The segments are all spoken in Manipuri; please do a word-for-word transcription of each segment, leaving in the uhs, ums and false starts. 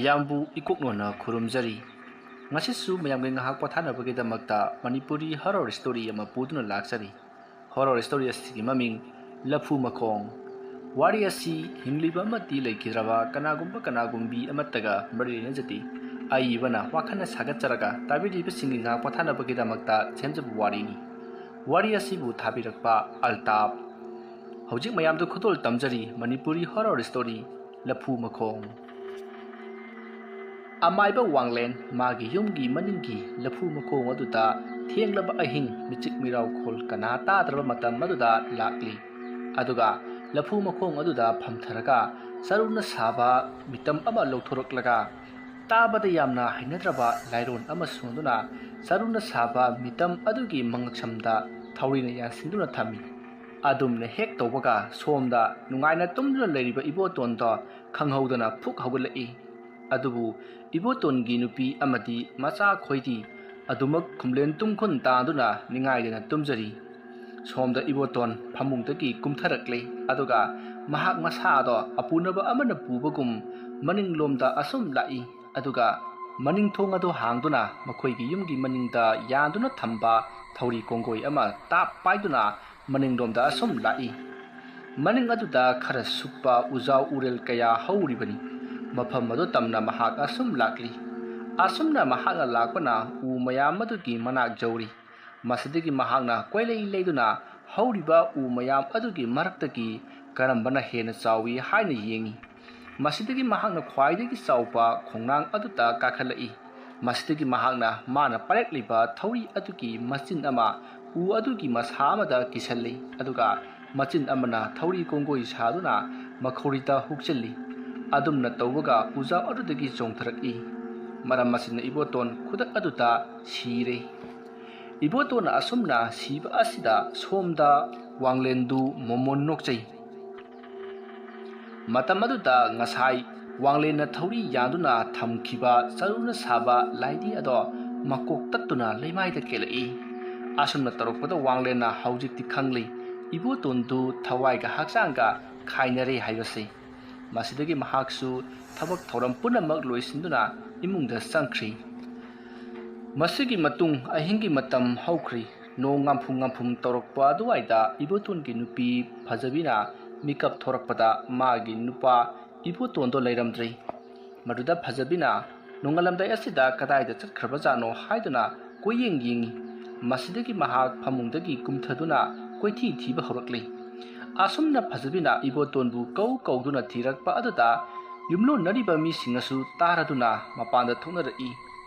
ꯃꯌꯥꯝꯕꯨ ꯏꯀꯣꯛꯅꯣꯟꯅ ꯈꯨꯔꯨꯝꯖꯔꯤ꯫ ꯉꯁꯤꯁꯨ ꯃꯌꯥꯝꯒꯤ ꯉꯥꯏꯍꯥꯛ ꯄꯣꯊꯥꯅꯕꯒꯤꯗꯃꯛꯇ ꯃꯅꯤꯄꯨꯔꯤ ꯍꯣꯔꯣꯔ ꯁ꯭ꯇꯣꯔꯤ ꯑꯃ ꯄꯨꯗꯨꯅ ꯂꯥꯛꯆꯔꯤ꯫ ꯍꯣꯔꯣꯔ ꯁ꯭ꯇꯣꯔꯤ ꯑꯁꯤꯒꯤ ꯃꯃꯤꯡ ꯂꯐꯨ ꯃꯈꯣꯡ꯫ ꯋꯥꯔꯤ ꯑꯁꯤ ꯍꯤꯡꯂꯤꯕ ꯑꯃꯗꯤ ꯂꯩꯈꯤꯗ꯭ꯔꯕ ꯀꯅꯥꯒꯨꯝꯕ ꯀꯅꯥꯒꯨꯝꯕꯤ ꯑꯃꯠꯇꯒ ꯃꯔꯤ ꯂꯩꯅꯖꯗꯦ꯫ ꯑꯏꯕꯅ ꯋꯥꯈꯜꯅ ꯁꯥꯒꯠꯆꯔꯒ ꯇꯥꯕꯤꯔꯤꯕꯁꯤꯡꯒꯤ ꯉꯥꯏꯍꯥꯛ ꯄꯣꯊꯥꯅꯕꯒꯤꯗꯃꯛꯇ ꯁꯦꯝꯖꯕ ꯋꯥꯔꯤꯅꯤ꯫ ꯋꯥꯔꯤ ꯑꯁꯤꯕꯨ ꯊꯥꯕꯤꯔꯛꯄ ꯑꯜꯇꯥꯞ꯫ ꯍꯧꯖꯤꯛ ꯃꯌꯥꯝꯗ ꯈꯨꯗꯣꯜ ꯇꯝꯖꯔꯤ ꯃꯅꯤꯄꯨꯔꯤ ꯍꯣꯔꯣꯔ ꯁ꯭ꯇꯣꯔꯤ ꯂꯐꯨ ꯃꯈꯣꯡ꯫ ꯑꯃꯥꯏꯕ ꯋꯥꯡꯂꯦꯟ ꯃꯥꯒꯤ ꯌꯨꯝꯒꯤ ꯃꯅꯤꯡꯒꯤ ꯂꯐꯨ ꯃꯈꯣꯡ ꯑꯗꯨꯗ ꯊꯦꯡꯂꯕ ꯑꯍꯤꯡ ꯃꯤꯆꯤꯛ ꯃꯤꯔꯥꯎꯈꯣꯜ ꯀꯅꯥ ꯇꯥꯗ꯭ꯔꯕ ꯃꯇꯝ ꯑꯗꯨꯗ ꯂꯥꯛꯂꯤ꯫ ꯑꯗꯨꯒ ꯂꯐꯨ ꯃꯈꯣꯡ ꯑꯗꯨꯗ ꯐꯝꯊꯔꯒ ꯆꯔꯨꯅ ꯁꯥꯕ ꯃꯤꯇꯝ ꯑꯃ ꯂꯧꯊꯣꯔꯛꯂꯒ ꯇꯥꯕꯗ ꯌꯥꯝꯅ ꯍꯩꯅꯗ꯭ꯔꯕ ꯂꯥꯏꯔꯣꯟ ꯑꯃ ꯁꯣꯟꯗꯨꯅ ꯆꯔꯨꯅ ꯁꯥꯕ ꯃꯤꯇꯝ ꯑꯗꯨꯒꯤ ꯃꯉꯛꯁꯝꯗ ꯊꯧꯔꯤꯅ ꯌꯥꯟꯁꯤꯟꯗꯨꯅ ꯊꯝꯃꯤ꯫ ꯑꯗꯨꯝꯅ ꯍꯦꯛ ꯇꯧꯕꯒ ꯁꯣꯝꯗ ꯅꯨꯡꯉꯥꯏꯅ ꯇꯨꯝꯗꯨꯅ ꯂꯩꯔꯤꯕ ꯏꯕꯣꯇꯣꯟꯗꯣ ꯈꯪꯍꯧꯗꯅ ꯐꯨꯛ ꯍꯧꯒꯠꯂꯛꯏ꯫ ꯑꯗꯨꯕꯨ ꯏꯕꯣꯇꯣꯟꯒꯤ ꯅꯨꯄꯤ ꯑꯃꯗꯤ ꯃꯆꯥ ꯈꯣꯏꯗꯤ ꯑꯗꯨꯃꯛ ꯈꯨꯝꯂꯦꯟ ꯇꯨꯝꯈꯨꯟ ꯇꯥꯗꯨꯅ ꯅꯤꯡꯉꯥꯏꯗꯅ ꯇꯨꯝꯖꯔꯤ꯫ ꯁꯣꯝꯗ ꯏꯕꯣꯇꯣꯟ ꯐꯃꯨꯡꯗꯒꯤ ꯀꯨꯝꯊꯔꯛꯂꯦ꯫ ꯑꯗꯨꯒ ꯃꯍꯥꯛ ꯃꯁꯥꯗꯣ ꯑꯄꯨꯅꯕ ꯑꯃꯅ ꯄꯨꯕꯒꯨꯝ ꯃꯅꯤꯡꯂꯣꯝꯗ ꯑꯁꯨꯝ ꯂꯥꯛꯏ꯫ ꯑꯗꯨꯒ ꯃꯅꯤꯡ ꯊꯣꯡ ꯑꯗꯨ ꯍꯥꯡꯗꯨꯅ ꯃꯈꯣꯏꯒꯤ ꯌꯨꯝꯒꯤ ꯃꯅꯤꯡꯗ ꯌꯥꯟꯗꯨꯅ ꯊꯝꯕ ꯊꯧꯔꯤ ꯀꯣꯡꯒꯣꯏ ꯑꯃ ꯇꯥꯞ ꯄꯥꯏꯗꯨꯅ ꯃꯅꯤꯡꯂꯣꯝꯗ ꯑꯁꯨꯝ ꯂꯥꯛꯏ꯫ ꯃꯅꯤꯡ ꯑꯗꯨꯗ ꯈꯔ ꯁꯨꯞꯄ ꯎꯖꯥꯎ ꯎꯔꯦꯜ ꯀꯌꯥ ꯍꯧꯔꯤꯕꯅꯤ꯫ ꯃꯐꯝ ꯑꯗꯨ ꯇꯝꯅ ꯃꯍꯥꯛ ꯑꯁꯨꯝ ꯂꯥꯛꯂꯤ꯫ ꯑꯁꯨꯝꯅ ꯃꯍꯥꯛꯅ ꯂꯥꯛꯄꯅ ꯎ ꯃꯌꯥꯝ ꯑꯗꯨꯒꯤ ꯃꯅꯥꯛ ꯌꯧꯔꯤ꯫ ꯃꯁꯤꯗꯒꯤ ꯃꯍꯥꯛꯅ ꯀꯣꯏꯂꯩ ꯂꯩꯗꯨꯅ ꯍꯧꯔꯤꯕ ꯎ ꯃꯌꯥꯝ ꯑꯗꯨꯒꯤ ꯃꯔꯛꯇꯒꯤ ꯀꯔꯝꯕꯅ ꯍꯦꯟꯅ ꯆꯥꯎꯏ ꯍꯥꯏꯅ ꯌꯦꯡꯏ꯫ ꯃꯁꯤꯗꯒꯤ ꯃꯍꯥꯛꯅ ꯈ꯭ꯋꯥꯏꯗꯒꯤ ꯆꯥꯎꯕ ꯈꯣꯡꯅꯥꯡ ꯑꯗꯨꯗ ꯀꯥꯈꯠꯂꯛꯏ꯫ ꯃꯁꯤꯗꯒꯤ ꯃꯍꯥꯛꯅ ꯃꯥꯅ ꯄꯥꯏꯔꯛꯂꯤꯕ ꯊꯧꯔꯤ ꯑꯗꯨꯒꯤ ꯃꯆꯤꯟ ꯑꯃ ꯎ ꯑꯗꯨꯒꯤ ꯃꯁꯥ ꯑꯃꯗ ꯀꯤꯁꯜꯂꯤ, ꯑꯗꯨꯒ ꯃꯆꯤꯟ ꯑꯃꯅ ꯊꯧꯔꯤ ꯀꯣꯡꯒꯣꯏ ꯁꯥꯗꯨꯅ ꯃꯈꯧꯔꯤꯗ ꯍꯨꯛꯆꯤꯜꯂꯤ꯫ ꯑꯗꯨꯝꯅ ꯇꯧꯕꯒ ꯎꯖꯥꯎ ꯑꯗꯨꯗꯒꯤ ꯆꯣꯡꯊꯔꯛꯏ꯫ ꯃꯔꯝ ꯑꯁꯤꯅ ꯏꯕꯣꯇꯣꯟ ꯈꯨꯗꯛ ꯑꯗꯨꯗ ꯁꯤꯔꯦ꯫ ꯏꯕꯣꯇꯣꯟꯅ ꯑꯁꯨꯝꯅ ꯁꯤꯕ ꯑꯁꯤꯗ ꯁꯣꯝꯗ ꯋꯥꯡꯂꯦꯟꯗꯨ ꯃꯣꯃꯣꯟ ꯅꯣꯛꯆꯩ꯫ ꯃꯇꯝ ꯑꯗꯨꯗ ꯉꯁꯥꯏ ꯋꯥꯡꯂꯦꯟꯅ ꯊꯧꯔꯤ ꯌꯥꯟꯗꯨꯅ ꯊꯝꯈꯤꯕ ꯆꯔꯨꯅ ꯁꯥꯕ ꯂꯥꯏꯙꯤ ꯑꯗꯣ ꯃꯀꯣꯛ ꯇꯠꯇꯨꯅ ꯂꯩꯃꯥꯏꯗ ꯀꯦꯜꯂꯛꯏ꯫ ꯑꯁꯨꯝꯅ ꯇꯧꯔꯛꯄꯗ ꯋꯥꯡꯂꯦꯟꯅ ꯍꯧꯖꯤꯛꯇꯤ ꯈꯪꯂꯤ, ꯏꯕꯣꯇꯣꯟꯗꯨ ꯊꯋꯥꯏꯒ ꯍꯛꯆꯥꯡꯒ ꯈꯥꯏꯅꯔꯦ ꯍꯥꯏꯕꯁꯤ꯫ ꯃꯁꯤꯗꯒꯤ ꯃꯍꯥꯛꯁꯨ ꯊꯕꯛ ꯊꯧꯔꯝ ꯄꯨꯝꯅꯃꯛ ꯂꯣꯏꯁꯤꯟꯗꯨꯅ ꯏꯃꯨꯡꯗ ꯆꯪꯈ꯭ꯔꯤ꯫ ꯃꯁꯤꯒꯤ ꯃꯇꯨꯡ ꯑꯍꯤꯡꯒꯤ ꯃꯇꯝ ꯍꯧꯈ꯭ꯔꯤ꯫ ꯅꯣꯡ ꯉꯥꯝꯐꯨꯝ ꯉꯥꯝꯐꯨꯝ ꯇꯧꯔꯛꯄ ꯑꯗꯨꯋꯥꯏꯗ ꯏꯕꯣꯇꯣꯟꯒꯤ ꯅꯨꯄꯤ ꯐꯖꯕꯤꯅ ꯃꯤꯀꯞ ꯊꯣꯔꯛꯄꯗ ꯃꯥꯒꯤ ꯅꯨꯄꯥ ꯏꯕꯣꯇꯣꯟꯗꯣ ꯂꯩꯔꯝꯗ꯭ꯔꯦ꯫ ꯃꯗꯨꯗ ꯐꯖꯕꯤꯅ ꯅꯣꯡꯉꯥꯜꯂꯝꯗꯥꯏ ꯑꯁꯤꯗ ꯀꯗꯥꯏꯗ ꯆꯠꯈ꯭ꯔꯕꯖꯥꯠꯅꯣ ꯍꯥꯏꯗꯨꯅ ꯀꯣꯏꯌꯦꯡ ꯌꯦꯡꯉꯤ꯫ ꯃꯁꯤꯗꯒꯤ ꯃꯍꯥꯛ ꯐꯃꯨꯡꯗꯒꯤ ꯀꯨꯝꯊꯗꯨꯅ ꯀꯣꯏꯊꯤ ꯊꯤꯕ ꯍꯧꯔꯛꯂꯤ꯫ ꯑꯁꯨꯝꯅ ꯐꯖꯕꯤꯅ ꯏꯕꯣꯇꯣꯟꯕꯨ ꯀꯧ ꯀꯧꯗꯨꯅ ꯊꯤꯔꯛꯄ ꯑꯗꯨꯗ ꯌꯨꯝꯂꯣꯟꯅꯔꯤꯕ ꯃꯤꯁꯤꯡꯅꯁꯨ ꯇꯥꯔꯗꯨꯅ ꯃꯄꯥꯟꯗ ꯊꯣꯛꯅꯔꯛꯏ꯫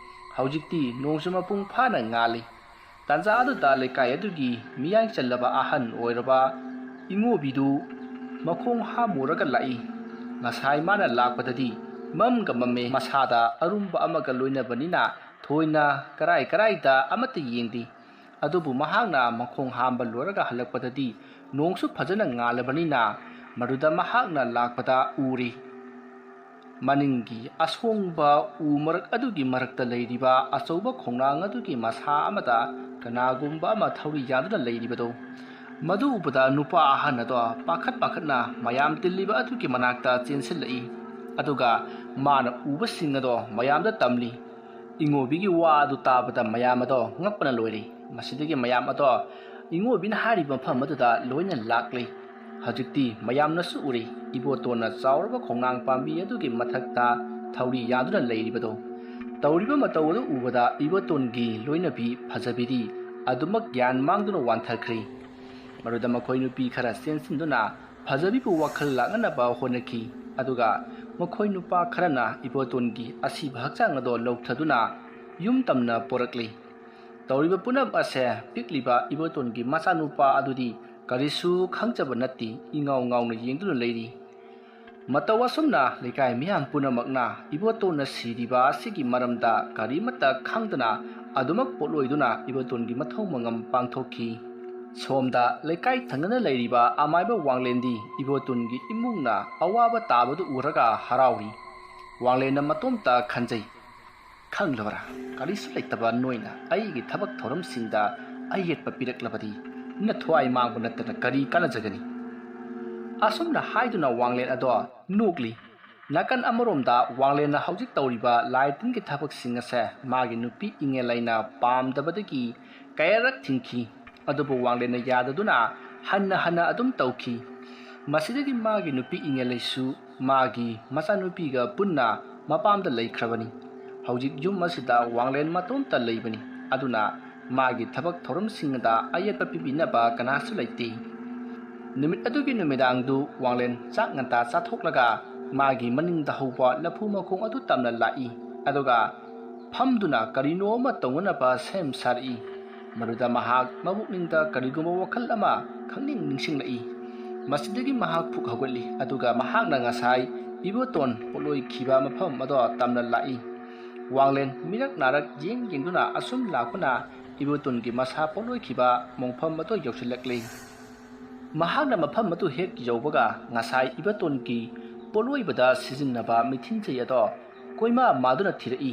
ꯍꯧꯖꯤꯛꯇꯤ ꯅꯣꯡꯁꯨ ꯃꯄꯨꯡ ꯐꯥꯅ ꯉꯥꯜꯂꯤ꯫ ꯇꯥꯟꯖꯥ ꯑꯗꯨꯗ ꯂꯩꯀꯥꯏ ꯑꯗꯨꯒꯤ ꯃꯤꯌꯥꯏ ꯆꯜꯂꯕ ꯑꯍꯟ ꯑꯣꯏꯔꯕ ꯏꯉꯣꯕꯤꯗꯨ ꯃꯈꯣꯡ ꯍꯥꯝꯃꯨꯔꯒ ꯂꯥꯛꯏ꯫ ꯉꯁꯥꯏ ꯃꯥꯅ ꯂꯥꯛꯄꯗꯗꯤ ꯃꯝꯒ ꯃꯝꯃꯦ, ꯃꯁꯥꯗ ꯑꯔꯨꯝꯕ ꯑꯃꯒ ꯂꯣꯏꯅꯕꯅꯤꯅ ꯊꯣꯏꯅ ꯀꯔꯥꯏ ꯀꯔꯥꯏꯗ ꯑꯃꯠꯇ ꯌꯦꯡꯗꯦ꯫ ꯑꯗꯨꯕꯨ ꯃꯍꯥꯛꯅ ꯃꯈꯣꯡ ꯍꯥꯝꯕ ꯂꯣꯏꯔꯒ ꯍꯜꯂꯛꯄꯗꯗꯤ ꯅꯣꯡꯁꯨ ꯐꯖꯅ ꯉꯥꯜꯂꯕꯅꯤꯅ ꯃꯗꯨꯗ ꯃꯍꯥꯛꯅ ꯂꯥꯛꯄꯗ ꯎꯔꯦ꯫ ꯃꯅꯤꯡꯒꯤ ꯑꯁꯣꯡꯕ ꯎ ꯃꯔꯛ ꯑꯗꯨꯒꯤ ꯃꯔꯛꯇ ꯂꯩꯔꯤꯕ ꯑꯆꯧꯕ ꯈꯣꯡꯅꯥꯡ ꯑꯗꯨꯒꯤ ꯃꯁꯥ ꯑꯃꯗ ꯀꯅꯥꯒꯨꯝꯕ ꯑꯃ ꯊꯧꯔꯤ ꯌꯥꯟꯗꯨꯅ ꯂꯩꯔꯤꯕꯗꯣ꯫ ꯃꯗꯨ ꯎꯕꯗ ꯅꯨꯄꯥ ꯑꯍꯟ ꯑꯗꯣ ꯄꯥꯈꯠ ꯄꯥꯈꯠꯅ ꯃꯌꯥꯝ ꯇꯤꯜꯂꯤꯕ ꯑꯗꯨꯒꯤ ꯃꯅꯥꯛꯇ ꯆꯦꯟꯁꯤꯜꯂꯛꯏ꯫ ꯑꯗꯨꯒ ꯃꯥꯅ ꯎꯕꯁꯤꯡ ꯑꯗꯣ ꯃꯌꯥꯝꯗ ꯇꯝꯂꯤ꯫ ꯏꯉꯣꯕꯤꯒꯤ ꯋꯥ ꯑꯗꯨ ꯇꯥꯕꯗ ꯃꯌꯥꯝ ꯑꯗꯣ ꯉꯛꯄꯅ ꯂꯣꯏꯔꯦ꯫ ꯃꯁꯤꯗꯒꯤ ꯃꯌꯥꯝ ꯑꯗꯣ ꯏꯉꯣꯕꯤꯅ ꯍꯥꯏꯔꯤꯕ ꯃꯐꯝ ꯑꯗꯨꯗ ꯂꯣꯏꯅ ꯂꯥꯛꯂꯦ꯫ ꯍꯧꯖꯤꯛꯇꯤ ꯃꯌꯥꯝꯅꯁꯨ ꯎꯔꯦ, ꯏꯕꯣꯇꯣꯟꯅ ꯆꯥꯎꯔꯕ ꯈꯣꯡꯅꯥꯡ ꯄꯥꯝꯕꯤ ꯑꯗꯨꯒꯤ ꯃꯊꯛꯇ ꯊꯧꯔꯤ ꯌꯥꯟꯗꯨꯅ ꯂꯩꯔꯤꯕꯗꯣ꯫ ꯇꯧꯔꯤꯕ ꯃꯇꯧ ꯑꯗꯨ ꯎꯕꯗ ꯏꯕꯣꯇꯣꯟꯒꯤ ꯂꯣꯏꯅꯕꯤ ꯐꯖꯕꯤꯗꯤ ꯑꯗꯨꯃꯛ ꯒ꯭ꯌꯥꯟ ꯃꯥꯡꯗꯨꯅ ꯋꯥꯟꯊꯈ꯭ꯔꯦ꯫ ꯃꯗꯨꯗ ꯃꯈꯣꯏ ꯅꯨꯄꯤ ꯈꯔ ꯆꯦꯟꯁꯤꯟꯗꯨꯅ ꯐꯖꯕꯤꯕꯨ ꯋꯥꯈꯜ ꯂꯥꯛꯅꯅꯕ ꯍꯣꯠꯅꯈꯤ꯫ ꯑꯗꯨꯒ ꯃꯈꯣꯏ ꯅꯨꯄꯥ ꯈꯔꯅ ꯏꯕꯣꯇꯣꯟꯒꯤ ꯑꯁꯤꯕ ꯍꯛꯆꯥꯡ ꯑꯗꯣ ꯂꯧꯊꯗꯨꯅ ꯌꯨꯝ ꯇꯝꯅ ꯄꯣꯔꯛꯂꯤ꯫ ꯇꯧꯔꯤꯕ ꯄꯨꯝꯅꯃꯛ ꯑꯁꯦ ꯄꯤꯛꯂꯤꯕ ꯏꯕꯣꯇꯣꯟꯒꯤ ꯃꯆꯥꯅꯨꯄꯥ ꯑꯗꯨꯗꯤ ꯀꯔꯤꯁꯨ ꯈꯪꯖꯕ ꯅꯠꯇꯦ, ꯏꯉꯥꯎ ꯉꯥꯎꯅ ꯌꯦꯡꯗꯨꯅ ꯂꯩꯔꯤ꯫ ꯃꯇꯧ ꯑꯁꯨꯝꯅ ꯂꯩꯀꯥꯏ ꯃꯤꯌꯥꯝ ꯄꯨꯝꯅꯃꯛꯅ ꯏꯕꯣꯇꯣꯟꯅ ꯁꯤꯔꯤꯕ ꯑꯁꯤꯒꯤ ꯃꯔꯝꯗ ꯀꯔꯤꯃꯠꯇ ꯈꯪꯗꯅ ꯑꯗꯨꯃꯛ ꯄꯣꯠꯂꯣꯏꯗꯨꯅ ꯏꯕꯣꯇꯣꯟꯒꯤ ꯃꯊꯧ ꯃꯉꯝ ꯄꯥꯡꯊꯣꯛꯈꯤ꯫ ꯁꯣꯝꯗ ꯂꯩꯀꯥꯏ ꯊꯪꯅꯅ ꯂꯩꯔꯤꯕ ꯑꯃꯥꯏꯕ ꯋꯥꯡꯂꯦꯟꯗꯤ ꯏꯕꯣꯇꯣꯟꯒꯤ ꯏꯃꯨꯡꯅ ꯑꯋꯥꯕ ꯇꯥꯕꯗꯨ ꯎꯔꯒ ꯍꯔꯥꯎꯔꯤ꯫ ꯋꯥꯡꯂꯦꯟꯅ ꯃꯇꯣꯝꯇ ꯈꯟꯖꯩ, "ꯈꯪꯂꯕꯔꯥ? ꯀꯔꯤꯁꯨ ꯂꯩꯇꯕ ꯅꯣꯏꯅ ꯑꯩꯒꯤ ꯊꯕꯛ ꯊꯧꯔꯝꯁꯤꯡꯗ ꯑꯌꯦꯠꯄ ꯄꯤꯔꯛꯂꯕꯗꯤ ꯅꯊ꯭ꯋꯥꯏ ꯃꯥꯡꯕ ꯅꯠꯇꯅ ꯀꯔꯤ ꯀꯥꯟꯅꯖꯒꯅꯤ?" ꯑꯁꯨꯝꯅ ꯍꯥꯏꯗꯨꯅ ꯋꯥꯡꯂꯦꯟ ꯑꯗꯣ ꯅꯣꯛꯂꯤ꯫ ꯅꯥꯀꯟ ꯑꯃꯔꯣꯝꯗ ꯋꯥꯡꯂꯦꯟꯅ ꯍꯧꯖꯤꯛ ꯇꯧꯔꯤꯕ ꯂꯥꯏ ꯇꯤꯟꯒꯤ ꯊꯕꯛꯁꯤꯡ ꯑꯁꯦ ꯃꯥꯒꯤ ꯅꯨꯄꯤ ꯏꯉꯦꯜꯂꯩꯅ ꯄꯥꯝꯗꯕꯗꯒꯤ ꯀꯌꯥꯔꯛ ꯊꯤꯡꯈꯤ꯫ ꯑꯗꯨꯕꯨ ꯋꯥꯡꯂꯦꯟꯅ ꯌꯥꯗꯗꯨꯅ ꯍꯟꯅ ꯍꯟꯅ ꯑꯗꯨꯝ ꯇꯧꯈꯤ꯫ ꯃꯁꯤꯗꯒꯤ ꯃꯥꯒꯤ ꯅꯨꯄꯤ ꯏꯉꯦꯜꯂꯩꯁꯨ ꯃꯥꯒꯤ ꯃꯆꯥꯅꯨꯄꯤꯒ ꯄꯨꯟꯅ ꯃꯄꯥꯝꯗ ꯂꯩꯈ꯭ꯔꯕꯅꯤ꯫ ꯍꯧꯖꯤꯛ ꯌꯨꯝ ꯑꯁꯤꯗ ꯋꯥꯡꯂꯦꯟ ꯃꯇꯣꯝꯇ ꯂꯩꯕꯅꯤ꯫ ꯑꯗꯨꯅ ꯃꯥꯒꯤ ꯊꯕꯛ ꯊꯧꯔꯝꯁꯤꯡꯗ ꯑꯌꯦꯠꯄ ꯄꯤꯕꯤꯅꯕ ꯀꯅꯥꯁꯨ ꯂꯩꯇꯦ꯫ ꯅꯨꯃꯤꯠ ꯑꯗꯨꯒꯤ ꯅꯨꯃꯤꯗꯥꯡꯗꯨ ꯋꯥꯡꯂꯦꯟ ꯆꯥꯛ ꯉꯟꯇꯥ ꯆꯥꯊꯣꯛꯂꯒ ꯃꯥꯒꯤ ꯃꯅꯤꯡꯗ ꯍꯧꯕ ꯂꯐꯨ ꯃꯈꯣꯡ ꯑꯗꯨ ꯇꯝꯅ ꯂꯥꯛꯏ꯫ ꯑꯗꯨꯒ ꯐꯝꯗꯨꯅ ꯀꯔꯤꯅꯣ ꯑꯃ ꯇꯧꯅꯅꯕ ꯁꯦꯝ ꯁꯥꯔꯛꯏ꯫ ꯃꯗꯨꯗ ꯃꯍꯥꯛ ꯃꯕꯨꯛꯅꯤꯡꯗ ꯀꯔꯤꯒꯨꯝꯕ ꯋꯥꯈꯜ ꯑꯃ ꯈꯪꯅꯤꯡ ꯅꯤꯡꯁꯤꯡꯂꯛꯏ꯫ ꯃꯁꯤꯗꯒꯤ ꯃꯍꯥꯛ ꯐꯨꯛ ꯍꯧꯒꯠꯂꯤ, ꯑꯗꯨꯒ ꯃꯍꯥꯛꯅ ꯉꯁꯥꯏ ꯏꯕꯣꯇꯣꯟ ꯄꯣꯠꯂꯣꯏꯈꯤꯕ ꯃꯐꯝ ꯑꯗꯣ ꯇꯝꯅ ꯂꯥꯛꯏ꯫ ꯋꯥꯡꯂꯦꯟ ꯃꯤꯔꯛ ꯅꯥꯔꯛ ꯌꯦꯡ ꯌꯦꯡꯗꯨꯅ ꯑꯁꯨꯝ ꯂꯥꯛꯄꯅ ꯏꯕꯣꯇꯣꯟꯒꯤ ꯃꯁꯥ ꯄꯣꯠꯂꯣꯏꯈꯤꯕ ꯃꯣꯡꯐꯝ ꯑꯗꯣ ꯌꯧꯁꯤꯜꯂꯛꯂꯤ꯫ ꯃꯍꯥꯛꯅ ꯃꯐꯝ ꯑꯗꯨ ꯍꯦꯛ ꯌꯧꯕꯒ ꯉꯁꯥꯏ ꯏꯕꯣꯇꯣꯟꯒꯤ ꯄꯣꯠꯂꯣꯏꯕꯗ ꯁꯤꯖꯤꯟꯅꯕ ꯃꯤꯊꯤꯟꯖꯩ ꯑꯗꯣ ꯀꯣꯏꯃꯥ ꯃꯥꯗꯨꯅ ꯊꯤꯔꯛꯏ꯫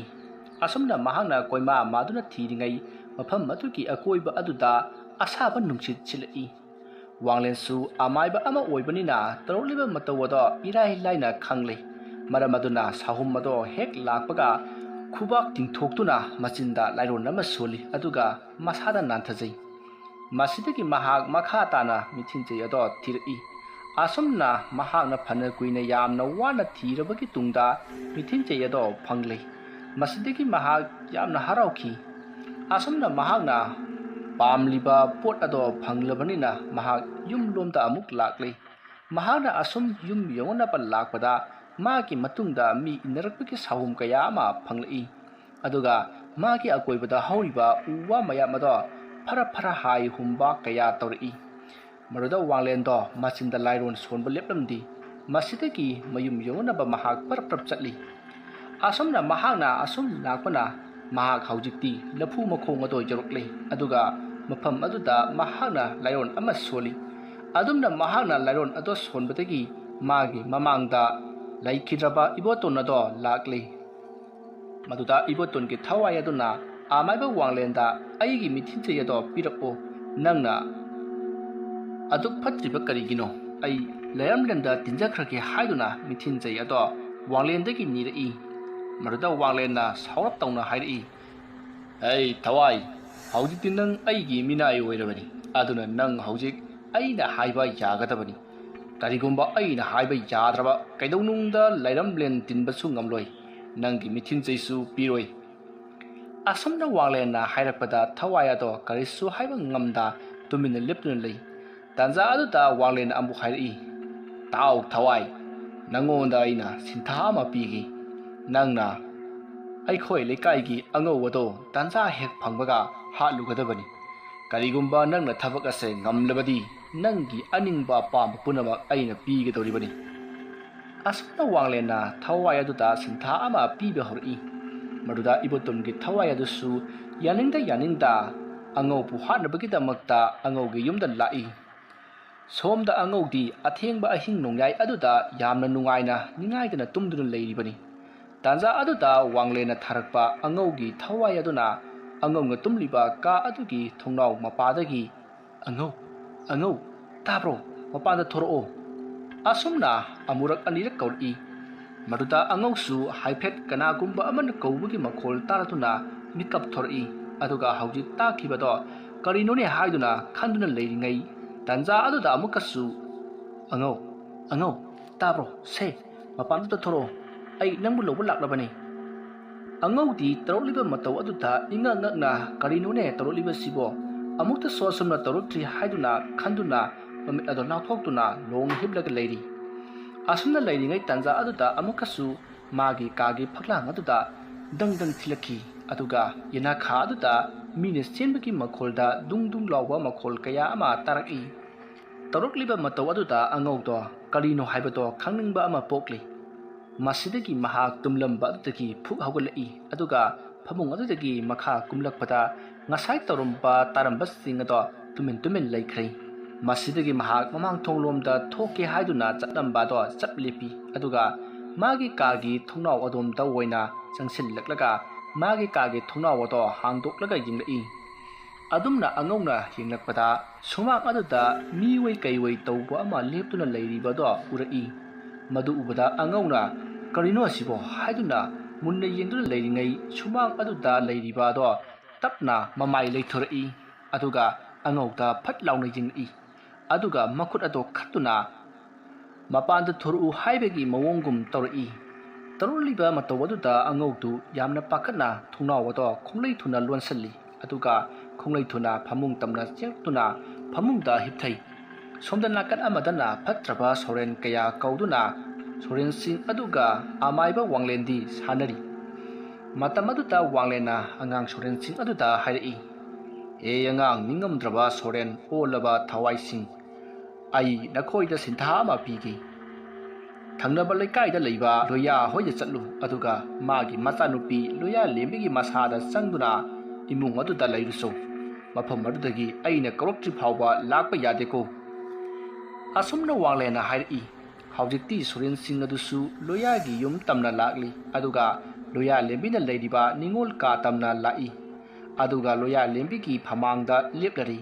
ꯑꯁꯨꯝꯅ ꯃꯍꯥꯛꯅ ꯀꯣꯏꯃꯥ ꯃꯥꯗꯨꯅ ꯊꯤꯔꯤꯉꯩ ꯃꯐꯝ ꯑꯗꯨꯒꯤ ꯑꯀꯣꯏꯕ ꯑꯗꯨꯗ ꯑꯁꯥꯕ ꯅꯨꯡꯁꯤꯠ ꯁꯤꯠꯂꯛꯏ꯫ ꯋꯥꯡꯂꯦꯟꯁꯨ ꯑꯃꯥꯏꯕ ꯑꯃ ꯑꯣꯏꯕꯅꯤꯅ ꯇꯧꯔꯛꯂꯤꯕ ꯃꯇꯧ ꯑꯗꯣ ꯏꯔꯥꯏ ꯂꯥꯏꯅ ꯈꯪꯂꯦ꯫ ꯃꯔꯝ ꯑꯗꯨꯅ ꯁꯥꯍꯨꯝ ꯑꯗꯣ ꯍꯦꯛ ꯂꯥꯛꯄꯒ ꯈꯨꯕꯥꯛ ꯇꯤꯡꯊꯣꯛꯇꯨꯅ ꯃꯆꯤꯟꯗ ꯂꯥꯏꯔꯣꯟ ꯑꯃ ꯁꯣꯜꯂꯤ, ꯑꯗꯨꯒ ꯃꯁꯥꯗ ꯅꯥꯟꯊꯖꯩ꯫ ꯃꯁꯤꯗꯒꯤ ꯃꯍꯥꯛ ꯃꯈꯥ ꯇꯥꯅ ꯃꯤꯊꯤꯟꯖꯩ ꯑꯗꯣ ꯊꯤꯔꯛꯏ꯫ ꯑꯁꯨꯝꯅ ꯃꯍꯥꯛꯅ ꯐꯅ ꯀꯨꯏꯅ ꯌꯥꯝꯅ ꯋꯥꯅ ꯊꯤꯔꯕꯒꯤ ꯇꯨꯡꯗ ꯃꯤꯊꯤꯟꯖꯩ ꯑꯗꯣ ꯐꯪꯂꯦ꯫ ꯃꯁꯤꯗꯒꯤ ꯃꯍꯥꯛ ꯌꯥꯝꯅ ꯍꯔꯥꯎꯈꯤ꯫ ꯑꯁꯨꯝꯅ ꯃꯍꯥꯛꯅ ꯄꯥꯝꯂꯤꯕ ꯄꯣꯠ ꯑꯗꯣ ꯐꯪꯂꯕꯅꯤꯅ ꯃꯍꯥꯛ ꯌꯨꯝꯂꯣꯝꯗ ꯑꯃꯨꯛ ꯂꯥꯛꯂꯦ꯫ ꯃꯍꯥꯛꯅ ꯑꯁꯨꯝ ꯌꯨꯝ ꯌꯧꯅꯅꯕ ꯂꯥꯛꯄꯗ ꯃꯥꯒꯤ ꯃꯇꯨꯡꯗ ꯃꯤ ꯏꯟꯅꯔꯛꯄꯒꯤ ꯁꯥꯍꯨꯝ ꯀꯌꯥ ꯑꯃ ꯐꯪꯂꯛꯏ꯫ ꯑꯗꯨꯒ ꯃꯥꯒꯤ ꯑꯀꯣꯏꯕꯗ ꯍꯧꯔꯤꯕ ꯎ ꯋꯥ ꯃꯌꯥꯝ ꯑꯗꯣ ꯐꯔ ꯐꯔ ꯍꯥꯏ ꯍꯨꯝꯕ ꯀꯌꯥ ꯇꯧꯔꯛꯏ꯫ ꯃꯗꯨꯗ ꯋꯥꯡꯂꯦꯟꯗꯣ ꯃꯆꯤꯟꯗ ꯂꯥꯏꯔꯣꯟ ꯁꯣꯟꯕ ꯂꯦꯞꯂꯝꯗꯦ꯫ ꯃꯁꯤꯗꯒꯤ ꯃꯌꯨꯝ ꯌꯧꯅꯅꯕ ꯃꯍꯥꯛ ꯄꯔꯞ ꯄꯔꯞ ꯆꯠꯂꯤ꯫ ꯑꯁꯨꯝꯅ ꯃꯍꯥꯛꯅ ꯑꯁꯨꯝ ꯂꯥꯛꯄꯅ ꯃꯍꯥꯛ ꯍꯧꯖꯤꯛꯇꯤ ꯂꯐꯨ ꯃꯈꯣꯡ ꯑꯗꯣ ꯌꯧꯔꯛꯂꯦ꯫ ꯑꯗꯨꯒ ꯃꯐꯝ ꯑꯗꯨꯗ ꯃꯍꯥꯛꯅ ꯂꯥꯏꯔꯣꯟ ꯑꯃ ꯁꯣꯜꯂꯤ꯫ ꯑꯗꯨꯝꯅ ꯃꯍꯥꯛꯅ ꯂꯥꯏꯔꯣꯟ ꯑꯗꯣ ꯁꯣꯟꯕꯗꯒꯤ ꯃꯥꯒꯤ ꯃꯃꯥꯡꯗ ꯂꯩꯈꯤꯗ꯭ꯔꯕ ꯏꯕꯣꯇꯣꯟ ꯑꯗꯣ ꯂꯥꯛꯂꯦ꯫ ꯃꯗꯨꯗ ꯏꯕꯣꯇꯣꯟꯒꯤ ꯊꯋꯥꯏ ꯑꯗꯨꯅ ꯑꯃꯥꯏꯕ ꯋꯥꯡꯂꯦꯟꯗ "ꯑꯩꯒꯤ ꯃꯤꯊꯤꯟꯖꯩ ꯑꯗꯣ ꯄꯤꯔꯛꯑꯣ, ꯅꯪꯅ ꯑꯗꯨꯛ ꯐꯠꯇ꯭ꯔꯤꯕ ꯀꯔꯤꯒꯤꯅꯣ? ꯑꯩ ꯂꯩꯔꯝꯂꯦꯟꯗ ꯇꯤꯟꯖꯈ꯭ꯔꯒꯦ" ꯍꯥꯏꯗꯨꯅ ꯃꯤꯊꯤꯟ ꯆꯩ ꯑꯗꯣ ꯋꯥꯡꯂꯦꯟꯗꯒꯤ ꯅꯤꯔꯛꯏ꯫ ꯃꯗꯨꯗ ꯋꯥꯡꯂꯦꯟꯅ ꯁꯥꯎꯔꯞ ꯇꯧꯅ ꯍꯥꯏꯔꯛꯏ, "ꯑꯩ ꯊꯋꯥꯏ, ꯍꯧꯖꯤꯛꯇꯤ ꯅꯪ ꯑꯩꯒꯤ ꯃꯤꯅꯥꯏ ꯑꯣꯏꯔꯕꯅꯤ꯫ ꯑꯗꯨꯅ ꯅꯪ ꯍꯧꯖꯤꯛ ꯑꯩꯅ ꯍꯥꯏꯕ ꯌꯥꯒꯗꯕꯅꯤ꯫ ꯀꯔꯤꯒꯨꯝꯕ ꯑꯩꯅ ꯍꯥꯏꯕ ꯌꯥꯗ꯭ꯔꯕ ꯀꯩꯗꯧꯅꯨꯡꯗ ꯂꯩꯔꯝꯂꯦꯟ ꯇꯤꯟꯕꯁꯨ ꯉꯝꯂꯣꯏ꯫ ꯅꯪꯒꯤ ꯃꯤꯊꯤꯟ ꯆꯩꯁꯨ ꯄꯤꯔꯣꯏ"꯫ ꯑꯁꯨꯝꯅ ꯋꯥꯡꯂꯦꯟꯅ ꯍꯥꯏꯔꯛꯄꯗ ꯊꯋꯥꯏ ꯑꯗꯣ ꯀꯔꯤꯁꯨ ꯍꯥꯏꯕ ꯉꯝꯗ ꯇꯨꯃꯤꯟꯅ ꯂꯦꯞꯇꯨꯅ ꯂꯩ꯫ ꯇꯥꯟꯖꯥ ꯑꯗꯨꯗ ꯋꯥꯡꯂꯦꯟꯅ ꯑꯃꯨꯛ ꯍꯥꯏꯔꯛꯏ, "ꯇꯥꯎ ꯊꯋꯥꯏ, ꯅꯪꯉꯣꯟꯗ ꯑꯩꯅ ꯁꯤꯟꯊꯥ ꯑꯃ ꯄꯤꯒꯦ꯫ ꯅꯪꯅ ꯑꯩꯈꯣꯏ ꯂꯩꯀꯥꯏꯒꯤ ꯑꯉꯧ ꯑꯗꯣ ꯇꯥꯟꯖꯥ ꯍꯦꯛ ꯐꯪꯕꯒ ꯍꯥꯠꯂꯨꯒꯗꯕꯅꯤ꯫ ꯀꯔꯤꯒꯨꯝꯕ ꯅꯪꯅ ꯊꯕꯛ ꯑꯁꯦ ꯉꯝꯂꯕꯗꯤ ꯅꯪꯒꯤ ꯑꯅꯤꯡꯕ ꯑꯄꯥꯝꯕ ꯄꯨꯝꯅꯃꯛ ꯑꯩꯅ ꯄꯤꯒꯗꯧꯔꯤꯕꯅꯤ"꯫ ꯑꯁꯨꯝꯅ ꯋꯥꯡꯂꯦꯟꯅ ꯊꯋꯥꯏ ꯑꯗꯨꯗ ꯁꯤꯟꯊꯥ ꯑꯃ ꯄꯤꯕ ꯍꯧꯔꯛꯏ꯫ ꯃꯗꯨꯗ ꯏꯕꯣꯇꯣꯝꯒꯤ ꯊꯋꯥꯏ ꯑꯗꯨꯁꯨ ꯌꯥꯅꯤꯡꯗ ꯌꯥꯅꯤꯡꯗ ꯑꯉꯧꯕꯨ ꯍꯥꯠꯅꯕꯒꯤꯗꯃꯛꯇ ꯑꯉꯧꯒꯤ ꯌꯨꯝꯗ ꯂꯥꯛꯏ꯫ ꯁꯣꯝꯗ ꯑꯉꯧꯗꯤ ꯑꯊꯦꯡꯕ ꯑꯍꯤꯡ ꯅꯣꯡꯌꯥꯏ ꯑꯗꯨꯗ ꯌꯥꯝꯅ ꯅꯨꯡꯉꯥꯏꯅ ꯅꯤꯡꯉꯥꯏꯗꯅ ꯇꯨꯝꯗꯨꯅ ꯂꯩꯔꯤꯕꯅꯤ꯫ ꯇꯥꯟꯖꯥ ꯑꯗꯨꯗ ꯋꯥꯡꯂꯦꯟꯅ ꯊꯥꯔꯛꯄ ꯑꯉꯧꯒꯤ ꯊꯋꯥꯏ ꯑꯗꯨꯅ ꯑꯉꯧꯅ ꯇꯨꯝꯂꯤꯕ ꯀꯥ ꯑꯗꯨꯒꯤ ꯊꯣꯡꯅꯥꯎ ꯃꯄꯥꯗꯒꯤ, "ꯑꯉꯧ, ꯑꯉꯧ, ꯇꯥꯕ꯭ꯔꯣ? ꯃꯄꯥꯟꯗ ꯊꯣꯔꯛꯑꯣ"꯫ ꯑꯁꯨꯝꯅ ꯑꯃꯨꯔꯛ ꯑꯅꯤꯔꯛ ꯀꯧꯔꯛꯏ꯫ ꯃꯗꯨꯗ ꯑꯉꯧꯁꯨ ꯍꯥꯏꯐꯦꯠ ꯀꯅꯥꯒꯨꯝꯕ ꯑꯃꯅ ꯀꯧꯕꯒꯤ ꯃꯈꯣꯜ ꯇꯥꯔꯗꯨꯅ ꯃꯤꯀꯞ ꯊꯣꯔꯛꯏ꯫ ꯑꯗꯨꯒ ꯍꯧꯖꯤꯛ ꯇꯥꯈꯤꯕꯗꯣ ꯀꯔꯤꯅꯣꯅꯦ ꯍꯥꯏꯗꯨꯅ ꯈꯟꯗꯨꯅ ꯂꯩꯔꯤꯉꯩ ꯇꯥꯟꯖꯥ ꯑꯗꯨꯗ ꯑꯃꯨꯛꯀꯁꯨ, "ꯑꯉꯧ, ꯑꯉꯧ, ꯇꯥꯕ꯭ꯔꯣ? ꯁꯦ, ꯃꯄꯥꯟꯗꯨꯗ ꯊꯣꯔꯛꯑꯣ꯫ ꯑꯩ ꯅꯪꯕꯨ ꯂꯧꯕ ꯂꯥꯛꯂꯕꯅꯤ"꯫ ꯑꯉꯧꯗꯤ ꯇꯧꯔꯛꯂꯤꯕ ꯃꯇꯧ ꯑꯗꯨꯗ ꯏꯉꯛ ꯉꯛꯅ "ꯀꯔꯤꯅꯣꯅꯦ ꯇꯧꯔꯛꯂꯤꯕꯁꯤꯕꯣ? ꯑꯃꯨꯛꯇꯁꯨ ꯑꯁꯨꯝꯅ ꯇꯧꯔꯛꯇ꯭ꯔꯤ" ꯍꯥꯏꯗꯨꯅ ꯈꯟꯗꯨꯅ ꯃꯃꯤꯠ ꯑꯗꯣ ꯂꯥꯎꯊꯣꯛꯇꯨꯅ ꯂꯣꯡꯅ ꯍꯤꯞꯂꯒ ꯂꯩꯔꯤ꯫ ꯑꯁꯨꯝꯅ ꯂꯩꯔꯤꯉꯩ ꯇꯥꯟꯖꯥ ꯑꯗꯨꯗ ꯑꯃꯨꯛꯀꯁꯨ ꯃꯥꯒꯤ ꯀꯥꯒꯤ ꯐꯛꯂꯥꯡ ꯑꯗꯨꯗ ꯗꯪ ꯗꯪ ꯊꯤꯜꯂꯛꯈꯤ꯫ ꯑꯗꯨꯒ ꯌꯦꯅꯥꯈꯥ ꯑꯗꯨꯗ ꯃꯤꯅ ꯆꯦꯟꯕꯒꯤ ꯃꯈꯣꯜꯗ ꯗꯨꯡ ꯗꯨꯡ ꯂꯥꯎꯕ ꯃꯈꯣꯜ ꯀꯌꯥ ꯑꯃ ꯇꯥꯔꯛꯏ꯫ ꯇꯧꯔꯛꯂꯤꯕ ꯃꯇꯧ ꯑꯗꯨꯗ ꯑꯉꯧꯗꯣ ꯀꯔꯤꯅꯣ ꯍꯥꯏꯕꯗꯣ ꯈꯪꯅꯤꯡꯕ ꯑꯃ ꯄꯣꯛꯂꯤ꯫ ꯃꯁꯤꯗꯒꯤ ꯃꯍꯥꯛ ꯇꯨꯝꯂꯝꯕ ꯑꯗꯨꯗꯒꯤ ꯐꯨꯛ ꯍꯧꯒꯠꯂꯛꯏ, ꯑꯗꯨꯒ ꯐꯃꯨꯡ ꯑꯗꯨꯗꯒꯤ ꯃꯈꯥ ꯀꯨꯝꯂꯛꯄꯗ ꯉꯁꯥꯏ ꯇꯧꯔꯝꯕ ꯇꯥꯔꯝꯕꯁꯤꯡ ꯑꯗꯣ ꯇꯨꯃꯤꯟ ꯇꯨꯃꯤꯟ ꯂꯩꯈ꯭ꯔꯦ꯫ ꯃꯁꯤꯗꯒꯤ ꯃꯍꯥꯛ ꯃꯃꯥꯡ ꯊꯣꯡꯂꯣꯝꯗ ꯊꯣꯛꯀꯦ ꯍꯥꯏꯗꯨꯅ ꯆꯠꯂꯝꯕ ꯑꯗꯣ ꯆꯞ ꯂꯦꯞꯄꯤ, ꯑꯗꯨꯒ ꯃꯥꯒꯤ ꯀꯥꯒꯤ ꯊꯣꯡꯅꯥꯎ ꯑꯗꯣꯝꯗ ꯑꯣꯏꯅ ꯆꯪꯁꯤꯜꯂꯛꯂꯒ ꯃꯥꯒꯤ ꯀꯥꯒꯤ ꯊꯣꯡꯅꯥꯎ ꯑꯗꯣ ꯍꯥꯡꯗꯣꯛꯂꯒ ꯌꯦꯡꯂꯛꯏ꯫ ꯑꯗꯨꯝꯅ ꯑꯉꯧꯅ ꯌꯦꯡꯂꯛꯄꯗ ꯁꯨꯃꯥꯡ ꯑꯗꯨꯗ ꯃꯤꯑꯣꯏ ꯀꯩꯑꯣꯏ ꯇꯧꯕ ꯑꯃ ꯂꯦꯞꯇꯨꯅ ꯂꯩꯔꯤꯕꯗꯣ ꯎꯔꯛꯏ꯫ ꯃꯗꯨ ꯎꯕꯗ ꯑꯉꯧꯅ "ꯀꯔꯤꯅꯣ ꯑꯁꯤꯕꯣ?" ꯍꯥꯏꯗꯨꯅ ꯃꯨꯟꯅ ꯌꯦꯡꯗꯨꯅ ꯂꯩꯔꯤꯉꯩ ꯁꯨꯃꯥꯡ ꯑꯗꯨꯗ ꯂꯩꯔꯤꯕꯗꯣ ꯇꯞꯅ ꯃꯃꯥꯏ ꯂꯩꯊꯣꯔꯛꯏ꯫ ꯑꯗꯨꯒ ꯑꯉꯧꯗ ꯐꯠ ꯂꯥꯎꯅ ꯌꯦꯡꯂꯛꯏ꯫ ꯑꯗꯨꯒ ꯃꯈꯨꯠ ꯑꯗꯣ ꯈꯠꯇꯨꯅ ꯃꯄꯥꯟꯗ ꯊꯣꯔꯛꯎ ꯍꯥꯏꯕꯒꯤ ꯃꯑꯣꯡꯒꯨꯝ ꯇꯧꯔꯛꯏ꯫ ꯇꯧꯔꯛꯂꯤꯕ ꯃꯇꯧ ꯑꯗꯨꯗ ꯑꯉꯧꯗꯨ ꯌꯥꯝꯅ ꯄꯥꯈꯠꯅ ꯊꯣꯡꯅꯥꯎ ꯑꯗꯣ ꯈꯣꯡꯂꯩ ꯊꯨꯅ ꯂꯣꯟꯁꯤꯜꯂꯤ꯫ ꯑꯗꯨꯒ ꯈꯣꯡꯂꯩ ꯊꯨꯅ ꯐꯃꯨꯡ ꯇꯝꯅ ꯆꯦꯜꯂꯛꯇꯨꯅ ꯐꯃꯨꯡꯗ ꯍꯤꯞꯊꯩ꯫ ꯁꯣꯝꯗ ꯅꯥꯀꯟ ꯑꯃꯗꯅ ꯐꯠꯇ꯭ꯔꯕ ꯁꯣꯔꯦꯟ ꯀꯌꯥ ꯀꯧꯗꯨꯅ ꯁꯣꯔꯦꯟꯁꯤꯡ ꯑꯗꯨꯒ ꯑꯃꯥꯏꯕ ꯋꯥꯡꯂꯦꯟꯗꯤ ꯁꯥꯟꯅꯔꯤ꯫ ꯃꯇꯝ ꯑꯗꯨꯗ ꯋꯥꯡꯂꯦꯟꯅ ꯑꯉꯥꯡ ꯁꯣꯔꯦꯟꯁꯤꯡ ꯑꯗꯨꯗ ꯍꯥꯏꯔꯛꯏ, "ꯑꯦ ꯑꯉꯥꯡ ꯅꯤꯡꯉꯝꯗ꯭ꯔꯕ ꯁꯣꯔꯦꯟ ꯑꯣꯜꯂꯕ ꯊꯋꯥꯏꯁꯤꯡ, ꯑꯩ ꯅꯈꯣꯏꯗ ꯁꯤꯟꯊꯥ ꯑꯃ ꯄꯤꯒꯦ꯫ ꯊꯪꯅꯕ ꯂꯩꯀꯥꯏꯗ ꯂꯩꯕ ꯂꯣꯌꯥ ꯍꯣꯏꯗ ꯆꯠꯂꯨ, ꯑꯗꯨꯒ ꯃꯥꯒꯤ ꯃꯆꯥꯅꯨꯄꯤ ꯂꯣꯌꯥ ꯂꯦꯝꯕꯤꯒꯤ ꯃꯁꯥꯗ ꯆꯪꯗꯨꯅ ꯏꯃꯨꯡ ꯑꯗꯨꯗ ꯂꯩꯔꯨꯆꯣ꯫ ꯃꯐꯝ ꯑꯗꯨꯗꯒꯤ ꯑꯩꯅ ꯀꯧꯔꯛꯇ꯭ꯔꯤ ꯐꯥꯎꯕ ꯂꯥꯛꯄ ꯌꯥꯗꯦꯀꯣ꯫" ꯑꯁꯨꯝꯅ ꯋꯥꯡꯂꯦꯟꯅ ꯍꯥꯏꯔꯛꯏ꯫ ꯍꯧꯖꯤꯛꯇꯤ ꯁꯣꯔꯦꯟꯁꯤꯡ ꯑꯗꯨꯁꯨ ꯂꯣꯌꯥꯒꯤ ꯌꯨꯝ ꯇꯝꯅ ꯂꯥꯛꯂꯤ, ꯑꯗꯨꯒ ꯂꯣꯌꯥ ꯂꯦꯝꯕꯤꯅ ꯂꯩꯔꯤꯕ ꯅꯤꯉꯣꯜ ꯀꯥ ꯇꯝꯅ ꯂꯥꯛꯏ꯫ ꯑꯗꯨꯒ ꯂꯣꯌꯥ ꯂꯦꯝꯕꯤꯒꯤ ꯐꯃꯥꯡꯗ ꯂꯦꯞꯂꯔꯤ꯫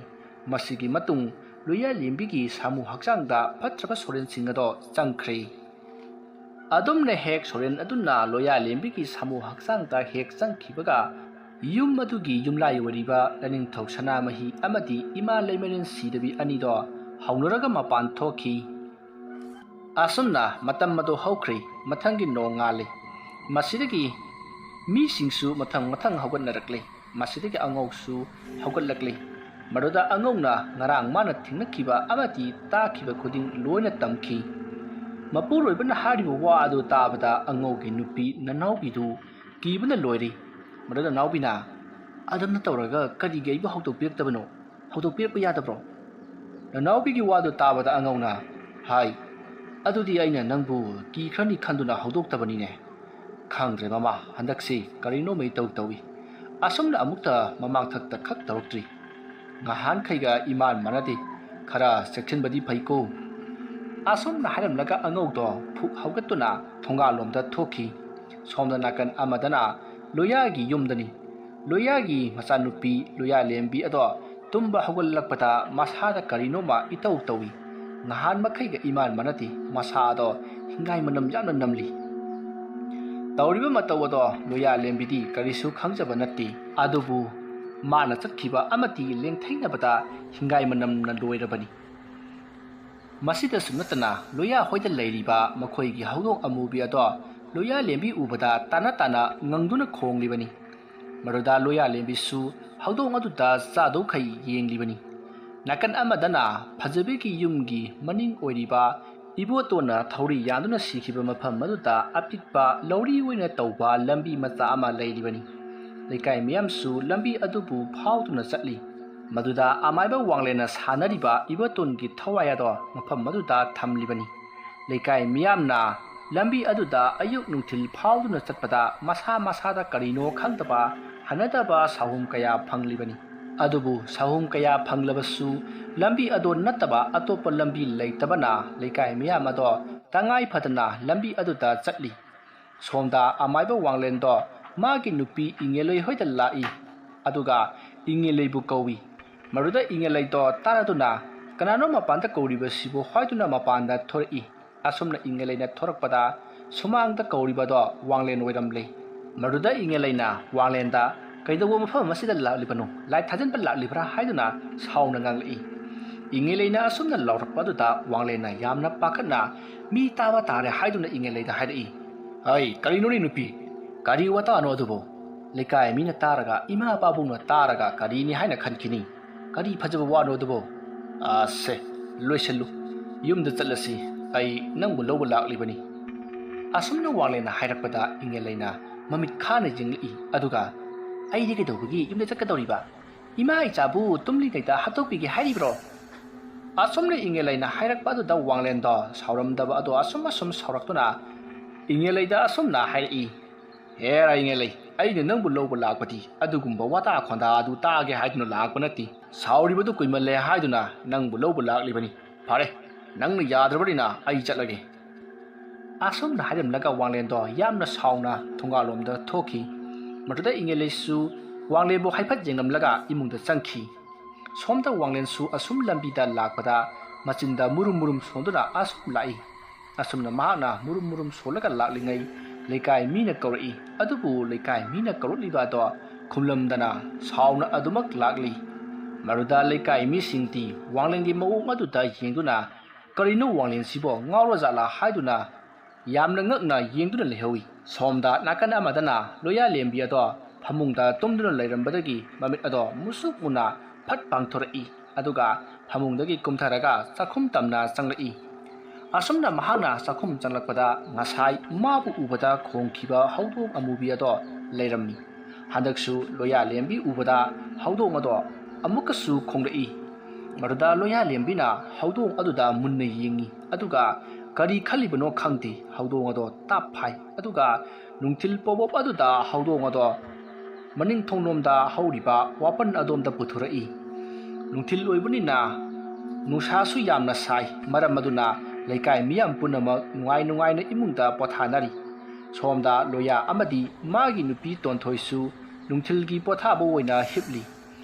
ꯃꯁꯤꯒꯤ ꯃꯇꯨꯡ ꯂꯣꯌꯥ ꯂꯦꯝꯕꯤꯒꯤ ꯁꯥꯃꯨ ꯍꯛꯆꯥꯡꯗ ꯐꯠꯇ꯭ꯔꯕ ꯁꯣꯔꯦꯟꯁꯤꯡ ꯑꯗꯣ ꯆꯪꯈ꯭ꯔꯦ꯫ ꯑꯗꯨꯝꯅ ꯍꯦꯛ ꯁꯣꯔꯦꯟ ꯑꯗꯨꯅ ꯂꯣꯌꯥ ꯂꯦꯝꯕꯤꯒꯤ ꯁꯥꯃꯨ ꯍꯛꯆꯥꯡꯗ ꯍꯦꯛ ꯆꯪꯈꯤꯕꯒ, ꯌꯨꯝ ꯑꯗꯨꯒꯤ ꯌꯨꯝꯂꯥꯏ ꯑꯣꯏꯔꯤꯕ ꯂꯥꯏꯅꯤꯡꯊꯧ ꯁꯅꯥꯃꯍꯤ ꯑꯃꯗꯤ ꯏꯃꯥ ꯂꯩꯃꯔꯦꯟ ꯁꯤꯗꯕꯤ ꯑꯅꯤꯗꯣ ꯍꯧꯅꯔꯒ ꯃꯄꯥꯟ ꯊꯣꯛꯈꯤ꯫ ꯑꯁꯨꯝꯅ ꯃꯇꯝ ꯑꯗꯨ ꯍꯧꯈ꯭ꯔꯦ꯫ ꯃꯊꯪꯒꯤ ꯅꯣꯡꯉꯥꯜꯂꯤ꯫ ꯃꯁꯤꯗꯒꯤ ꯃꯤꯁꯤꯡꯁꯨ ꯃꯊꯪ ꯃꯊꯪ ꯍꯧꯒꯠꯅꯔꯛꯂꯦ꯫ ꯃꯁꯤꯗꯒꯤ ꯑꯉꯧꯁꯨ ꯍꯧꯒꯠꯂꯛꯂꯦ꯫ ꯃꯗꯨꯗ ꯑꯉꯧꯅ ꯉꯔꯥꯡ ꯃꯥꯅ ꯊꯦꯡꯅꯈꯤꯕ ꯑꯃꯗꯤ ꯇꯥꯈꯤꯕ ꯈꯨꯗꯤꯡ ꯂꯣꯏꯅ ꯇꯝꯈꯤ꯫ ꯃꯄꯨꯔꯣꯏꯕꯅ ꯍꯥꯏꯔꯤꯕ ꯋꯥ ꯑꯗꯨ ꯇꯥꯕꯗ ꯑꯉꯧꯒꯤ ꯅꯨꯄꯤ ꯅꯅꯥꯎꯕꯤꯗꯨ ꯀꯤꯕꯅ ꯂꯣꯏꯔꯦ꯫ ꯃꯗꯨꯗ ꯅꯅꯥꯎꯕꯤꯅ, "ꯑꯗꯨꯝꯅ ꯇꯧꯔꯒ ꯀꯔꯤꯒꯤ ꯑꯩꯕꯨ ꯍꯧꯗꯣꯛꯄꯤꯔꯛꯇꯕꯅꯣ? ꯍꯧꯗꯣꯛꯄꯤꯔꯛꯄ ꯌꯥꯗꯕ꯭ꯔꯣ?" ꯅꯅꯥꯎꯕꯤꯒꯤ ꯋꯥꯗꯨ ꯇꯥꯕꯗ ꯑꯉꯧꯅ, "ꯍꯥꯏ, ꯑꯗꯨꯗꯤ ꯑꯩꯅ ꯅꯪꯕꯨ ꯀꯤꯈ꯭ꯔꯅꯤ ꯈꯟꯗꯨꯅ ꯍꯧꯗꯣꯛꯇꯕꯅꯤꯅꯦ꯫ ꯈꯪꯗ꯭ꯔꯦ ꯃꯃꯥ, ꯍꯟꯗꯛꯁꯤ ꯀꯔꯤꯅꯣꯃ ꯏꯇꯧ ꯇꯧꯏ꯫ ꯑꯁꯨꯝꯅ ꯑꯃꯨꯛꯇ ꯃꯃꯥꯡꯊꯛꯇ ꯈꯛ ꯇꯧꯔꯛꯇ꯭ꯔꯤ꯫ ꯉꯍꯥꯟꯈꯩꯒ ꯏꯃꯥꯟ ꯃꯥꯟꯅꯗꯦ꯫ ꯈꯔ ꯆꯦꯛꯁꯤꯟꯕꯗꯤ ꯐꯩꯀꯣ꯫" ꯑꯁꯨꯝꯅ ꯍꯥꯏꯔꯝꯂꯒ ꯑꯉꯧꯗꯣ ꯐꯨꯛ ꯍꯧꯒꯠꯇꯨꯅ ꯊꯣꯡꯒꯥꯜꯂꯣꯝꯗ ꯊꯣꯛꯈꯤ꯫ ꯁꯣꯝꯗ ꯅꯥꯀꯟ ꯑꯃꯗꯅ ꯂꯣꯌꯥꯒꯤ ꯌꯨꯝꯗꯅꯤ꯫ ꯂꯣꯌꯥꯒꯤ ꯃꯆꯥꯅꯨꯄꯤ ꯂꯣꯌꯥ ꯂꯦꯝꯕꯤ ꯑꯗꯣ ꯇꯨꯝꯕ ꯍꯧꯒꯠꯂꯛꯄꯗ ꯃꯁꯥꯗ ꯀꯔꯤꯅꯣꯃ ꯏꯇꯧ ꯇꯧꯏ꯫ ꯉꯍꯥꯟ ꯃꯈꯩꯒ ꯏꯃꯥꯟ ꯃꯥꯟꯅꯗꯦ꯫ ꯃꯁꯥ ꯑꯗꯣ ꯍꯤꯡꯒꯥꯏ ꯃꯅꯝ ꯌꯥꯝꯅ ꯅꯝꯂꯤ꯫ ꯇꯧꯔꯤꯕ ꯃꯇꯧ ꯑꯗꯣ ꯂꯣꯌꯥ ꯂꯦꯝꯕꯤꯗꯤ ꯀꯔꯤꯁꯨ ꯈꯪꯖꯕ ꯅꯠꯇꯦ꯫ ꯑꯗꯨꯕꯨ ꯃꯥꯅ ꯆꯠꯈꯤꯕ ꯑꯃꯗꯤ ꯂꯦꯡꯊꯩꯅꯕꯗ ꯍꯤꯡꯒꯥꯏ ꯃꯅꯝꯅ ꯂꯣꯏꯔꯕꯅꯤ꯫ ꯃꯁꯤꯗꯁꯨ ꯅꯠꯇꯅ ꯂꯣꯌꯥ ꯍꯣꯏꯗ ꯂꯩꯔꯤꯕ ꯃꯈꯣꯏꯒꯤ ꯍꯧꯗꯣꯡ ꯑꯃꯨꯕꯤ ꯑꯗꯣ ꯂꯣꯌꯥ ꯂꯦꯝꯕꯤ ꯎꯕꯗ ꯇꯥꯅ ꯇꯥꯅ ꯉꯪꯗꯨꯅ ꯈꯣꯡꯂꯤꯕꯅꯤ꯫ ꯃꯗꯨꯗ ꯂꯣꯌꯥ ꯂꯦꯝꯕꯤꯁꯨ ꯍꯧꯗꯣꯡ ꯑꯗꯨꯗ ꯆꯥꯗꯧꯈꯩ ꯌꯦꯡꯂꯤꯕꯅꯤ꯫ ꯅꯥꯀꯟ ꯑꯃꯗꯅ ꯐꯖꯕꯤꯒꯤ ꯌꯨꯝꯒꯤ ꯃꯅꯤꯡ ꯑꯣꯏꯔꯤꯕ ꯏꯕꯣꯇꯣꯟꯅ ꯊꯧꯔꯤ ꯌꯥꯟꯗꯨꯅ ꯁꯤꯈꯤꯕ ꯃꯐꯝ ꯑꯗꯨꯗ ꯑꯄꯤꯛꯄ ꯂꯧꯔꯤ ꯑꯣꯏꯅ ꯇꯧꯕ ꯂꯝꯕꯤ ꯃꯆꯥ ꯑꯃ ꯂꯩꯔꯤꯕꯅꯤ꯫ ꯂꯩꯀꯥꯏ ꯃꯤꯌꯥꯝꯁꯨ ꯂꯝꯕꯤ ꯑꯗꯨꯕꯨ ꯐꯥꯎꯗꯨꯅ ꯆꯠꯂꯤ꯫ ꯃꯗꯨꯗ ꯑꯃꯥꯏꯕ ꯋꯥꯡꯂꯦꯟꯅ ꯁꯥꯟꯅꯔꯤꯕ ꯏꯕꯣꯇꯣꯟꯒꯤ ꯊꯋꯥꯏ ꯑꯗꯣ ꯃꯐꯝ ꯑꯗꯨꯗ ꯊꯝꯂꯤꯕꯅꯤ꯫ ꯂꯩꯀꯥꯏ ꯃꯤꯌꯥꯝꯅ ꯂꯝꯕꯤ ꯑꯗꯨꯗ ꯑꯌꯨꯛ ꯅꯨꯡꯊꯤꯜ ꯐꯥꯎꯗꯨꯅ ꯆꯠꯄꯗ ꯃꯁꯥ ꯃꯁꯥꯗ ꯀꯔꯤꯅꯣ ꯈꯪꯗꯕ ꯍꯩꯅꯗꯕ ꯁꯥꯍꯨꯝ ꯀꯌꯥ ꯐꯪꯂꯤꯕꯅꯤ꯫ ꯑꯗꯨꯕꯨ ꯁꯥꯍꯨꯝ ꯀꯌꯥ ꯐꯪꯂꯕꯁꯨ ꯂꯝꯕꯤ ꯑꯗꯣ ꯅꯠꯇꯕ ꯑꯇꯣꯞꯄ ꯂꯝꯕꯤ ꯂꯩꯇꯕꯅ ꯂꯩꯀꯥꯏ ꯃꯤꯌꯥꯝ ꯑꯗꯣ ꯇꯉꯥꯏ ꯐꯗꯅ ꯂꯝꯕꯤ ꯑꯗꯨꯗ ꯆꯠꯂꯤ꯫ ꯁꯣꯝꯗ ꯑꯃꯥꯏꯕ ꯋꯥꯡꯂꯦꯟꯗꯣ ꯃꯥꯒꯤ ꯅꯨꯄꯤ ꯏꯉꯦꯂꯩ ꯍꯣꯏꯗ ꯂꯥꯛꯏ꯫ ꯑꯗꯨꯒ ꯏꯉꯦꯂꯩꯕꯨ ꯀꯧꯏ꯫ ꯃꯗꯨꯗ ꯏꯉꯦꯂꯩꯗꯣ ꯇꯥꯔꯗꯨꯅ "ꯀꯅꯥꯅꯣ ꯃꯄꯥꯟꯗ ꯀꯧꯔꯤꯕꯁꯤꯕꯨ?" ꯍꯥꯏꯗꯨꯅ ꯃꯄꯥꯟꯗ ꯊꯣꯔꯛꯏ꯫ ꯑꯁꯨꯝꯅ ꯏꯉꯦꯂꯩꯅ ꯊꯣꯔꯛꯄꯗ ꯁꯨꯃꯥꯡꯗ ꯀꯧꯔꯤꯕꯗꯣ ꯋꯥꯡꯂꯦꯟ ꯑꯣꯏꯔꯝꯂꯦ꯫ ꯃꯗꯨꯗ ꯏꯉꯦꯂꯩꯅ ꯋꯥꯡꯂꯦꯟꯗ "ꯀꯩꯗꯧꯕ ꯃꯐꯝ ꯑꯁꯤꯗ ꯂꯥꯛꯂꯤꯕꯅꯣ? ꯂꯥꯏꯠ ꯊꯥꯖꯤꯟꯕ ꯂꯥꯛꯂꯤꯕ꯭ꯔꯥ?" ꯍꯥꯏꯗꯨꯅ ꯁꯥꯎꯅ ꯉꯥꯡꯂꯛꯏ꯫ ꯏꯉꯦꯂꯩꯅ ꯑꯁꯨꯝꯅ ꯂꯥꯎꯔꯛꯄ ꯑꯗꯨꯗ ꯋꯥꯡꯂꯦꯟꯅ ꯌꯥꯝꯅ ꯄꯥꯈꯠꯅ "ꯃꯤ ꯇꯥꯕ ꯇꯥꯔꯦ" ꯍꯥꯏꯗꯨꯅ ꯏꯉꯦꯂꯩꯗ ꯍꯥꯏꯔꯛꯏ꯫ "ꯍꯩ, ꯀꯔꯤꯅꯣꯅꯦ ꯅꯨꯄꯤ? ꯀꯔꯤ ꯋꯥꯇꯥꯅꯣ ꯑꯗꯨꯕꯨ? ꯂꯩꯀꯥꯏ ꯃꯤꯅ ꯇꯥꯔꯒ, ꯏꯃꯥ ꯄꯥꯕꯨꯡꯅ ꯇꯥꯔꯒ ꯀꯔꯤꯅꯤ ꯍꯥꯏꯅ ꯈꯟꯈꯤꯅꯤ? ꯀꯔꯤ ꯐꯖꯕ ꯋꯥꯅꯣ ꯑꯗꯨꯕꯨ? ꯑꯁꯦ, ꯂꯣꯏꯁꯤꯜꯂꯨ꯫ ꯌꯨꯝꯗ ꯆꯠꯂꯁꯤ꯫ ꯑꯩ ꯅꯪꯕꯨ ꯂꯧꯕ ꯂꯥꯛꯂꯤꯕꯅꯤ꯫" ꯑꯁꯨꯝꯅ ꯋꯥꯡꯂꯦꯟꯅ ꯍꯥꯏꯔꯛꯄꯗ ꯏꯉꯦꯂꯩꯅ ꯃꯃꯤꯠ ꯈꯥꯅ ꯌꯦꯡꯂꯛꯏ꯫ ꯑꯗꯨꯒ "ꯑꯩꯗꯤ ꯀꯩꯗꯧꯕꯒꯤ ꯌꯨꯝꯗ ꯆꯠꯀꯗꯧꯔꯤꯕ? ꯏꯃꯥ ꯏꯆꯥꯕꯨ ꯇꯨꯝꯂꯤꯉꯩꯗ ꯍꯥꯠꯇꯣꯛꯄꯤꯒꯦ ꯍꯥꯏꯔꯤꯕ꯭ꯔꯣ?" ꯑꯁꯨꯝꯅ ꯏꯉꯦꯂꯩꯅ ꯍꯥꯏꯔꯛꯄ ꯑꯗꯨꯗ ꯋꯥꯡꯂꯦꯟꯗꯣ ꯁꯥꯎꯔꯝꯗꯕ ꯑꯗꯣ ꯑꯁꯨꯝ ꯑꯁꯨꯝ ꯁꯥꯎꯔꯛꯇꯨꯅ ꯏꯉꯦꯂꯩꯗ ꯑꯁꯨꯝꯅ ꯍꯥꯏꯔꯛꯏ꯫ "ꯍꯦꯔꯥ ꯏꯉꯦꯂꯩ, ꯑꯩꯅ ꯅꯪꯕꯨ ꯂꯧꯕ ꯂꯥꯛꯄꯗꯤ ꯑꯗꯨꯒꯨꯝꯕ ꯋꯥꯇꯥ ꯈꯣꯟꯗꯥ ꯑꯗꯨ ꯇꯥꯒꯦ ꯍꯥꯏꯗꯨꯅ ꯂꯥꯛꯄ ꯅꯠꯇꯦ꯫ ꯁꯥꯎꯔꯤꯕꯗꯨ ꯀꯨꯏꯃꯜꯂꯦ ꯍꯥꯏꯗꯨꯅ ꯅꯪꯕꯨ ꯂꯧꯕ ꯂꯥꯛꯂꯤꯕꯅꯤ꯫ ꯐꯔꯦ, ꯅꯪꯅ ꯌꯥꯗ꯭ꯔꯕꯅꯤꯅ ꯑꯩ ꯆꯠꯂꯒꯦ꯫" ꯑꯁꯨꯝꯅ ꯍꯥꯏꯔꯝꯂꯒ ꯋꯥꯡꯂꯦꯟꯗꯣ ꯌꯥꯝꯅ ꯁꯥꯎꯅ ꯊꯣꯡꯒꯥꯜꯂꯣꯝꯗ ꯊꯣꯛꯈꯤ꯫ ꯃꯗꯨꯗ ꯏꯉꯦꯂꯩꯁꯨ ꯋꯥꯡꯂꯦꯟꯕꯨ ꯍꯥꯏꯐꯦꯠ ꯌꯦꯡꯂꯝꯂꯒ ꯏꯃꯨꯡꯗ ꯆꯪꯈꯤ꯫ ꯁꯣꯝꯗ ꯋꯥꯡꯂꯦꯟꯁꯨ ꯑꯁꯨꯝ ꯂꯝꯕꯤꯗ ꯂꯥꯛꯄꯗ ꯃꯆꯤꯟꯗ ꯃꯨꯔꯨꯝ ꯃꯨꯔꯨꯝ ꯁꯣꯟꯗꯨꯅ ꯑꯁꯨꯝ ꯂꯥꯛꯏ꯫ ꯑꯁꯨꯝꯅ ꯃꯍꯥꯛꯅ ꯃꯨꯔꯨꯝ ꯃꯨꯔꯨꯝ ꯁꯣꯜꯂꯒ ꯂꯥꯛꯂꯤꯉꯩ ꯂꯩꯀꯥꯏ ꯃꯤꯅ ꯀꯧꯔꯛꯏ꯫ ꯑꯗꯨꯕꯨ ꯂꯩꯀꯥꯏ ꯃꯤꯅ ꯀꯧꯔꯛꯂꯤꯕ ꯑꯗꯣ ꯈꯨꯝꯂꯝꯗꯅ ꯁꯥꯎꯅ ꯑꯗꯨꯃꯛ ꯂꯥꯛꯂꯤ꯫ ꯃꯗꯨꯗ ꯂꯩꯀꯥꯏ ꯃꯤꯁꯤꯡꯗꯤ ꯋꯥꯡꯂꯦꯟꯒꯤ ꯃꯑꯣꯡ ꯑꯗꯨꯗ ꯌꯦꯡꯗꯨꯅ "ꯀꯔꯤꯅꯣ ꯋꯥꯡꯂꯦꯟꯁꯤꯕꯣ, ꯉꯥꯎꯔꯖꯥꯠꯂꯥ?" ꯍꯥꯏꯗꯨꯅ ꯌꯥꯝꯅ ꯉꯛꯅ ꯌꯦꯡꯗꯨꯅ ꯂꯩꯍꯧꯏ꯫ ꯁꯣꯝꯗ ꯅꯥꯀꯟ ꯑꯃꯗꯅ ꯂꯣꯌꯥꯂꯦꯝꯕꯤ ꯑꯗꯣ ꯐꯃꯨꯡꯗ ꯇꯨꯝꯗꯨꯅ ꯂꯩꯔꯝꯕꯗꯒꯤ ꯃꯃꯤꯠ ꯑꯗꯣ ꯃꯨꯁꯨꯛ ꯃꯨꯅ ꯐꯠ ꯄꯥꯡꯊꯣꯔꯛꯏ꯫ ꯑꯗꯨꯒ ꯐꯃꯨꯡꯗꯒꯤ ꯀꯨꯝꯊꯔꯒ ꯆꯥꯛꯈꯨꯝ ꯇꯝꯅ ꯆꯪꯂꯛꯏ꯫ ꯑꯁꯨꯝꯅ ꯃꯍꯥꯛꯅ ꯆꯥꯛꯈꯨꯝ ꯆꯪꯂꯛꯄꯗ ꯉꯁꯥꯏ ꯃꯥꯕꯨ ꯎꯕꯗ ꯈꯣꯡꯈꯤꯕ ꯍꯧꯗꯣꯡ ꯑꯃꯨꯕꯤ ꯑꯗꯣ ꯂꯩꯔꯝꯃꯤ꯫ ꯍꯟꯗꯛꯁꯨ ꯂꯣꯌꯥꯂꯦꯝꯕꯤ ꯎꯕꯗ ꯍꯧꯗꯣꯡ ꯑꯗꯣ ꯑꯃꯨꯛꯀꯁꯨ ꯈꯣꯡꯂꯛꯏ꯫ ꯃꯗꯨꯗ ꯂꯣꯌꯥꯂꯦꯝꯕꯤꯅ ꯍꯧꯗꯣꯡ ꯑꯗꯨꯗ ꯃꯨꯟꯅ ꯌꯦꯡꯉꯤ꯫ ꯑꯗꯨꯒ ꯀꯔꯤ ꯈꯜꯂꯤꯕꯅꯣ ꯈꯪꯗꯦ, ꯍꯧꯗꯣꯡ ꯑꯗꯣ ꯇꯥꯞ ꯐꯥꯏ꯫ ꯑꯗꯨꯒ ꯅꯨꯡꯊꯤꯜ ꯄꯣꯕꯣꯞ ꯑꯗꯨꯗ ꯍꯧꯗꯣꯡ ꯑꯗꯣ ꯃꯅꯤꯡ ꯊꯣꯡꯂꯣꯝꯗ ꯍꯧꯔꯤꯕ ꯋꯥꯄꯟ ꯑꯗꯣꯝꯗ ꯄꯨꯊꯣꯔꯛꯏ꯫ ꯅꯨꯡꯊꯤꯜ ꯑꯣꯏꯕꯅꯤꯅ ꯅꯨꯡꯁꯥꯁꯨ ꯌꯥꯝꯅ ꯁꯥꯏ, ꯃꯔꯝ ꯑꯗꯨꯅ ꯂꯩꯀꯥꯏ ꯃꯤꯌꯥꯝ ꯄꯨꯝꯅꯃꯛ ꯅꯨꯡꯉꯥꯏ ꯅꯨꯡꯉꯥꯏꯅ ꯏꯃꯨꯡꯗ ꯄꯣꯊꯥꯅꯔꯤ꯫ ꯁꯣꯝꯗ ꯂꯣꯌꯥ ꯑꯃꯗꯤ ꯃꯥꯒꯤ ꯅꯨꯄꯤ ꯇꯣꯟꯊꯣꯏꯁꯨ ꯅꯨꯡꯊꯤꯜꯒꯤ ꯄꯣꯊꯥꯕ ꯑꯣꯏꯅ ꯍꯤꯞꯂꯤ꯫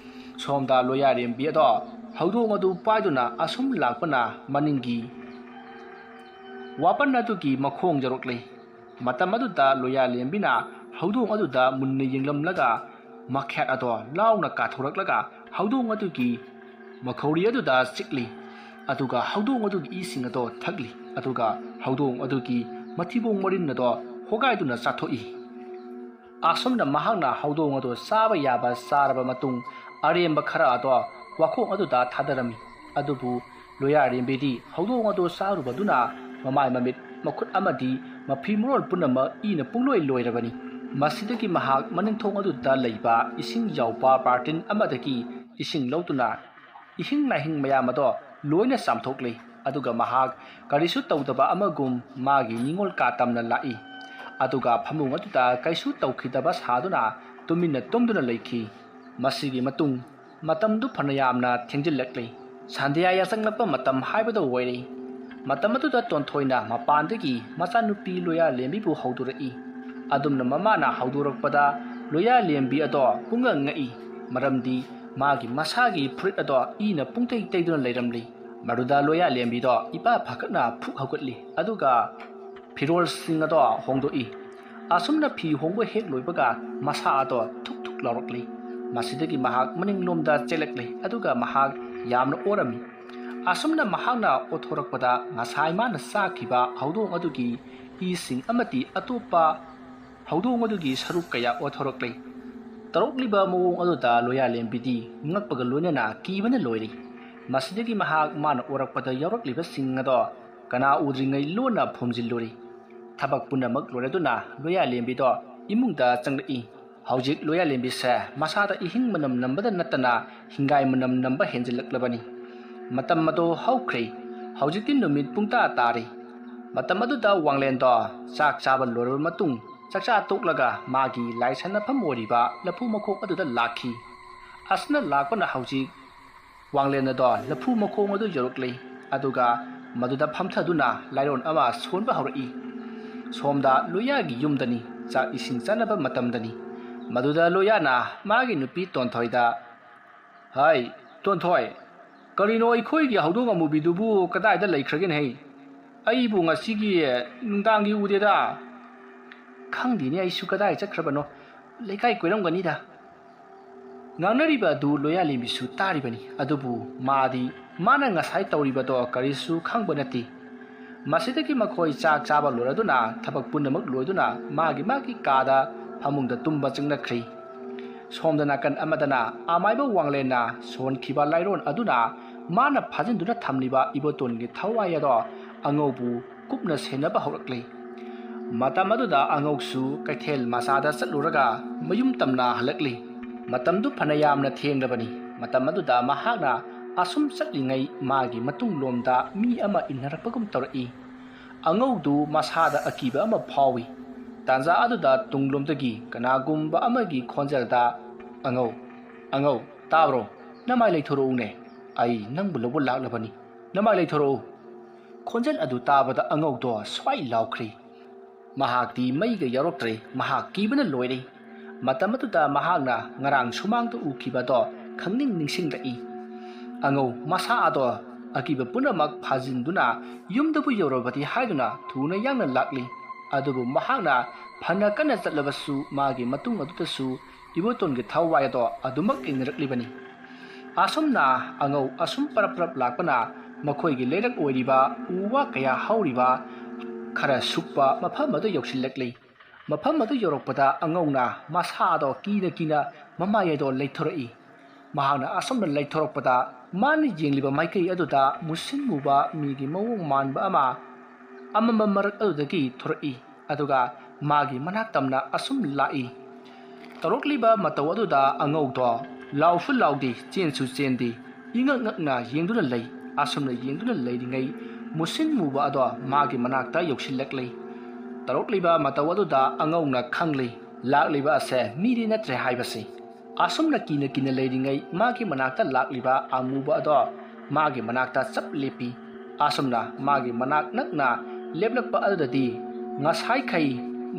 ꯁꯣꯝꯗ ꯂꯣꯌꯥꯔꯦꯝꯕꯤ ꯑꯗꯣ ꯍꯧꯗꯣꯡ ꯑꯗꯨ ꯄꯥꯏꯗꯨꯅ ꯑꯁꯨꯝ ꯂꯥꯛꯄꯅ ꯃꯅꯤꯡꯒꯤ ꯋꯥꯄꯟ ꯑꯗꯨꯒꯤ ꯃꯈꯣꯡ ꯌꯧꯔꯛꯂꯤ꯫ ꯃꯇꯝ ꯑꯗꯨꯗ ꯂꯣꯌꯥꯂꯦꯝꯕꯤꯅ ꯍꯧꯗꯣꯡ ꯑꯗꯨꯗ ꯃꯨꯟꯅ ꯌꯦꯡꯂꯝꯂꯒ ꯃꯈ꯭ꯌꯥꯠ ꯑꯗꯣ ꯂꯥꯎꯅ ꯀꯥꯊꯣꯔꯛꯂꯒ ꯍꯧꯗꯣꯡ ꯑꯗꯨꯒꯤ ꯃꯈꯧꯔꯤ ꯑꯗꯨꯗ ꯆꯤꯛꯂꯤ꯫ ꯑꯗꯨꯒ ꯍꯧꯗꯣꯡ ꯑꯗꯨꯒꯤ ꯏꯁꯤꯡ ꯑꯗꯣ ꯊꯛꯂꯤ꯫ ꯑꯗꯨꯒ ꯍꯧꯗꯣꯡ ꯑꯗꯨꯒꯤ ꯃꯊꯤꯕꯣꯡ ꯃꯔꯤꯟ ꯑꯗꯣ ꯍꯣꯒꯥꯏꯗꯨꯅ ꯆꯥꯊꯣꯛꯏ꯫ ꯑꯁꯨꯝꯅ ꯃꯍꯥꯛꯅ ꯍꯧꯗꯣꯡ ꯑꯗꯨ ꯆꯥꯕ ꯌꯥꯕ ꯆꯥꯔꯕ ꯃꯇꯨꯡ, ꯑꯔꯦꯝꯕ ꯈꯔ ꯑꯗꯣ ꯋꯥꯈꯣꯡ ꯑꯗꯨꯗ ꯊꯥꯗꯔꯝꯃꯤ꯫ ꯑꯗꯨꯕꯨ ꯂꯣꯌꯥꯔꯦꯝꯕꯤꯗꯤ ꯍꯧꯗꯣꯡ ꯑꯗꯨ ꯆꯥꯔꯨꯕꯗꯨꯅ ꯃꯃꯥꯏ ꯃꯃꯤꯠ, ꯃꯈꯨꯠ ꯑꯃꯗꯤ ꯃꯐꯤ ꯃꯔꯣꯜ ꯄꯨꯝꯅꯃꯛ ꯏꯅ ꯄꯨꯡꯂꯣꯏ ꯂꯣꯏꯔꯕꯅꯤ꯫ ꯃꯁꯤꯗꯒꯤ ꯃꯍꯥꯛ ꯃꯅꯤꯡꯊꯣꯡ ꯑꯗꯨꯗ ꯂꯩꯕ ꯏꯁꯤꯡ ꯌꯥꯎꯕ ꯕꯥꯔꯇꯤꯟ ꯑꯃꯗꯒꯤ ꯏꯁꯤꯡ ꯂꯧꯗꯨꯅ ꯏꯍꯤꯡ ꯂꯥꯏꯍꯤꯡ ꯃꯌꯥꯝ ꯑꯗꯣ ꯂꯣꯏꯅ ꯆꯥꯝꯊꯣꯛꯂꯤ꯫ ꯑꯗꯨꯒ ꯃꯍꯥꯛ ꯀꯔꯤꯁꯨ ꯇꯧꯗꯕ ꯑꯃꯒꯨꯝ ꯃꯥꯒꯤ ꯅꯤꯡꯉꯣꯜ ꯀꯥ ꯇꯝꯅ ꯂꯥꯛꯏ꯫ ꯑꯗꯨꯒ ꯐꯃꯨꯡ ꯑꯗꯨꯗ ꯀꯩꯁꯨ ꯇꯧꯈꯤꯗꯕ ꯁꯥꯗꯨꯅ ꯇꯨꯃꯤꯟꯅ ꯇꯨꯝꯗꯨꯅ ꯂꯩꯈꯤ꯫ ꯃꯁꯤꯒꯤ ꯃꯇꯨꯡ ꯃꯇꯝꯗꯨ ꯐꯅ ꯌꯥꯝꯅ ꯊꯦꯡꯖꯤꯜꯂꯛꯂꯤ꯫ ꯁꯟꯙ꯭ꯌꯥ ꯌꯥꯆꯪꯂꯛꯄ ꯃꯇꯝ ꯍꯥꯏꯕꯗꯨ ꯑꯣꯏꯔꯦ꯫ ꯃꯇꯝ ꯑꯗꯨꯗ ꯇꯣꯟꯊꯣꯏꯅ ꯃꯄꯥꯟꯗꯒꯤ ꯃꯆꯥꯅꯨꯄꯤ ꯂꯣꯌꯥꯂꯦꯝꯕꯤꯕꯨ ꯍꯧꯗꯣꯔꯛꯏ꯫ ꯑꯗꯨꯝꯅ ꯃꯃꯥꯅ ꯍꯧꯗꯣꯔꯛꯄꯗ ꯂꯣꯌꯥ ꯂꯦꯝꯕꯤ ꯑꯗꯣ ꯄꯨꯡꯉꯛ ꯉꯛꯏ, ꯃꯔꯝꯗꯤ ꯃꯥꯒꯤ ꯃꯁꯥꯒꯤ ꯐꯨꯔꯤꯠ ꯑꯗꯣ ꯏꯅ ꯄꯨꯡꯇꯩ ꯇꯩꯗꯨꯅ ꯂꯩꯔꯝꯂꯤ꯫ ꯃꯗꯨꯗ ꯂꯣꯌꯥ ꯂꯦꯝꯕꯤꯗꯣ ꯏꯄꯥ ꯐꯥꯈꯠꯅ ꯐꯨꯛ ꯍꯧꯒꯠꯂꯤ, ꯑꯗꯨꯒ ꯐꯤꯔꯣꯜꯁꯤꯡ ꯑꯗꯣ ꯍꯣꯡꯗꯣꯛꯏ꯫ ꯑꯁꯨꯝꯅ ꯐꯤ ꯍꯣꯡꯕ ꯍꯦꯛ ꯂꯣꯏꯕꯒ ꯃꯁꯥ ꯑꯗꯣ ꯊꯨꯛ ꯊꯨꯛ ꯂꯥꯎꯔꯛꯂꯤ꯫ ꯃꯁꯤꯗꯒꯤ ꯃꯍꯥꯛ ꯃꯅꯤꯡꯂꯣꯝꯗ ꯆꯦꯜꯂꯛꯂꯤ, ꯑꯗꯨꯒ ꯃꯍꯥꯛ ꯌꯥꯝꯅ ꯑꯣꯔꯝꯃꯤ꯫ ꯑꯁꯨꯝꯅ ꯃꯍꯥꯛꯅ ꯑꯣꯊꯣꯔꯛꯄꯗ ꯉꯁꯥꯏ ꯃꯥꯅ ꯆꯥꯈꯤꯕ ꯍꯧꯗꯣꯡ ꯑꯗꯨꯒꯤ ꯏꯁꯤꯡ ꯑꯃꯗꯤ ꯑꯇꯣꯞꯄ ꯍꯧꯗꯣꯡ ꯑꯗꯨꯒꯤ ꯁꯔꯨꯛ ꯀꯌꯥ ꯑꯣꯊꯣꯔꯛꯂꯤ꯫ ꯇꯧꯔꯛꯂꯤꯕ ꯃꯑꯣꯡ ꯑꯗꯨꯗ ꯂꯣꯌꯥ ꯂꯦꯝꯕꯤꯗꯤ ꯉꯛꯄꯒ ꯂꯣꯏꯅꯅ ꯀꯤꯕꯅ ꯂꯣꯏꯔꯤ꯫ ꯃꯁꯤꯗꯒꯤ ꯃꯍꯥꯛ ꯃꯥꯅ ꯑꯣꯔꯛꯄꯗ ꯌꯥꯎꯔꯛꯂꯤꯕꯁꯤꯡ ꯑꯗꯣ ꯀꯅꯥ ꯎꯗ꯭ꯔꯤꯉꯩ ꯂꯣꯟꯅ ꯐꯨꯝꯖꯤꯜꯂꯨꯔꯤ꯫ ꯊꯕꯛ ꯄꯨꯝꯅꯃꯛ ꯂꯣꯏꯔꯗꯨꯅ ꯂꯣꯌꯥ ꯂꯦꯝꯕꯤꯗꯣ ꯏꯃꯨꯡꯗ ꯆꯪꯂꯛꯏ꯫ ꯍꯧꯖꯤꯛ ꯂꯣꯌꯥ ꯂꯦꯝꯕꯤꯁꯦ ꯃꯁꯥꯗ ꯏꯍꯤꯡ ꯃꯅꯝ ꯅꯝꯕꯗ ꯅꯠꯇꯅ ꯍꯤꯡꯒꯥꯏ ꯃꯅꯝ ꯅꯝꯕ ꯍꯦꯟꯖꯤꯜꯂꯛꯂꯕꯅꯤ꯫ ꯃꯇꯝ ꯑꯗꯨ ꯍꯧꯈ꯭ꯔꯦ꯫ ꯍꯧꯖꯤꯛꯇꯤ ꯅꯨꯃꯤꯠ ꯄꯨꯡꯇꯥ ꯇꯥꯔꯦ꯫ ꯃꯇꯝ ꯑꯗꯨꯗ ꯋꯥꯡꯂꯦꯟꯗꯣ ꯆꯥꯛ ꯆꯥꯕ ꯂꯣꯏꯔꯕ ꯃꯇꯨꯡ ꯆꯥꯛꯆꯥ ꯇꯣꯛꯂꯒ ꯃꯥꯒꯤ ꯂꯥꯏꯁꯥꯟꯅꯐꯝ ꯑꯣꯏꯔꯤꯕ ꯂꯐꯨ ꯃꯈꯣꯡ ꯑꯗꯨꯗ ꯂꯥꯛꯈꯤ꯫ ꯑꯁꯨꯝꯅ ꯂꯥꯛꯄꯅ ꯍꯧꯖꯤꯛ ꯋꯥꯡꯂꯦꯟ ꯑꯗꯣ ꯂꯐꯨ ꯃꯈꯣꯡ ꯑꯗꯨ ꯌꯧꯔꯛꯂꯦ꯫ ꯑꯗꯨꯒ ꯃꯗꯨꯗ ꯐꯝꯊꯗꯨꯅ ꯂꯥꯏꯔꯣꯟ ꯑꯃ ꯁꯣꯟꯕ ꯍꯧꯔꯛꯏ꯫ ꯁꯣꯝꯗ ꯂꯣꯌꯥꯒꯤ ꯌꯨꯝꯗꯅꯤ, ꯆꯥꯛ ꯏꯁꯤꯡ ꯆꯥꯅꯕ ꯃꯇꯝꯗꯅꯤ꯫ ꯃꯗꯨꯗ ꯂꯣꯌꯥꯅ ꯃꯥꯒꯤ ꯅꯨꯄꯤ ꯇꯣꯟꯊꯣꯏꯗ, "ꯍꯥꯏ, ꯇꯣꯟꯊꯣꯏ, ꯀꯔꯤꯅꯣ ꯑꯩꯈꯣꯏꯒꯤ ꯍꯧꯗꯣꯡ ꯑꯃꯨꯕꯤꯗꯨꯕꯨ ꯀꯗꯥꯏꯗ ꯂꯩꯈ꯭ꯔꯒꯦꯅꯦ? ꯑꯩꯕꯨ ꯉꯁꯤꯒꯤ ꯅꯨꯡꯗꯥꯡꯒꯤ ꯎꯗꯦꯗ꯫ ꯈꯪꯗꯦꯅꯦ ꯑꯩꯁꯨ ꯀꯗꯥꯏ ꯆꯠꯈ꯭ꯔꯕꯅꯣ, ꯂꯩꯀꯥꯏ ꯀꯣꯏꯔꯝꯒꯅꯤꯗ"꯫ ꯉꯥꯡꯅꯔꯤꯕ ꯑꯗꯨ ꯂꯣꯌꯥꯂꯦꯝꯕꯤꯁꯨ ꯇꯥꯔꯤꯕꯅꯤ, ꯑꯗꯨꯕꯨ ꯃꯥꯗꯤ ꯃꯥꯅ ꯉꯁꯥꯏ ꯇꯧꯔꯤꯕꯗꯣ ꯀꯔꯤꯁꯨ ꯈꯪꯕ ꯅꯠꯇꯦ꯫ ꯃꯁꯤꯗꯒꯤ ꯃꯈꯣꯏ ꯆꯥꯛ ꯆꯥꯕ ꯂꯣꯏꯔꯗꯨꯅ ꯊꯕꯛ ꯄꯨꯝꯅꯃꯛ ꯂꯣꯏꯗꯨꯅ ꯃꯥꯒꯤ ꯃꯥꯒꯤ ꯀꯥꯗ ꯐꯃꯨꯡꯗ ꯇꯨꯝꯕ ꯆꯪꯅꯈ꯭ꯔꯦ꯫ ꯁꯣꯝꯗ ꯅꯥꯀꯟ ꯑꯃꯗꯅ ꯑꯃꯥꯏꯕ ꯋꯥꯡꯂꯦꯟꯅ ꯁꯣꯟꯈꯤꯕ ꯂꯥꯏꯔꯣꯟ ꯑꯗꯨꯅ ꯃꯥꯅ ꯐꯥꯖꯤꯟꯗꯨꯅ ꯊꯝꯂꯤꯕ ꯏꯕꯣꯇꯣꯟꯒꯤ ꯊꯋꯥꯏ ꯑꯗꯣ ꯑꯉꯧꯕꯨ ꯀꯨꯞꯅ ꯁꯦꯟꯅꯕ ꯍꯧꯔꯛꯂꯤ꯫ ꯃꯇꯝ ꯑꯗꯨꯗ ꯑꯉꯧꯁꯨ ꯀꯩꯊꯦꯜ ꯃꯆꯥꯗ ꯆꯠꯂꯨꯔꯒ ꯃꯌꯨꯝ ꯇꯝꯅ ꯍꯜꯂꯛꯂꯤ꯫ ꯃꯇꯝꯗꯨ ꯐꯅ ꯌꯥꯝꯅ ꯊꯦꯡꯂꯕꯅꯤ꯫ ꯃꯇꯝ ꯑꯗꯨꯗ ꯃꯍꯥꯛꯅ ꯑꯁꯨꯝ ꯆꯠꯂꯤꯉꯩ ꯃꯥꯒꯤ ꯃꯇꯨꯡꯂꯣꯝꯗ ꯃꯤ ꯑꯃ ꯏꯟꯅꯔꯛꯄꯒꯨꯝ ꯇꯧꯔꯛꯏ꯫ ꯑꯉꯧꯗꯨ ꯃꯁꯥꯗ ꯑꯀꯤꯕ ꯑꯃ ꯐꯥꯎꯏ꯫ ꯇꯥꯟꯖꯥ ꯑꯗꯨꯗ ꯇꯨꯡꯂꯣꯝꯗꯒꯤ ꯀꯅꯥꯒꯨꯝꯕ ꯑꯃꯒꯤ ꯈꯣꯟꯖꯦꯜꯗ, "ꯑꯉꯧ, ꯑꯉꯧ, ꯇꯥꯕ꯭ꯔꯣ? ꯅꯃꯥꯏ ꯂꯩꯊꯣꯔꯛꯎꯅꯦ꯫ ꯑꯩ ꯅꯪꯕꯨ ꯂꯧꯕ ꯂꯥꯛꯂꯕꯅꯤ꯫ ꯅꯃꯥꯏ ꯂꯩꯊꯣꯔꯛꯎ!" ꯈꯣꯟꯖꯦꯜ ꯑꯗꯨ ꯇꯥꯕꯗ ꯑꯉꯧꯗꯣ ꯁ꯭ꯋꯥꯏ ꯂꯥꯎꯈ꯭ꯔꯦ꯫ ꯃꯍꯥꯛꯇꯤ ꯃꯩꯒ ꯌꯥꯎꯔꯛꯇ꯭ꯔꯦ꯫ ꯃꯍꯥꯛ ꯀꯤꯕꯅ ꯂꯣꯏꯔꯦ꯫ ꯃꯇꯝ ꯑꯗꯨꯗ ꯃꯍꯥꯛꯅ ꯉꯔꯥꯡ ꯁꯨꯃꯥꯡꯗ ꯎꯈꯤꯕꯗꯣ ꯈꯪꯅꯤꯡ ꯅꯤꯡꯁꯤꯡꯂꯛꯏ꯫ ꯑꯉꯧ ꯃꯁꯥ ꯑꯗꯣ ꯑꯀꯤꯕ ꯄꯨꯝꯅꯃꯛ ꯐꯥꯖꯤꯟꯗꯨꯅ ꯌꯨꯝꯗꯕꯨ ꯌꯧꯔꯕꯗꯤ ꯍꯥꯏꯗꯨꯅ ꯊꯨꯅ ꯌꯥꯡꯅ ꯂꯥꯛꯂꯤ꯫ ꯑꯗꯨꯕꯨ ꯃꯍꯥꯛꯅ ꯐꯅ ꯀꯟꯅ ꯆꯠꯂꯕꯁꯨ ꯃꯥꯒꯤ ꯃꯇꯨꯡ ꯑꯗꯨꯗꯁꯨ ꯏꯕꯣꯇꯣꯟꯒꯤ ꯊꯋꯥꯏ ꯑꯗꯣ ꯑꯗꯨꯃꯛ ꯏꯟꯅꯔꯛꯂꯤꯕꯅꯤ꯫ ꯑꯁꯨꯝꯅ ꯑꯉꯧ ꯑꯁꯨꯝ ꯄꯔꯞ ꯄꯔꯞ ꯂꯥꯛꯄꯅ ꯃꯈꯣꯏꯒꯤ ꯂꯩꯔꯛ ꯑꯣꯏꯔꯤꯕ ꯎ ꯋꯥ ꯀꯌꯥ ꯍꯧꯔꯤꯕ ꯈꯔ ꯁꯨꯛꯄ ꯃꯐꯝ ꯑꯗꯨ ꯌꯧꯁꯤꯜꯂꯛꯂꯤ꯫ ꯃꯐꯝ ꯑꯗꯨ ꯌꯧꯔꯛꯄꯗ ꯑꯉꯧꯅ ꯃꯁꯥ ꯑꯗꯣ ꯀꯤꯅ ꯀꯤꯅ ꯃꯃꯥꯏ ꯑꯗꯣ ꯂꯩꯊꯣꯔꯛꯏ꯫ ꯃꯍꯥꯛꯅ ꯑꯁꯨꯝꯅ ꯂꯩꯊꯣꯔꯛꯄꯗ ꯃꯥꯅ ꯌꯦꯡꯂꯤꯕ ꯃꯥꯏꯀꯩ ꯑꯗꯨꯗ ꯃꯨꯁꯤꯟ ꯃꯨꯕ ꯃꯤꯒꯤ ꯃꯑꯣꯡ ꯃꯥꯟꯕ ꯑꯃ ꯑꯃꯝꯕ ꯃꯔꯛ ꯑꯗꯨꯗꯒꯤ ꯊꯣꯔꯛꯏ꯫ ꯑꯗꯨꯒ ꯃꯥꯒꯤ ꯃꯅꯥꯛ ꯇꯝꯅ ꯑꯁꯨꯝ ꯂꯥꯛꯏ꯫ ꯇꯧꯔꯛꯂꯤꯕ ꯃꯇꯧ ꯑꯗꯨꯗ ꯑꯉꯧꯗꯣ ꯂꯥꯎꯁꯨ ꯂꯥꯎꯗꯦ, ꯆꯦꯟꯁꯨ ꯆꯦꯟꯗꯦ, ꯏꯉꯛ ꯉꯛꯅ ꯌꯦꯡꯗꯨꯅ ꯂꯩ꯫ ꯑꯁꯨꯝꯅ ꯌꯦꯡꯗꯨꯅ ꯂꯩꯔꯤꯉꯩ ꯃꯨꯁꯤꯟ ꯃꯨꯕ ꯑꯗꯣ ꯃꯥꯒꯤ ꯃꯅꯥꯛꯇ ꯌꯧꯁꯤꯜꯂꯛꯂꯤ꯫ ꯇꯧꯔꯛꯂꯤꯕ ꯃꯇꯧ ꯑꯗꯨꯗ ꯑꯉꯧꯅ ꯈꯪꯂꯤ, ꯂꯥꯛꯂꯤꯕ ꯑꯁꯦ ꯃꯤꯗꯤ ꯅꯠꯇ꯭ꯔꯦ ꯍꯥꯏꯕꯁꯤ꯫ ꯑꯁꯨꯝꯅ ꯀꯤꯅ ꯀꯤꯅ ꯂꯩꯔꯤꯉꯩ ꯃꯥꯒꯤ ꯃꯅꯥꯛꯇ ꯂꯥꯛꯂꯤꯕ ꯑꯃꯨꯕ ꯑꯗꯣ ꯃꯥꯒꯤ ꯃꯅꯥꯛꯇ ꯆꯞ ꯂꯦꯞꯄꯤ꯫ ꯑꯁꯨꯝꯅ ꯃꯥꯒꯤ ꯃꯅꯥꯛ ꯅꯛꯅ ꯂꯦꯞꯂꯛꯄ ꯑꯗꯨꯗꯗꯤ ꯉꯁꯥꯏꯈꯩ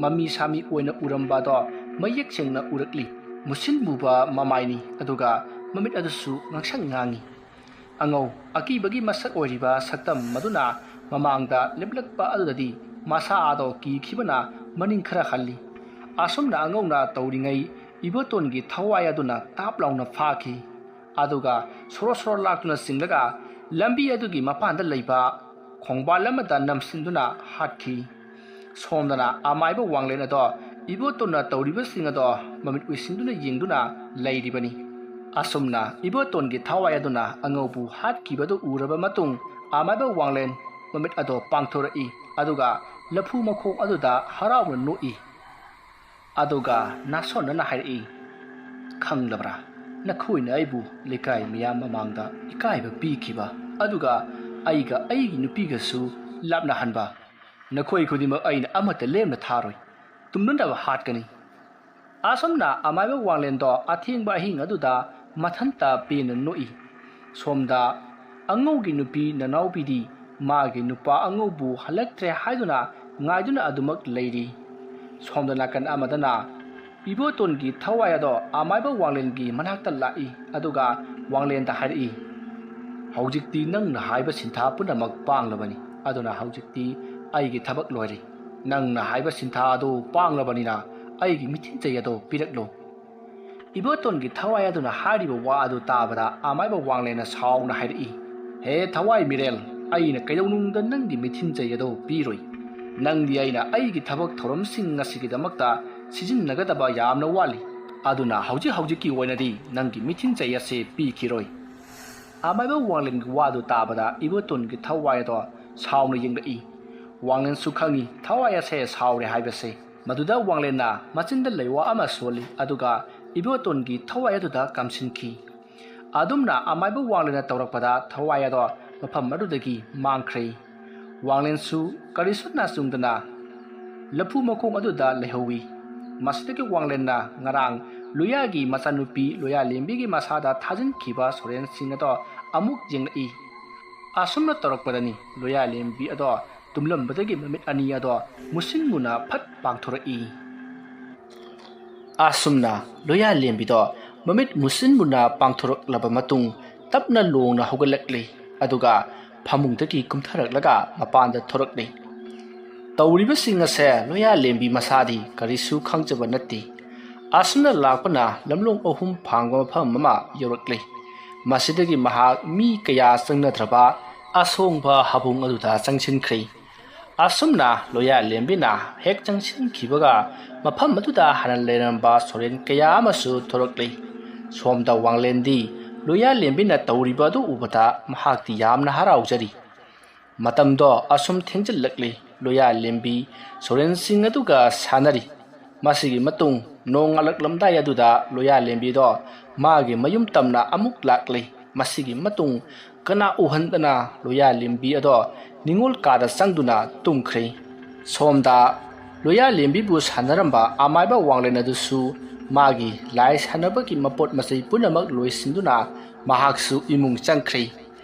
ꯃꯃꯤ ꯁꯥꯃꯤ ꯑꯣꯏꯅ ꯎꯔꯝꯕ ꯑꯗꯣ ꯃꯌꯦꯛ ꯁꯦꯡꯅ ꯎꯔꯛꯂꯤ꯫ ꯃꯨꯁꯤꯟ ꯃꯨꯕ ꯃꯃꯥꯏꯅꯤ, ꯑꯗꯨꯒ ꯃꯃꯤꯠ ꯑꯗꯨꯁꯨ ꯉꯥꯡꯁꯪ ꯉꯥꯡꯉꯤ꯫ ꯑꯉꯧ ꯑꯀꯤꯕꯒꯤ ꯃꯁꯛ ꯑꯣꯏꯔꯤꯕ ꯁꯛꯇꯝ ꯃꯗꯨꯅ ꯃꯃꯥꯡꯗ ꯂꯦꯞꯂꯛꯄ ꯑꯗꯨꯗꯗꯤ ꯃꯁꯥ ꯑꯗꯣ ꯀꯤꯈꯤꯕꯅ ꯃꯅꯤꯡ ꯈꯔ ꯍꯜꯂꯤ꯫ ꯑꯁꯨꯝꯅ ꯑꯉꯧꯅ ꯇꯧꯔꯤꯉꯩ ꯏꯕꯣꯇꯣꯟꯒꯤ ꯊꯋꯥꯏ ꯑꯗꯨꯅ ꯇꯥꯞ ꯂꯥꯎꯅ ꯐꯥꯈꯤ꯫ ꯑꯗꯨꯒ ꯁꯣꯔꯣ ꯁꯣꯔꯣ ꯂꯥꯛꯇꯨꯅ ꯆꯤꯡꯂꯒ ꯂꯝꯕꯤ ꯑꯗꯨꯒꯤ ꯃꯄꯥꯟꯗ ꯂꯩꯕ ꯈꯣꯡꯕꯥꯜ ꯑꯃꯗ ꯅꯝꯁꯤꯟꯗꯨꯅ ꯍꯥꯠꯈꯤ꯫ ꯁꯣꯝꯗꯅ ꯑꯃꯥꯏꯕ ꯋꯥꯡꯂꯦꯟ ꯑꯗꯣ ꯏꯕꯣꯇꯣꯟꯅ ꯇꯧꯔꯤꯕꯁꯤꯡ ꯑꯗꯣ ꯃꯃꯤꯠ ꯎꯏꯁꯤꯟꯗꯨꯅ ꯌꯦꯡꯗꯨꯅ ꯂꯩꯔꯤꯕꯅꯤ꯫ ꯑꯁꯨꯝꯅ ꯏꯕꯣꯇꯣꯟꯒꯤ ꯊꯋꯥꯏ ꯑꯗꯨꯅ ꯑꯉꯧꯕꯨ ꯍꯥꯠꯈꯤꯕꯗꯨ ꯎꯔꯕ ꯃꯇꯨꯡ ꯑꯃꯥꯏꯕ ꯋꯥꯡꯂꯦꯟ ꯃꯃꯤꯠ ꯑꯗꯣ ꯄꯥꯡꯊꯣꯔꯛꯏ, ꯑꯗꯨꯒ ꯂꯐꯨ ꯃꯈꯣꯡ ꯑꯗꯨꯗ ꯍꯔꯥꯎꯅ ꯅꯣꯛꯏ꯫ ꯑꯗꯨꯒ ꯅꯥꯁꯣꯟꯅꯅ ꯍꯥꯏꯔꯛꯏ, "ꯈꯪꯂꯕ꯭ꯔꯥ? ꯅꯈꯣꯏꯅ ꯑꯩꯕꯨ ꯂꯩꯀꯥꯏ ꯃꯤꯌꯥꯝ ꯃꯃꯥꯡꯗ ꯏꯀꯥꯏꯕ ꯄꯤꯈꯤꯕ, ꯑꯗꯨꯒ ꯑꯩꯒ ꯑꯩꯒꯤ ꯅꯨꯄꯤꯒꯁꯨ ꯂꯥꯞꯅꯍꯟꯕ꯫ ꯅꯈꯣꯏ ꯈꯨꯗꯤꯡꯃꯛ ꯑꯩꯅ ꯑꯃꯠꯇ ꯂꯦꯝꯅ ꯊꯥꯔꯣꯏ, ꯇꯨꯝꯅꯅꯕ ꯍꯥꯠꯀꯅꯤ꯫" ꯑꯁꯨꯝꯅ ꯑꯃꯥꯏꯕ ꯋꯥꯡꯂꯦꯟꯗꯣ ꯑꯊꯦꯡꯕ ꯑꯍꯤꯡ ꯑꯗꯨꯗ ꯃꯊꯟꯇ ꯄꯦꯟꯅ ꯅꯣꯛꯏ꯫ ꯁꯣꯝꯗ ꯑꯉꯧꯒꯤ ꯅꯨꯄꯤ ꯅꯅꯥꯎꯕꯤꯗꯤ ꯃꯥꯒꯤ ꯅꯨꯄꯥ ꯑꯉꯧꯕꯨ ꯍꯜꯂꯛꯇ꯭ꯔꯦ ꯍꯥꯏꯗꯨꯅ ꯉꯥꯏꯗꯨꯅ ꯑꯗꯨꯃꯛ ꯂꯩꯔꯤ꯫ ꯁꯣꯝꯗ ꯅꯥꯀꯟ ꯑꯃꯗꯅ ꯏꯕꯣꯇꯣꯟꯒꯤ ꯊꯋꯥꯏ ꯑꯗꯣ ꯑꯃꯥꯏꯕ ꯋꯥꯡꯂꯦꯟꯒꯤ ꯃꯅꯥꯛꯇ ꯂꯥꯛꯏ, ꯑꯗꯨꯒ ꯋꯥꯡꯂꯦꯟꯗ ꯍꯥꯏꯔꯛꯏ, "ꯍꯧꯖꯤꯛꯇꯤ ꯅꯪꯅ ꯍꯥꯏꯕ ꯁꯤꯟꯊꯥ ꯄꯨꯝꯅꯃꯛ ꯄꯥꯡꯂꯕꯅꯤ, ꯑꯗꯨꯅ ꯍꯧꯖꯤꯛꯇꯤ ꯑꯩꯒꯤ ꯊꯕꯛ ꯂꯣꯏꯔꯦ꯫ ꯅꯪꯅ ꯍꯥꯏꯕ ꯁꯤꯟꯊꯥ ꯑꯗꯨ ꯄꯥꯡꯂꯕꯅꯤꯅ ꯑꯩꯒꯤ ꯃꯤꯊꯤꯟꯆꯩ ꯑꯗꯣ ꯄꯤꯔꯛꯂꯣ꯫" ꯏꯕꯣꯇꯣꯟꯒꯤ ꯊꯋꯥꯏ ꯑꯗꯨꯅ ꯍꯥꯏꯔꯤꯕ ꯋꯥ ꯑꯗꯨ ꯇꯥꯕꯗ ꯑꯃꯥꯏꯕ ꯋꯥꯡꯂꯦꯟꯅ ꯁꯥꯎꯅ ꯍꯥꯏꯔꯛꯏ, "ꯍꯦ ꯊꯋꯥꯏ ꯃꯤꯔꯦꯜ, ꯑꯩꯅ ꯀꯩꯗꯧꯅꯨꯡꯗ ꯅꯪꯒꯤ ꯃꯤꯊꯤꯟꯆꯩ ꯑꯗꯨ ꯄꯤꯔꯣꯏ꯫ ꯅꯪꯗꯤ ꯑꯩꯅ ꯑꯩꯒꯤ ꯊꯕꯛ ꯊꯧꯔꯝꯁꯤꯡ ꯑꯁꯤꯒꯤꯗꯃꯛꯇ ꯁꯤꯖꯤꯟꯅꯒꯗꯕ ꯌꯥꯝꯅ ꯋꯥꯠꯂꯤ, ꯑꯗꯨꯅ ꯍꯧꯖꯤꯛ ꯍꯧꯖꯤꯛꯀꯤ ꯑꯣꯏꯅꯗꯤ ꯅꯪꯒꯤ ꯃꯤꯊꯤꯟꯆꯩ ꯑꯁꯤ ꯄꯤꯈꯤꯔꯣꯏ꯫" ꯑꯃꯥꯏꯕ ꯋꯥꯡꯂꯦꯟꯒꯤ ꯋꯥꯗꯨ ꯇꯥꯕꯗ ꯏꯕꯣꯇꯣꯟꯒꯤ ꯊꯋꯥꯏ ꯑꯗꯣ ꯁꯥꯎꯅ ꯌꯦꯡꯂꯛꯏ꯫ ꯋꯥꯡꯂꯦꯟꯁꯨ ꯈꯪꯏ ꯊꯋꯥꯏ ꯑꯁꯦ ꯁꯥꯎꯔꯦ ꯍꯥꯏꯕꯁꯦ꯫ ꯃꯗꯨꯗ ꯋꯥꯡꯂꯦꯟꯅ ꯃꯆꯤꯟꯗ ꯂꯩꯋꯥ ꯑꯃ ꯁꯣꯜꯂꯤ, ꯑꯗꯨꯒ ꯏꯕꯣꯇꯣꯟꯒꯤ ꯊꯋꯥꯏ ꯑꯗꯨꯗ ꯀꯥꯝꯁꯤꯟꯈꯤ꯫ ꯑꯗꯨꯝꯅ ꯑꯃꯥꯏꯕ ꯋꯥꯡꯂꯦꯟꯅ ꯇꯧꯔꯛꯄꯗ ꯊꯋꯥꯏ ꯑꯗꯣ ꯃꯐꯝ ꯑꯗꯨꯗꯒꯤ ꯃꯥꯡꯈ꯭ꯔꯦ꯫ ꯋꯥꯡꯂꯦꯟꯁꯨ ꯀꯔꯤꯁꯨ ꯅꯥꯆꯨꯡꯗꯅ ꯂꯐꯨ ꯃꯈꯣꯡ ꯑꯗꯨꯗ ꯂꯩꯍꯧꯏ꯫ ꯃꯁꯤꯗꯒꯤ ꯋꯥꯡꯂꯦꯟꯅ ꯉꯔꯥꯡ ꯂꯣꯌꯥꯒꯤ ꯃꯆꯥꯅꯨꯄꯤ ꯂꯣꯌꯥꯂꯦꯝꯕꯤꯒꯤ ꯃꯁꯥꯗ ꯊꯥꯖꯤꯟꯈꯤꯕ ꯁꯣꯔꯦꯟꯁꯤꯡ ꯑꯗꯣ ꯑꯃꯨꯛ ꯌꯦꯡꯂꯛꯏ꯫ ꯑꯁꯨꯝꯅ ꯇꯧꯔꯛꯄꯗꯅꯤ ꯂꯣꯌꯥꯂꯦꯝꯕꯤ ꯑꯗꯣ ꯇꯨꯝꯂꯝꯕꯗꯒꯤ ꯃꯃꯤꯠ ꯑꯅꯤ ꯑꯗꯣ ꯃꯨꯁꯤꯟ ꯃꯨꯅ ꯐꯠ ꯄꯥꯡꯊꯣꯔꯛꯏ꯫ ꯑꯁꯨꯝꯅ ꯂꯣꯌꯥꯂꯦꯝꯕꯤꯗꯣ ꯃꯃꯤꯠ ꯃꯨꯁꯤꯟ ꯃꯨꯅ ꯄꯥꯡꯊꯣꯔꯛꯂꯕ ꯃꯇꯨꯡ, ꯇꯞꯅ ꯂꯣꯡꯅ ꯍꯧꯒꯠꯂꯛꯂꯤ, ꯑꯗꯨꯒ ꯐꯃꯨꯡꯗꯒꯤ ꯀꯨꯝꯊꯔꯛꯂꯒ ꯃꯄꯥꯟꯗ ꯊꯣꯔꯛꯂꯤ꯫ ꯇꯧꯔꯤꯕꯁꯤꯡ ꯑꯁꯦ ꯂꯣꯌꯥꯂꯦꯝꯕꯤ ꯃꯁꯥꯗꯤ ꯀꯔꯤꯁꯨ ꯈꯪꯖꯕ ꯅꯠꯇꯦ꯫ ꯑꯁꯨꯝꯅ ꯂꯥꯛꯄꯅ ꯂꯝꯂꯣꯡ ꯑꯍꯨꯝ ꯐꯥꯡꯕ ꯃꯐꯝ ꯑꯃ ꯌꯧꯔꯛꯂꯤ꯫ ꯃꯁꯤꯗꯒꯤ ꯃꯍꯥꯛ ꯃꯤ ꯀꯌꯥ ꯆꯪꯅꯗ꯭ꯔꯕ ꯑꯁꯣꯡꯕ ꯍꯥꯕꯨꯡ ꯑꯗꯨꯗ ꯆꯪꯁꯤꯟꯈ꯭ꯔꯦ꯫ ꯑꯁꯨꯝꯅ ꯂꯣꯌꯥꯂꯦꯝꯕꯤꯅ ꯍꯦꯛ ꯆꯪꯁꯤꯟꯈꯤꯕꯒ, ꯃꯐꯝ ꯑꯗꯨꯗ ꯍꯥꯟꯅ ꯂꯩꯔꯝꯕ ꯁꯣꯔꯦꯟ ꯀꯌꯥ ꯑꯃꯁꯨ ꯊꯣꯔꯛꯂꯤ꯫ ꯁꯣꯝꯗ ꯋꯥꯡꯂꯦꯟꯗꯤ ꯂꯣꯌꯥꯂꯦꯝꯕꯤꯅ ꯇꯧꯔꯤꯕ ꯑꯗꯨ ꯎꯕꯗ ꯃꯍꯥꯛꯇꯤ ꯌꯥꯝꯅ ꯍꯔꯥꯎꯖꯔꯤ꯫ ꯃꯇꯝꯗꯣ ꯑꯁꯨꯝ ꯊꯦꯡꯖꯤꯜꯂꯛꯂꯤ꯫ ꯂꯣꯌꯥꯂꯦꯝꯕꯤ ꯁꯣꯔꯦꯟꯁꯤꯡ ꯑꯗꯨꯒ ꯁꯥꯟꯅꯔꯤ꯫ ꯃꯁꯤꯒꯤ ꯃꯇꯨꯡ ꯅꯣꯡꯉꯥꯜꯂꯛꯂꯝꯗꯥꯏ ꯑꯗꯨꯗ ꯂꯣꯌꯥꯂꯦꯝꯕꯤꯗꯣ ꯃꯥꯒꯤ ꯃꯌꯨꯝ ꯇꯝꯅ ꯑꯃꯨꯛ ꯂꯥꯛꯂꯤ꯫ ꯃꯁꯤꯒꯤ ꯃꯇꯨꯡ ꯀꯅꯥ ꯎꯍꯟꯗꯅ ꯂꯣꯌꯥꯂꯦꯝꯕꯤ ꯑꯗꯣ ꯅꯤꯉꯣꯜ ꯀꯥꯗ ꯆꯪꯗꯨꯅ ꯇꯨꯝꯈ꯭ꯔꯦ꯫ ꯁꯣꯝꯗ ꯂꯣꯌꯥꯂꯦꯝꯕꯤꯕꯨ ꯁꯥꯟꯅꯔꯝꯕ ꯑꯃꯥꯏꯕ ꯋꯥꯡꯂꯦꯟ ꯑꯗꯨꯁꯨ ꯃꯥꯒꯤ ꯂꯥꯏ ꯁꯥꯟꯅꯕꯒꯤ ꯃꯄꯣꯠ ꯃꯆꯩ ꯄꯨꯝꯅꯃꯛ ꯂꯣꯏꯁꯤꯟꯗꯨꯅ ꯃꯍꯥꯛꯁꯨ ꯏꯃꯨꯡ ꯆꯪꯈ꯭ꯔꯦ꯫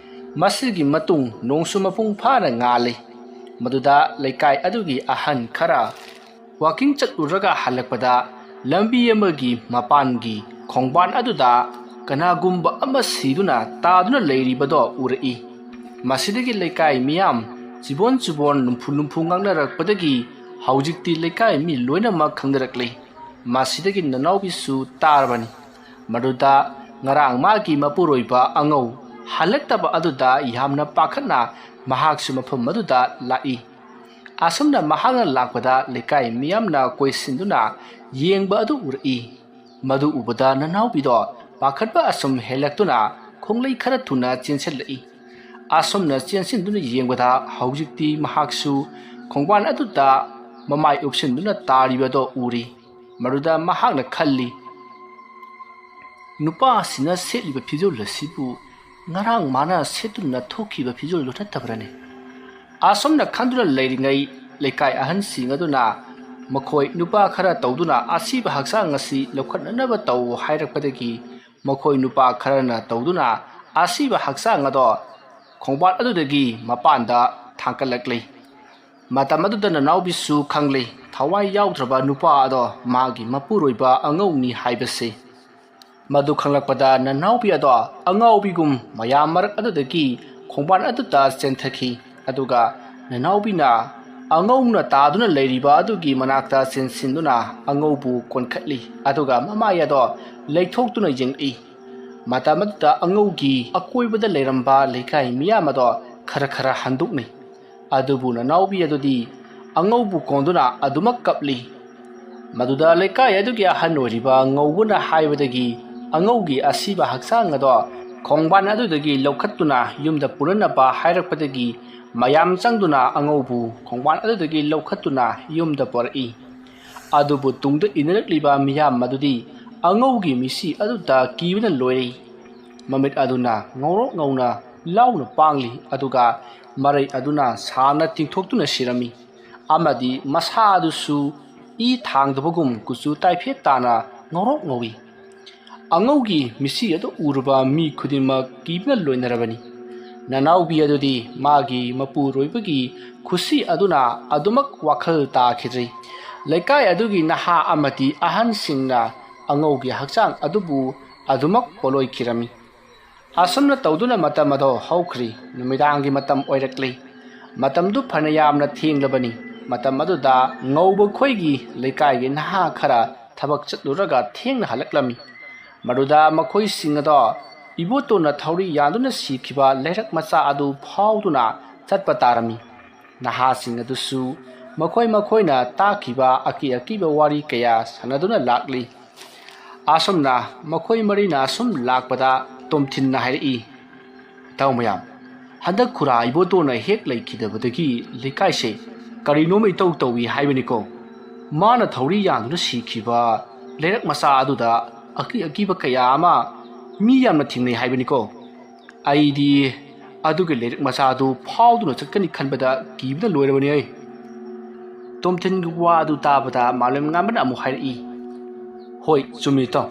ꯃꯁꯤꯒꯤ ꯃꯇꯨꯡ ꯅꯣꯡꯁꯨ ꯃꯄꯨꯡ ꯐꯥꯅ ꯉꯥꯜꯂꯤ꯫ ꯃꯗꯨꯗ ꯂꯩꯀꯥꯏ ꯑꯗꯨꯒꯤ ꯑꯍꯟ ꯈꯔ ꯋꯥꯀꯤꯡ ꯆꯠꯂꯨꯔꯒ ꯍꯜꯂꯛꯄꯗ ꯂꯝꯕꯤ ꯑꯃꯒꯤ ꯃꯄꯥꯟꯒꯤ ꯈꯣꯡꯕꯥꯟ ꯑꯗꯨꯗ ꯀꯅꯥꯒꯨꯝꯕ ꯑꯃ ꯁꯤꯗꯨꯅ ꯇꯥꯗꯨꯅ ꯂꯩꯔꯤꯕꯗꯣ ꯎꯔꯛꯏ꯫ ꯃꯁꯤꯗꯒꯤ ꯂꯩꯀꯥꯏ ꯃꯤꯌꯥꯝ ꯆꯤꯕꯣꯟ ꯆꯤꯕꯣꯟ ꯂꯨꯝꯐꯨ ꯂꯨꯝꯐꯨ ꯉꯥꯡꯅꯔꯛꯄꯗꯒꯤ ꯍꯧꯖꯤꯛꯇꯤ ꯂꯩꯀꯥꯏ ꯃꯤ ꯂꯣꯏꯅꯃꯛ ꯈꯪꯅꯔꯛꯂꯦ꯫ ꯃꯁꯤꯗꯒꯤ ꯅꯅꯥꯎꯕꯤꯁꯨ ꯇꯥꯔꯕꯅꯤ꯫ ꯃꯗꯨꯗ ꯉꯔꯥꯡ ꯃꯥꯒꯤ ꯃꯄꯨꯔꯣꯏꯕ ꯑꯉꯧ ꯍꯜꯂꯛꯇꯕ ꯑꯗꯨꯗ ꯌꯥꯝꯅ ꯄꯥꯈꯠꯅ ꯃꯍꯥꯛꯁꯨ ꯃꯐꯝ ꯑꯗꯨꯗ ꯂꯥꯛꯏ꯫ ꯑꯁꯨꯝꯅ ꯃꯍꯥꯛꯅ ꯂꯥꯛꯄꯗ ꯂꯩꯀꯥꯏ ꯃꯤꯌꯥꯝꯅ ꯀꯣꯏꯁꯤꯟꯗꯨꯅ ꯌꯦꯡꯕ ꯑꯗꯨ ꯎꯔꯛꯏ꯫ ꯃꯗꯨ ꯎꯕꯗ ꯅꯅꯥꯎꯕꯤꯗꯣ ꯄꯥꯈꯠꯄ ꯑꯁꯨꯝ ꯍꯦꯜꯂꯛꯇꯨꯅ ꯈꯣꯡꯂꯩ ꯈꯔ ꯊꯨꯅ ꯆꯦꯟꯁꯤꯜꯂꯛꯏ꯫ ꯑꯁꯨꯝꯅ ꯆꯦꯟꯁꯤꯟꯗꯨꯅ ꯌꯦꯡꯕꯗ ꯍꯧꯖꯤꯛꯇꯤ ꯃꯍꯥꯛꯁꯨ ꯈꯣꯡꯕꯥꯟ ꯑꯗꯨꯗ ꯃꯃꯥꯏ ꯎꯞꯁꯤꯟꯗꯨꯅ ꯇꯥꯔꯤꯕꯗꯣ ꯎꯔꯤ꯫ ꯃꯗꯨꯗ ꯃꯍꯥꯛꯅ ꯈꯜꯂꯤ, "ꯅꯨꯄꯥꯁꯤꯅ ꯁꯦꯠꯂꯤꯕ ꯐꯤꯖꯣꯜ ꯑꯁꯤꯕꯨ ꯉꯔꯥꯡ ꯃꯥꯅ ꯁꯦꯠꯇꯨꯅ ꯊꯣꯛꯈꯤꯕ ꯐꯤꯖꯣꯜꯗꯨ ꯅꯠꯇꯕ꯭ꯔꯅꯦ?" ꯑꯁꯨꯝꯅ ꯈꯟꯗꯨꯅ ꯂꯩꯔꯤꯉꯩ ꯂꯩꯀꯥꯏ ꯑꯍꯟꯁꯤꯡ ꯑꯗꯨꯅ ꯃꯈꯣꯏ ꯅꯨꯄꯥ ꯈꯔ ꯇꯧꯗꯨꯅ ꯑꯁꯤꯕ ꯍꯛꯆꯥꯡ ꯑꯁꯤ ꯂꯧꯈꯠꯅꯅꯕ ꯇꯧ ꯍꯥꯏꯔꯛꯄꯗꯒꯤ ꯃꯈꯣꯏ ꯅꯨꯄꯥ ꯈꯔꯅ ꯇꯧꯗꯨꯅ ꯑꯁꯤꯕ ꯍꯛꯆꯥꯡ ꯑꯗꯣ ꯈꯣꯡꯕꯥꯟ ꯑꯗꯨꯗꯒꯤ ꯃꯄꯥꯟꯗ ꯊꯥꯡꯀꯠꯂꯛꯂꯤ꯫ ꯃꯇꯝ ꯑꯗꯨꯗ ꯅꯅꯥꯎꯕꯤꯁꯨ ꯈꯪꯂꯤ, ꯊꯋꯥꯏ ꯌꯥꯎꯗ꯭ꯔꯕ ꯅꯨꯄꯥ ꯑꯗꯣ ꯃꯥꯒꯤ ꯃꯄꯨꯔꯣꯏꯕ ꯑꯉꯧꯅꯤ ꯍꯥꯏꯕꯁꯤ꯫ ꯃꯗꯨ ꯈꯪꯂꯛꯄꯗ ꯅꯅꯥꯎꯕꯤ ꯑꯗꯣ ꯑꯉꯥꯎꯕꯤꯒꯨꯝ ꯃꯌꯥꯝ ꯃꯔꯛ ꯑꯗꯨꯗꯒꯤ ꯈꯣꯡꯕꯥꯟ ꯑꯗꯨꯗ ꯆꯦꯟꯊꯈꯤ꯫ ꯑꯗꯨꯒ ꯅꯅꯥꯎꯕꯤꯅ ꯑꯉꯧꯅ ꯇꯥꯗꯨꯅ ꯂꯩꯔꯤꯕ ꯑꯗꯨꯒꯤ ꯃꯅꯥꯛꯇ ꯆꯦꯟꯁꯤꯟꯗꯨꯅ ꯑꯉꯧꯕꯨ ꯀꯣꯟꯈꯠꯂꯤ꯫ ꯑꯗꯨꯒ ꯃꯃꯥꯏ ꯑꯗꯣ ꯂꯩꯊꯣꯛꯇꯨꯅ ꯌꯦꯡꯂꯛꯏ꯫ ꯃꯇꯝ ꯑꯗꯨꯗ ꯑꯉꯧꯒꯤ ꯑꯀꯣꯏꯕꯗ ꯂꯩꯔꯝꯕ ꯂꯩꯀꯥꯏ ꯃꯤꯌꯥꯝ ꯑꯗꯣ ꯈꯔ ꯈꯔ ꯍꯟꯗꯣꯛꯅꯩ꯫ ꯑꯗꯨꯕꯨ ꯅꯅꯥꯎꯕꯤ ꯑꯗꯨꯗꯤ ꯑꯉꯧꯕꯨ ꯀꯣꯟꯗꯨꯅ ꯑꯗꯨꯃꯛ ꯀꯞꯂꯤ꯫ ꯃꯗꯨꯗ ꯂꯩꯀꯥꯏ ꯑꯗꯨꯒꯤ ꯑꯍꯟ ꯑꯣꯏꯔꯤꯕ ꯉꯧꯕꯅ ꯍꯥꯏꯕꯗꯒꯤ ꯑꯉꯧꯒꯤ ꯑꯁꯤꯕ ꯍꯛꯆꯥꯡ ꯑꯗꯣ ꯈꯣꯡꯕꯥꯟ ꯑꯗꯨꯗꯒꯤ ꯂꯧꯈꯠꯇꯨꯅ ꯌꯨꯝꯗ ꯄꯨꯔꯅꯕ ꯍꯥꯏꯔꯛꯄꯗꯒꯤ ꯃꯌꯥꯝ ꯆꯪꯗꯨꯅ ꯑꯉꯧꯕꯨ ꯈꯣꯡꯕꯥꯟ ꯑꯗꯨꯗꯒꯤ ꯂꯧꯈꯠꯇꯨꯅ ꯌꯨꯝꯗ ꯄꯨꯔꯛꯏ꯫ ꯑꯗꯨꯕꯨ ꯇꯨꯡꯗ ꯏꯟꯅꯔꯛꯂꯤꯕ ꯃꯤꯌꯥꯝ ꯑꯗꯨꯗꯤ ꯑꯉꯧꯒꯤ ꯃꯤꯁꯤ ꯑꯗꯨꯗ ꯀꯤꯕꯅ ꯂꯣꯏꯔꯦ꯫ ꯃꯃꯤꯠ ꯑꯗꯨꯅ ꯉꯧꯔꯣꯛ ꯉꯧꯅ ꯂꯥꯎꯅ ꯄꯥꯡꯂꯤ, ꯑꯗꯨꯒ ꯃꯔꯩ ꯑꯗꯨꯅ ꯁꯥꯡꯅ ꯇꯤꯡꯊꯣꯛꯇꯨꯅ ꯁꯤꯔꯝꯃꯤ꯫ ꯑꯃꯗꯤ ꯃꯁꯥ ꯑꯗꯨꯁꯨ ꯏ ꯊꯥꯡꯗꯕꯒꯨꯝ ꯀꯨꯆꯨ ꯇꯥꯏꯐꯦꯠ ꯇꯥꯅ ꯉꯧꯔꯣꯛ ꯉꯧꯏ꯫ ꯑꯉꯧꯒꯤ ꯃꯤꯁꯤ ꯑꯗꯨ ꯎꯔꯕ ꯃꯤ ꯈꯨꯗꯤꯡꯃꯛ ꯀꯤꯕꯅ ꯂꯣꯏꯅꯔꯕꯅꯤ꯫ ꯅꯅꯥꯎꯕꯤ ꯑꯗꯨꯗꯤ ꯃꯥꯒꯤ ꯃꯄꯨꯔꯣꯏꯕꯒꯤ ꯈꯨꯁꯤ ꯑꯗꯨꯅ ꯑꯗꯨꯃꯛ ꯋꯥꯈꯜ ꯇꯥꯈꯤꯗ꯭ꯔꯤ꯫ ꯂꯩꯀꯥꯏ ꯑꯗꯨꯒꯤ ꯅꯍꯥ ꯑꯃꯗꯤ ꯑꯍꯟꯁꯤꯡꯅ ꯑꯉꯧꯒꯤ ꯍꯛꯆꯥꯡ ꯑꯗꯨꯕꯨ ꯑꯗꯨꯃꯛ ꯄꯣꯠꯂꯣꯏꯈꯤꯔꯝꯃꯤ꯫ ꯑꯁꯨꯝꯅ ꯇꯧꯗꯨꯅ ꯃꯇꯝ ꯑꯗꯣ ꯍꯧꯈ꯭ꯔꯤ꯫ ꯅꯨꯃꯤꯗꯥꯡꯒꯤ ꯃꯇꯝ ꯑꯣꯏꯔꯛꯂꯤ꯫ ꯃꯇꯝꯗꯨ ꯐꯅ ꯌꯥꯝꯅ ꯊꯦꯡꯂꯕꯅꯤ꯫ ꯃꯇꯝ ꯑꯗꯨꯗ ꯉꯧꯕ ꯈꯣꯏꯒꯤ ꯂꯩꯀꯥꯏꯒꯤ ꯅꯍꯥ ꯈꯔ ꯊꯕꯛ ꯆꯠꯂꯨꯔꯒ ꯊꯦꯡꯅ ꯍꯜꯂꯛꯂꯝꯃꯤ꯫ ꯃꯗꯨꯗ ꯃꯈꯣꯏꯁꯤꯡ ꯑꯗꯣ ꯏꯕꯣꯇꯣꯟꯅ ꯊꯧꯔꯤ ꯌꯥꯟꯗꯨꯅ ꯁꯤꯈꯤꯕ ꯂꯩꯔꯛ ꯃꯆꯥ ꯑꯗꯨ ꯐꯥꯎꯗꯨꯅ ꯆꯠꯄ ꯇꯥꯔꯝꯃꯤ꯫ ꯅꯍꯥꯁꯤꯡ ꯑꯗꯨꯁꯨ ꯃꯈꯣꯏ ꯃꯈꯣꯏꯅ ꯇꯥꯈꯤꯕ ꯑꯀꯤ ꯑꯀꯤꯕ ꯋꯥꯔꯤ ꯀꯌꯥ ꯁꯥꯟꯅꯗꯨꯅ ꯂꯥꯛꯂꯤ꯫ ꯑꯁꯨꯝꯅ ꯃꯈꯣꯏ ꯃꯔꯤꯅ ꯑꯁꯨꯝ ꯂꯥꯛꯄꯗ ꯇꯣꯝꯊꯤꯟꯅ ꯍꯥꯏꯔꯛꯏ, "ꯏꯇꯥꯎ ꯃꯌꯥꯝ, ꯍꯟꯗꯛ ꯈꯨꯔꯥ ꯏꯕꯣꯇꯣꯟꯅ ꯍꯦꯛ ꯂꯩꯈꯤꯗꯕꯗꯒꯤ ꯂꯩꯀꯥꯏꯁꯦ ꯀꯔꯤꯅꯣꯃ ꯏꯇꯧ ꯇꯧꯏ ꯍꯥꯏꯕꯅꯤꯀꯣ꯫ ꯃꯥꯅ ꯊꯧꯔꯤ ꯌꯥꯟꯗꯨꯅ ꯁꯤꯈꯤꯕ ꯂꯩꯔꯛ ꯃꯆꯥ ꯑꯗꯨꯗ ꯑꯀꯤ ꯑꯀꯤꯕ ꯀꯌꯥ ꯑꯃ ꯃꯤ ꯌꯥꯝꯅ ꯊꯦꯡꯅꯩ ꯍꯥꯏꯕꯅꯤꯀꯣ꯫ ꯑꯩꯗꯤ ꯑꯗꯨꯒꯤ ꯂꯩꯔꯛ ꯃꯆꯥ ꯑꯗꯨ ꯐꯥꯎꯗꯨꯅ ꯆꯠꯀꯅꯤ ꯈꯟꯕꯗ ꯀꯤꯕꯅ ꯂꯣꯏꯔꯕꯅꯤ ꯑꯩ꯫" ꯇꯣꯝꯊꯤꯟꯒꯤ ꯋꯥ ꯑꯗꯨ ꯇꯥꯕꯗ ꯃꯥꯂꯦꯝꯉꯥꯟꯕꯅ ꯑꯃꯨꯛ ꯍꯥꯏꯔꯛꯏ, "ꯍꯣꯏ, ꯆꯨꯝꯃꯤ ꯏꯇꯥꯎ,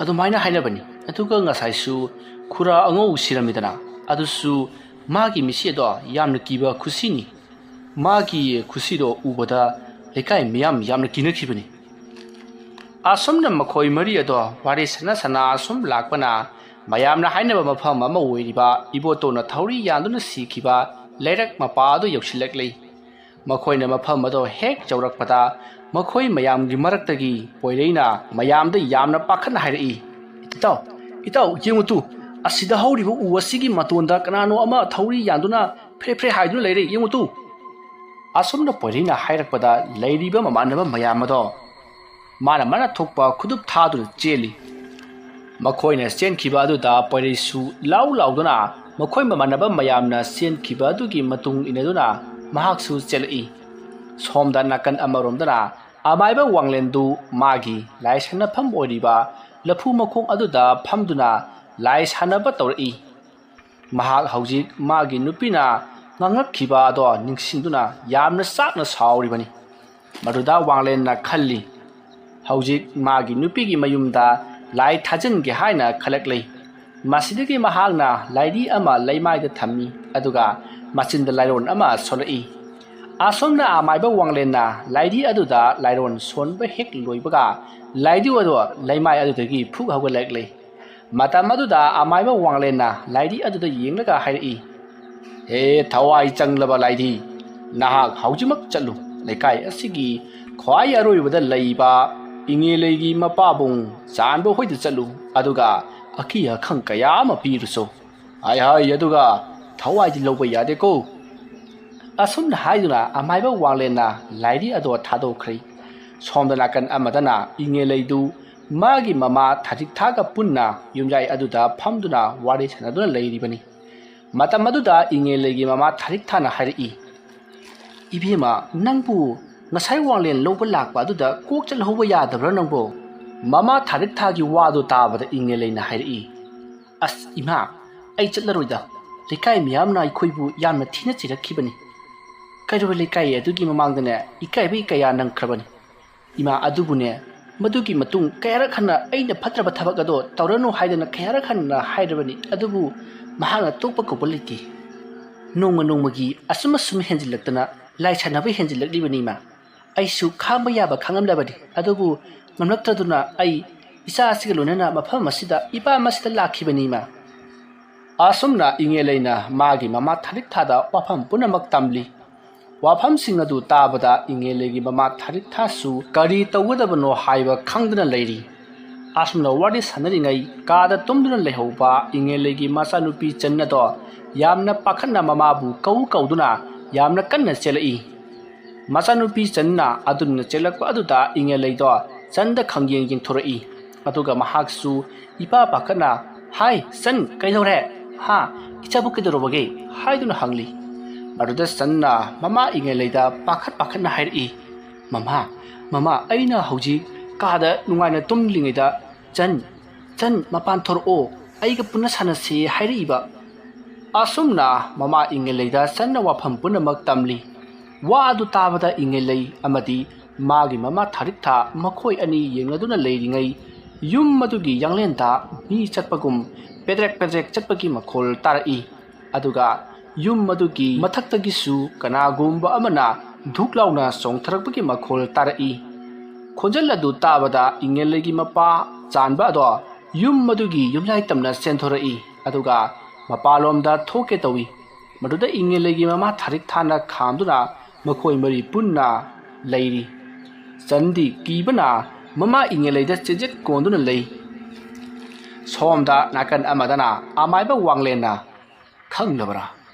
ꯑꯗꯨꯃꯥꯏꯅ ꯍꯥꯏꯅꯕꯅꯤ꯫ ꯑꯗꯨꯒ ꯉꯁꯥꯏꯁꯨ ꯈꯨꯔꯥ ꯑꯉꯧ ꯁꯤꯔꯝꯃꯤꯗꯅ, ꯑꯗꯨꯁꯨ ꯃꯥꯒꯤ ꯃꯤꯠꯁꯤ ꯑꯗꯣ ꯌꯥꯝꯅ ꯀꯤꯕ ꯈꯨꯁꯤꯅꯤ꯫ ꯃꯥꯒꯤ ꯈꯨꯁꯤꯗꯣ ꯎꯕꯗ ꯂꯩꯀꯥꯏ ꯃꯤꯌꯥꯝ ꯌꯥꯝꯅ ꯀꯤꯅꯈꯤꯕꯅꯤ꯫" ꯑꯁꯨꯝꯅ ꯃꯈꯣꯏ ꯃꯔꯤ ꯑꯗꯣ ꯋꯥꯔꯤ ꯁꯥꯟꯅ ꯁꯥꯟꯅ ꯑꯁꯨꯝ ꯂꯥꯛꯄꯅ ꯃꯌꯥꯝꯅ ꯍꯥꯏꯅꯕ ꯃꯐꯝ ꯑꯃ ꯑꯣꯏꯔꯤꯕ ꯏꯕꯣꯇꯣꯟꯅ ꯊꯧꯔꯤ ꯌꯥꯟꯗꯨꯅ ꯁꯤꯈꯤꯕ ꯂꯩꯔꯛ ꯃꯄꯥ ꯑꯗꯨ ꯌꯧꯁꯤꯜꯂꯛꯂꯤ꯫ ꯃꯈꯣꯏꯅ ꯃꯐꯝ ꯑꯗꯣ ꯍꯦꯛ ꯌꯧꯔꯛꯄꯗ ꯃꯈꯣꯏ ꯃꯌꯥꯝꯒꯤ ꯃꯔꯛꯇꯒꯤ ꯄꯣꯏꯔꯩꯅ ꯃꯌꯥꯝꯗ ꯌꯥꯝꯅ ꯄꯥꯈꯠꯅ ꯍꯥꯏꯔꯛꯏ, "ꯏꯇꯥꯎ, ꯏꯇꯥꯎ, ꯌꯦꯡꯉꯨ ꯇꯨ, ꯑꯁꯤꯗ ꯍꯧꯔꯤꯕ ꯎ ꯑꯁꯤꯒꯤ ꯃꯇꯣꯟꯗ ꯀꯅꯥꯅꯣ ꯑꯃ ꯊꯧꯔꯤ ꯌꯥꯟꯗꯨꯅ ꯐ꯭ꯔꯦ ꯐ꯭ꯔꯦ ꯍꯥꯏꯗꯨꯅ ꯂꯩꯔꯦ, ꯌꯦꯡꯉꯨ ꯇꯨ꯫" ꯑꯁꯨꯝꯅ ꯄꯣꯏꯔꯩꯅ ꯍꯥꯏꯔꯛꯄꯗ ꯂꯩꯔꯤꯕ ꯃꯃꯥꯟꯅꯕ ꯃꯌꯥꯝ ꯑꯗꯣ ꯃꯥꯅ ꯃꯥꯅ ꯊꯣꯛꯄ ꯈꯨꯗꯨꯞ ꯊꯥꯗꯨꯅ ꯆꯦꯜꯂꯤ꯫ ꯃꯈꯣꯏꯅ ꯆꯦꯟꯈꯤꯕ ꯑꯗꯨꯗ ꯄꯣꯏꯔꯩꯁꯨ ꯂꯥꯎ ꯂꯥꯎꯗꯨꯅ ꯃꯈꯣꯏ ꯃꯃꯥꯟꯅꯕ ꯃꯌꯥꯝꯅ ꯆꯦꯟꯈꯤꯕ ꯑꯗꯨꯒꯤ ꯃꯇꯨꯡ ꯏꯟꯅꯗꯨꯅ ꯃꯍꯥꯛꯁꯨ ꯆꯦꯜꯂꯛꯏ꯫ ꯁꯣꯝꯗ ꯅꯥꯀꯟ ꯑꯃꯔꯣꯝꯗꯅ ꯑꯃꯥꯏꯕ ꯋꯥꯡꯂꯦꯟꯗꯨ ꯃꯥꯒꯤ ꯂꯥꯏ ꯁꯥꯟꯅꯐꯝ ꯑꯣꯏꯔꯤꯕ ꯂꯐꯨ ꯃꯈꯣꯡ ꯑꯗꯨꯗ ꯐꯝꯗꯨꯅ ꯂꯥꯏ ꯁꯥꯟꯅꯕ ꯇꯧꯔꯛꯏ꯫ ꯃꯍꯥꯛ ꯍꯧꯖꯤꯛ ꯃꯥꯒꯤ ꯅꯨꯄꯤꯅ ꯉꯥꯡꯂꯛꯈꯤꯕ ꯑꯗꯣ ꯅꯤꯡꯁꯤꯡꯗꯨꯅ ꯌꯥꯝꯅ ꯆꯥꯛꯅ ꯁꯥꯎꯔꯤꯕꯅꯤ꯫ ꯃꯗꯨꯗ ꯋꯥꯡꯂꯦꯟꯅ ꯈꯜꯂꯤ, ꯍꯧꯖꯤꯛ ꯃꯥꯒꯤ ꯅꯨꯄꯤꯒꯤ ꯃꯌꯨꯝꯗ ꯂꯥꯏ ꯊꯥꯖꯤꯟꯒꯦ ꯍꯥꯏꯅ ꯈꯜꯂꯛꯂꯤ꯫ ꯃꯁꯤꯗꯒꯤ ꯃꯍꯥꯛꯅ ꯂꯥꯏꯔꯤ ꯑꯃ ꯂꯩꯃꯥꯏꯗ ꯊꯝꯃꯤ, ꯑꯗꯨꯒ ꯃꯆꯤꯟꯗ ꯂꯥꯏꯔꯣꯟ ꯑꯃ ꯁꯣꯜꯂꯛꯏ꯫ ꯑꯁꯨꯝꯅ ꯑꯃꯥꯏꯕ ꯋꯥꯡꯂꯦꯟꯅ ꯂꯥꯏꯙꯤ ꯑꯗꯨꯗ ꯂꯥꯏꯔꯣꯟ ꯁꯣꯟꯕ ꯍꯦꯛ ꯂꯣꯏꯕꯒ, ꯂꯥꯏꯙꯤ ꯑꯗꯣ ꯂꯩꯃꯥꯏ ꯑꯗꯨꯗꯒꯤ ꯐꯨꯛ ꯍꯧꯒꯠꯂꯛꯂꯤ꯫ ꯃꯇꯝ ꯑꯗꯨꯗ ꯑꯃꯥꯏꯕ ꯋꯥꯡꯂꯦꯟꯅ ꯂꯥꯏꯙꯤ ꯑꯗꯨꯗ ꯌꯦꯡꯂꯒ ꯍꯥꯏꯔꯛꯏ, "ꯍꯦ ꯊꯋꯥꯏ ꯆꯪꯂꯕ ꯂꯥꯏꯙꯤ, ꯅꯍꯥꯛ ꯍꯧꯖꯤꯛꯃꯛ ꯆꯠꯂꯨ꯫ ꯂꯩꯀꯥꯏ ꯑꯁꯤꯒꯤ ꯈ꯭ꯋꯥꯏ ꯑꯔꯣꯏꯕꯗ ꯂꯩꯕ ꯏꯉꯦꯂꯩꯒꯤ ꯃꯄꯥꯕꯨꯡ ꯆꯥꯟꯕ ꯍꯣꯏꯗ ꯆꯠꯂꯨ, ꯑꯗꯨꯒ ꯑꯀꯤ ꯑꯈꯪ ꯀꯌꯥ ꯑꯃ ꯄꯤꯔꯨꯁꯨ꯫ ꯍꯥꯏ ꯍꯥꯏ, ꯑꯗꯨꯒ ꯊꯋꯥꯏꯗꯤ ꯂꯧꯕ ꯌꯥꯗꯦꯀꯣ"꯫ ꯑꯁꯨꯝꯅ ꯍꯥꯏꯗꯨꯅ ꯑꯃꯥꯏꯕ ꯋꯥꯡꯂꯦꯟꯅ ꯂꯥꯏꯙꯤ ꯑꯗꯣ ꯊꯥꯗꯣꯛꯈ꯭ꯔꯦ꯫ ꯁꯣꯝꯗ ꯅꯥꯀꯟ ꯑꯃꯗꯅ ꯏꯉꯦꯂꯩꯗꯨ ꯃꯥꯒꯤ ꯃꯃꯥ ꯊꯥꯔꯤꯛꯊꯥꯒ ꯄꯨꯟꯅ ꯌꯨꯝꯌꯥꯏ ꯑꯗꯨꯗ ꯐꯝꯗꯨꯅ ꯋꯥꯔꯤ ꯁꯥꯟꯅꯗꯨꯅ ꯂꯩꯔꯤꯕꯅꯤ꯫ ꯃꯇꯝ ꯑꯗꯨꯗ ꯏꯉꯦꯂꯩꯒꯤ ꯃꯃꯥ ꯊꯥꯔꯤꯛꯊꯥꯅ ꯍꯥꯏꯔꯛꯏ, "ꯏꯕꯦꯝꯃ, ꯅꯪꯕꯨ ꯉꯁꯥꯏ ꯋꯥꯡꯂꯦꯟ ꯂꯧꯕ ꯂꯥꯛꯄ ꯑꯗꯨꯗ ꯀꯣꯛ ꯆꯠꯍꯧꯕ ꯌꯥꯗꯕ꯭ꯔꯥ ꯅꯪꯕꯣ?" ꯃꯃꯥ ꯊꯥꯔꯤꯛꯊꯥꯒꯤ ꯋꯥꯗꯨ ꯇꯥꯕꯗ ꯏꯉꯦꯂꯩꯅ ꯍꯥꯏꯔꯛꯏ, "ꯑꯁ ꯏꯃꯥ, ꯑꯩ ꯆꯠꯂꯔꯣꯏꯗ꯫ ꯂꯩꯀꯥꯏ ꯃꯤꯌꯥꯝꯅ ꯑꯩꯈꯣꯏꯕꯨ ꯌꯥꯝꯅ ꯊꯤꯅ ꯆꯩꯔꯛꯈꯤꯕꯅꯤ꯫ ꯀꯩꯔꯣꯜ ꯂꯩꯀꯥꯏ ꯑꯗꯨꯒꯤ ꯃꯃꯥꯡꯗꯅꯦ ꯏꯀꯥꯏꯕꯒꯤ ꯀꯌꯥ ꯅꯪꯈ꯭ꯔꯕꯅꯤ꯫ ꯏꯃꯥ ꯑꯗꯨꯕꯨꯅꯦ, ꯃꯗꯨꯒꯤ ꯃꯇꯨꯡ ꯀꯌꯥꯔꯛ ꯍꯟꯅ ꯑꯩꯅ ꯐꯠꯇ꯭ꯔꯕ ꯊꯕꯛ ꯑꯗꯣ ꯇꯧꯔꯅꯨ ꯍꯥꯏꯗꯅ ꯀꯌꯥꯔꯛ ꯍꯟꯅ ꯍꯥꯏꯔꯕꯅꯤ, ꯑꯗꯨꯕꯨ ꯃꯍꯥꯛꯅ ꯇꯣꯛꯄ ꯀꯧꯕ ꯂꯩꯇꯦ꯫ ꯅꯣꯡꯃ ꯅꯣꯡꯃꯒꯤ ꯑꯁꯨꯝ ꯑꯁꯨꯝ ꯍꯦꯟꯖꯤꯜꯂꯛꯇꯅ ꯂꯥꯏ ꯁꯥꯟꯅꯕ ꯍꯦꯟꯖꯤꯜꯂꯛꯂꯤꯕꯅꯤ ꯏꯃꯥ꯫ ꯑꯩꯁꯨ ꯈꯥꯡꯕ ꯌꯥꯕ ꯈꯥꯡꯂꯝꯂꯕꯅꯤ, ꯑꯗꯨꯕꯨ ꯉꯝꯂꯛꯇꯗꯨꯅ ꯑꯩ ꯏꯆꯥ ꯑꯁꯤꯒ ꯂꯣꯏꯅꯅ ꯃꯐꯝ ꯑꯁꯤꯗ, ꯏꯄꯥꯝ ꯑꯁꯤꯗ ꯂꯥꯛꯈꯤꯕꯅꯤ ꯏꯃꯥ"꯫ ꯑꯁꯨꯝꯅ ꯏꯉꯦꯂꯩꯅ ꯃꯥꯒꯤ ꯃꯃꯥ ꯊꯥꯔꯤꯛꯊꯥꯗ ꯋꯥꯐꯝ ꯄꯨꯝꯅꯃꯛ ꯇꯝꯂꯤ꯫ ꯋꯥꯐꯝꯁꯤꯡ ꯑꯗꯨ ꯇꯥꯕꯗ ꯏꯉꯦꯂꯩꯒꯤ ꯃꯃꯥ ꯊꯥꯔꯤꯛꯊꯥꯁꯨ ꯀꯔꯤ ꯇꯧꯒꯗꯕꯅꯣ ꯍꯥꯏꯕ ꯈꯪꯗꯅ ꯂꯩꯔꯤ꯫ ꯑꯁꯨꯝꯅ ꯋꯥꯔꯤ ꯁꯥꯟꯅꯔꯤꯉꯩ ꯀꯥꯗ ꯇꯨꯝꯗꯨꯅ ꯂꯩꯍꯧꯕ ꯏꯉꯦꯂꯩꯒꯤ ꯃꯆꯥꯅꯨꯄꯤ ꯆꯟ ꯑꯗꯣ ꯌꯥꯝꯅ ꯄꯥꯈꯠꯅ ꯃꯃꯥꯕꯨ ꯀꯧ ꯀꯧꯗꯨꯅ ꯌꯥꯝꯅ ꯀꯟꯅ ꯆꯦꯜꯂꯛꯏ꯫ ꯃꯆꯥꯅꯨꯄꯤ ꯆꯟꯅ ꯑꯗꯨꯅ ꯆꯦꯜꯂꯛꯄ ꯑꯗꯨꯗ ꯏꯉꯦꯂꯩꯗꯣ ꯆꯟꯗ ꯈꯪꯌꯦꯡ ꯌꯦꯡꯊꯣꯔꯛꯏ꯫ ꯑꯗꯨꯒ ꯃꯍꯥꯛꯁꯨ ꯏꯄꯥ ꯄꯥꯈꯠꯅ, "ꯍꯥꯏ ꯆꯟ, ꯀꯩꯗꯧꯔꯦ? ꯍꯥ, ꯏꯆꯥꯕꯨ ꯀꯩꯗꯧꯔꯕꯒꯦ?" ꯍꯥꯏꯗꯨꯅ ꯍꯪꯂꯤ꯫ ꯃꯗꯨꯗ ꯆꯟꯅ ꯃꯃꯥ ꯏꯉꯦꯂꯩꯗ ꯄꯥꯈꯠ ꯄꯥꯈꯠꯅ ꯍꯥꯏꯔꯛꯏ, "ꯃꯃꯥ, ꯃꯃꯥ, ꯑꯩꯅ ꯍꯧꯖꯤꯛ ꯀꯥꯗ ꯅꯨꯡꯉꯥꯏꯅ ꯇꯨꯝꯂꯤꯉꯩꯗ ꯆꯟ, ꯆꯟ, ꯃꯄꯥꯟ ꯊꯣꯔꯛꯑꯣ, ꯑꯩꯒ ꯄꯨꯟꯅ ꯁꯥꯟꯅꯁꯤ" ꯍꯥꯏꯔꯛꯏꯕ꯫ ꯑꯁꯨꯝꯅ ꯃꯃꯥ ꯏꯉꯦꯂꯩꯗ ꯆꯟꯅ ꯋꯥꯐꯝ ꯄꯨꯝꯅꯃꯛ ꯇꯝꯂꯤ꯫ ꯋꯥ ꯑꯗꯨ ꯇꯥꯕꯗ ꯏꯉꯦꯂꯩ ꯑꯃꯗꯤ ꯃꯥꯒꯤ ꯃꯃꯥ ꯊꯥꯔꯤꯛꯊꯥ ꯃꯈꯣꯏ ꯑꯅꯤ ꯌꯦꯡꯅꯗꯨꯅ ꯂꯩꯔꯤꯉꯩ ꯌꯨꯝ ꯑꯗꯨꯒꯤ ꯌꯥꯡꯂꯦꯟꯗ ꯃꯤ ꯆꯠꯄꯒꯨꯝ ꯄꯦꯗ꯭ꯔꯦꯛ ꯄꯦꯗ꯭ꯔꯦꯛ ꯆꯠꯄꯒꯤ ꯃꯈꯣꯜ ꯇꯥꯔꯛꯏ꯫ ꯑꯗꯨꯒ ꯌꯨꯝ ꯑꯗꯨꯒꯤ ꯃꯊꯛꯇꯒꯤꯁꯨ ꯀꯅꯥꯒꯨꯝꯕ ꯑꯃꯅ ꯙꯨꯛ ꯂꯥꯎꯅ ꯆꯣꯡꯊꯔꯛꯄꯒꯤ ꯃꯈꯣꯜ ꯇꯥꯔꯛꯏ꯫ ꯈꯣꯟꯖꯦꯜ ꯑꯗꯨ ꯇꯥꯕꯗ ꯏꯉꯦꯂꯩꯒꯤ ꯃꯄꯥ ꯆꯥꯟꯕ ꯑꯗꯣ ꯌꯨꯝ ꯑꯗꯨꯒꯤ ꯌꯨꯝꯌꯥꯏ ꯇꯝꯅ ꯆꯦꯟꯊꯣꯔꯛꯏ, ꯑꯗꯨꯒ ꯃꯄꯥꯂꯣꯝꯗ ꯊꯣꯛꯀꯦ ꯇꯧꯏ꯫ ꯃꯗꯨꯗ ꯏꯉꯦꯂꯩꯒꯤ ꯃꯃꯥ ꯊꯥꯔꯤꯛ ꯊꯥꯅ ꯈꯥꯝꯗꯨꯅ ꯃꯈꯣꯏ ꯃꯔꯤ ꯄꯨꯟꯅ ꯂꯩꯔꯤ꯫ ꯆꯟꯗꯤ ꯀꯤꯕꯅ ꯃꯃꯥ ꯏꯉꯦꯂꯩꯗ ꯆꯦꯖꯦꯠ ꯀꯣꯟꯗꯨꯅ ꯂꯩ꯫ ꯁꯣꯝꯗ ꯅꯥꯀꯟ ꯑꯃꯗꯅ ꯑꯃꯥꯏꯕ ꯋꯥꯡꯂꯦꯟꯅ, "ꯈꯪꯂꯕ꯭ꯔꯥ?